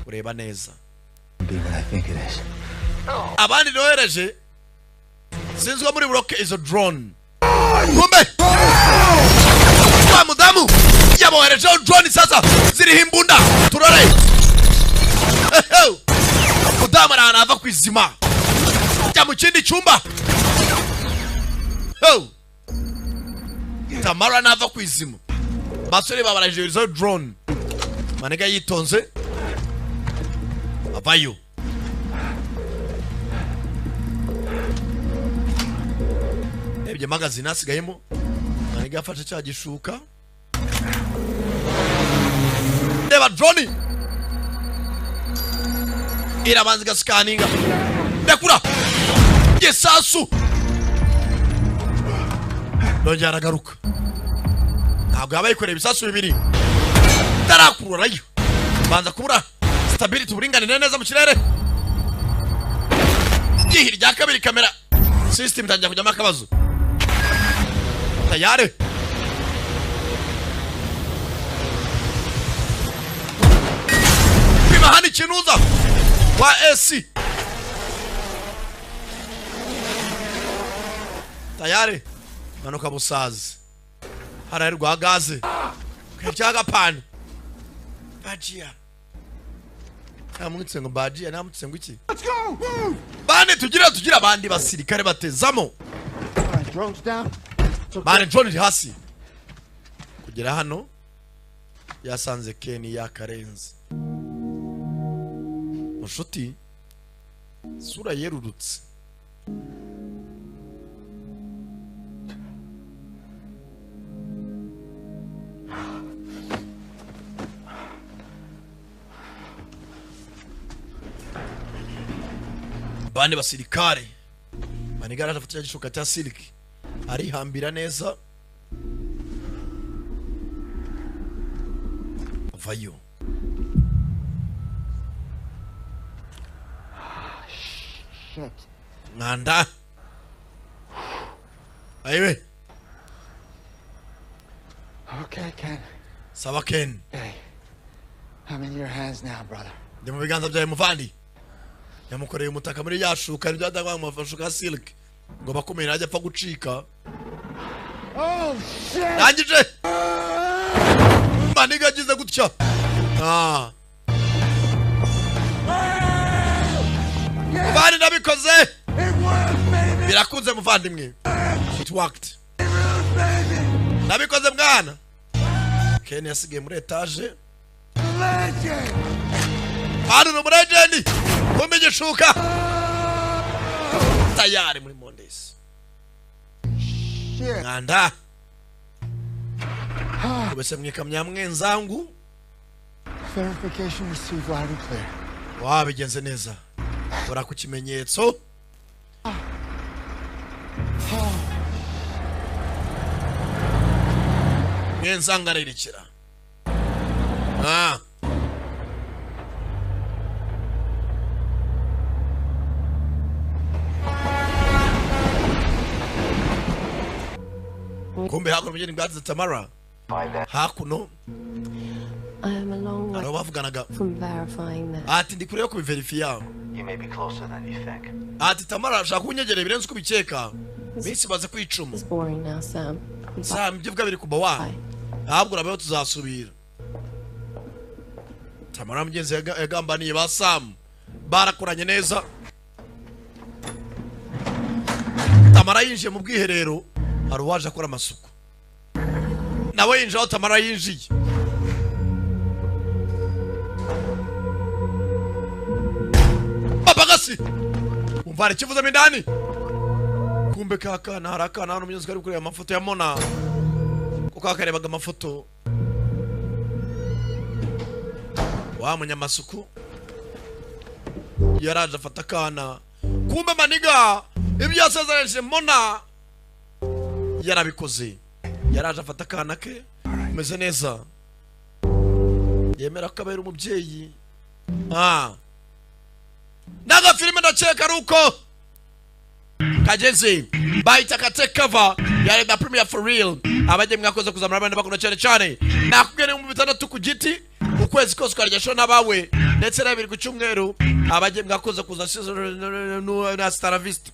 Ureba neza. Be what I think it is. Abandi nohereje sinzi ko muri buroke izo drone. Kumbe wa mudamu yaboherejeho drone sasa ziriho imbunda turore. Mudamu ari ahantu ava ku izima jya mu kindi cyumba. Tamara nava ku izima. Basore babarajije izo drone. Maniga yitonze avayo. Ebye magazine asigayemo. Maniga afashe cya gishuka. Reba drone irabanza igasikaninga. Ndakura gisasu. Nongera aragaruka. Ntabwo yaba yikoreye ibisasu bibiri. Tarakururayo. Banza kubura stability, uburinganire neza mu kirere. Igihe rya kabiri kamera system itangira kujyamo akabazo. Tayari. Pima hano ikinuza wa AC. Tayari. Manuka busazi. Harahirwa gaze. Cyagapana. Bajia. Namutse ngo bajia, namutse ngo iki? Let's go. Move. Bane tugira abandi basirikare batezamo. Drones down. Bane drone iri hasi. Kugera hano yasanze Ken yakarenze. Mushuti sura yerurutse. Bane basirikare manigara afata gishuka cya siliki arihambira neza avayo. Mwanda ayiwe. Okay, Ken. Sawa Ken. Hey, I'm in your hands now, brother. Ndi mu biganza byawe muvandi. Yamukoreye umutaka muri yashuka nibyo mu mashuka silk ngo bakomeye najya apfa gucika. Oh shit. Nangije. Maniga agize gutya. Ah. Muvandi nabikoze. Birakunze muvandimwe. It worked. Nabikoze mwana. Ken yasigaye muri etage. Hano ni umuregeni. Kumbe gishuka. Tayari muri Mondays. Nganda. Kubese mwikamya mwenzangu. Verification received loud and clear. Wabigenze neza. Ora ku kimenyetso. Mwenzangu aririkira. Ah. Kumbe hakuno mjini bwazi Tamara. Hakuno. I am a long way bavuganaga. from verifying that. Ati ndi kure yo kubiverifya. You may be closer than you think. Ati Tamara ashaka kunyegerera birenze uko ubikeka. Minsi baze kwicuma. It's boring now, Sam. Sam ibyo bwa biri kuba wa. Ahubwo urabeho tuzasubira. Tamara mugenzi yagambaniye ba Sam, barakoranye neza. Tamara yinjiye mu bwiherero, hari uwaje akora amasuku, nawe yinjiye aho Tamara yinjiye. Babagasi umva hari ikivuzemo indani, kumbe ka kana hari akana hano mugenzi kari kureba amafoto ya Mona, kuko kakarebaga amafoto. Wa munyamasuku yaraje afata akana, kumbe maniga ibyo yasezeranyije Mona yarabikoze. Yaraje afata akana ke umeze neza, yemera ko abera umubyeyi. N'agafilime ndakeka ari uko kageze, bahita kate cover ya The Premiere for real. Abajye mwakoze kuzamura abana bakunda cyane cyane, nakubwiye ni 6,000 ku giti ukwezi kose ukarya show n'abawe, ndetse na 2 ku cyumweru. Abajye mwakoze kuza na Star Vista.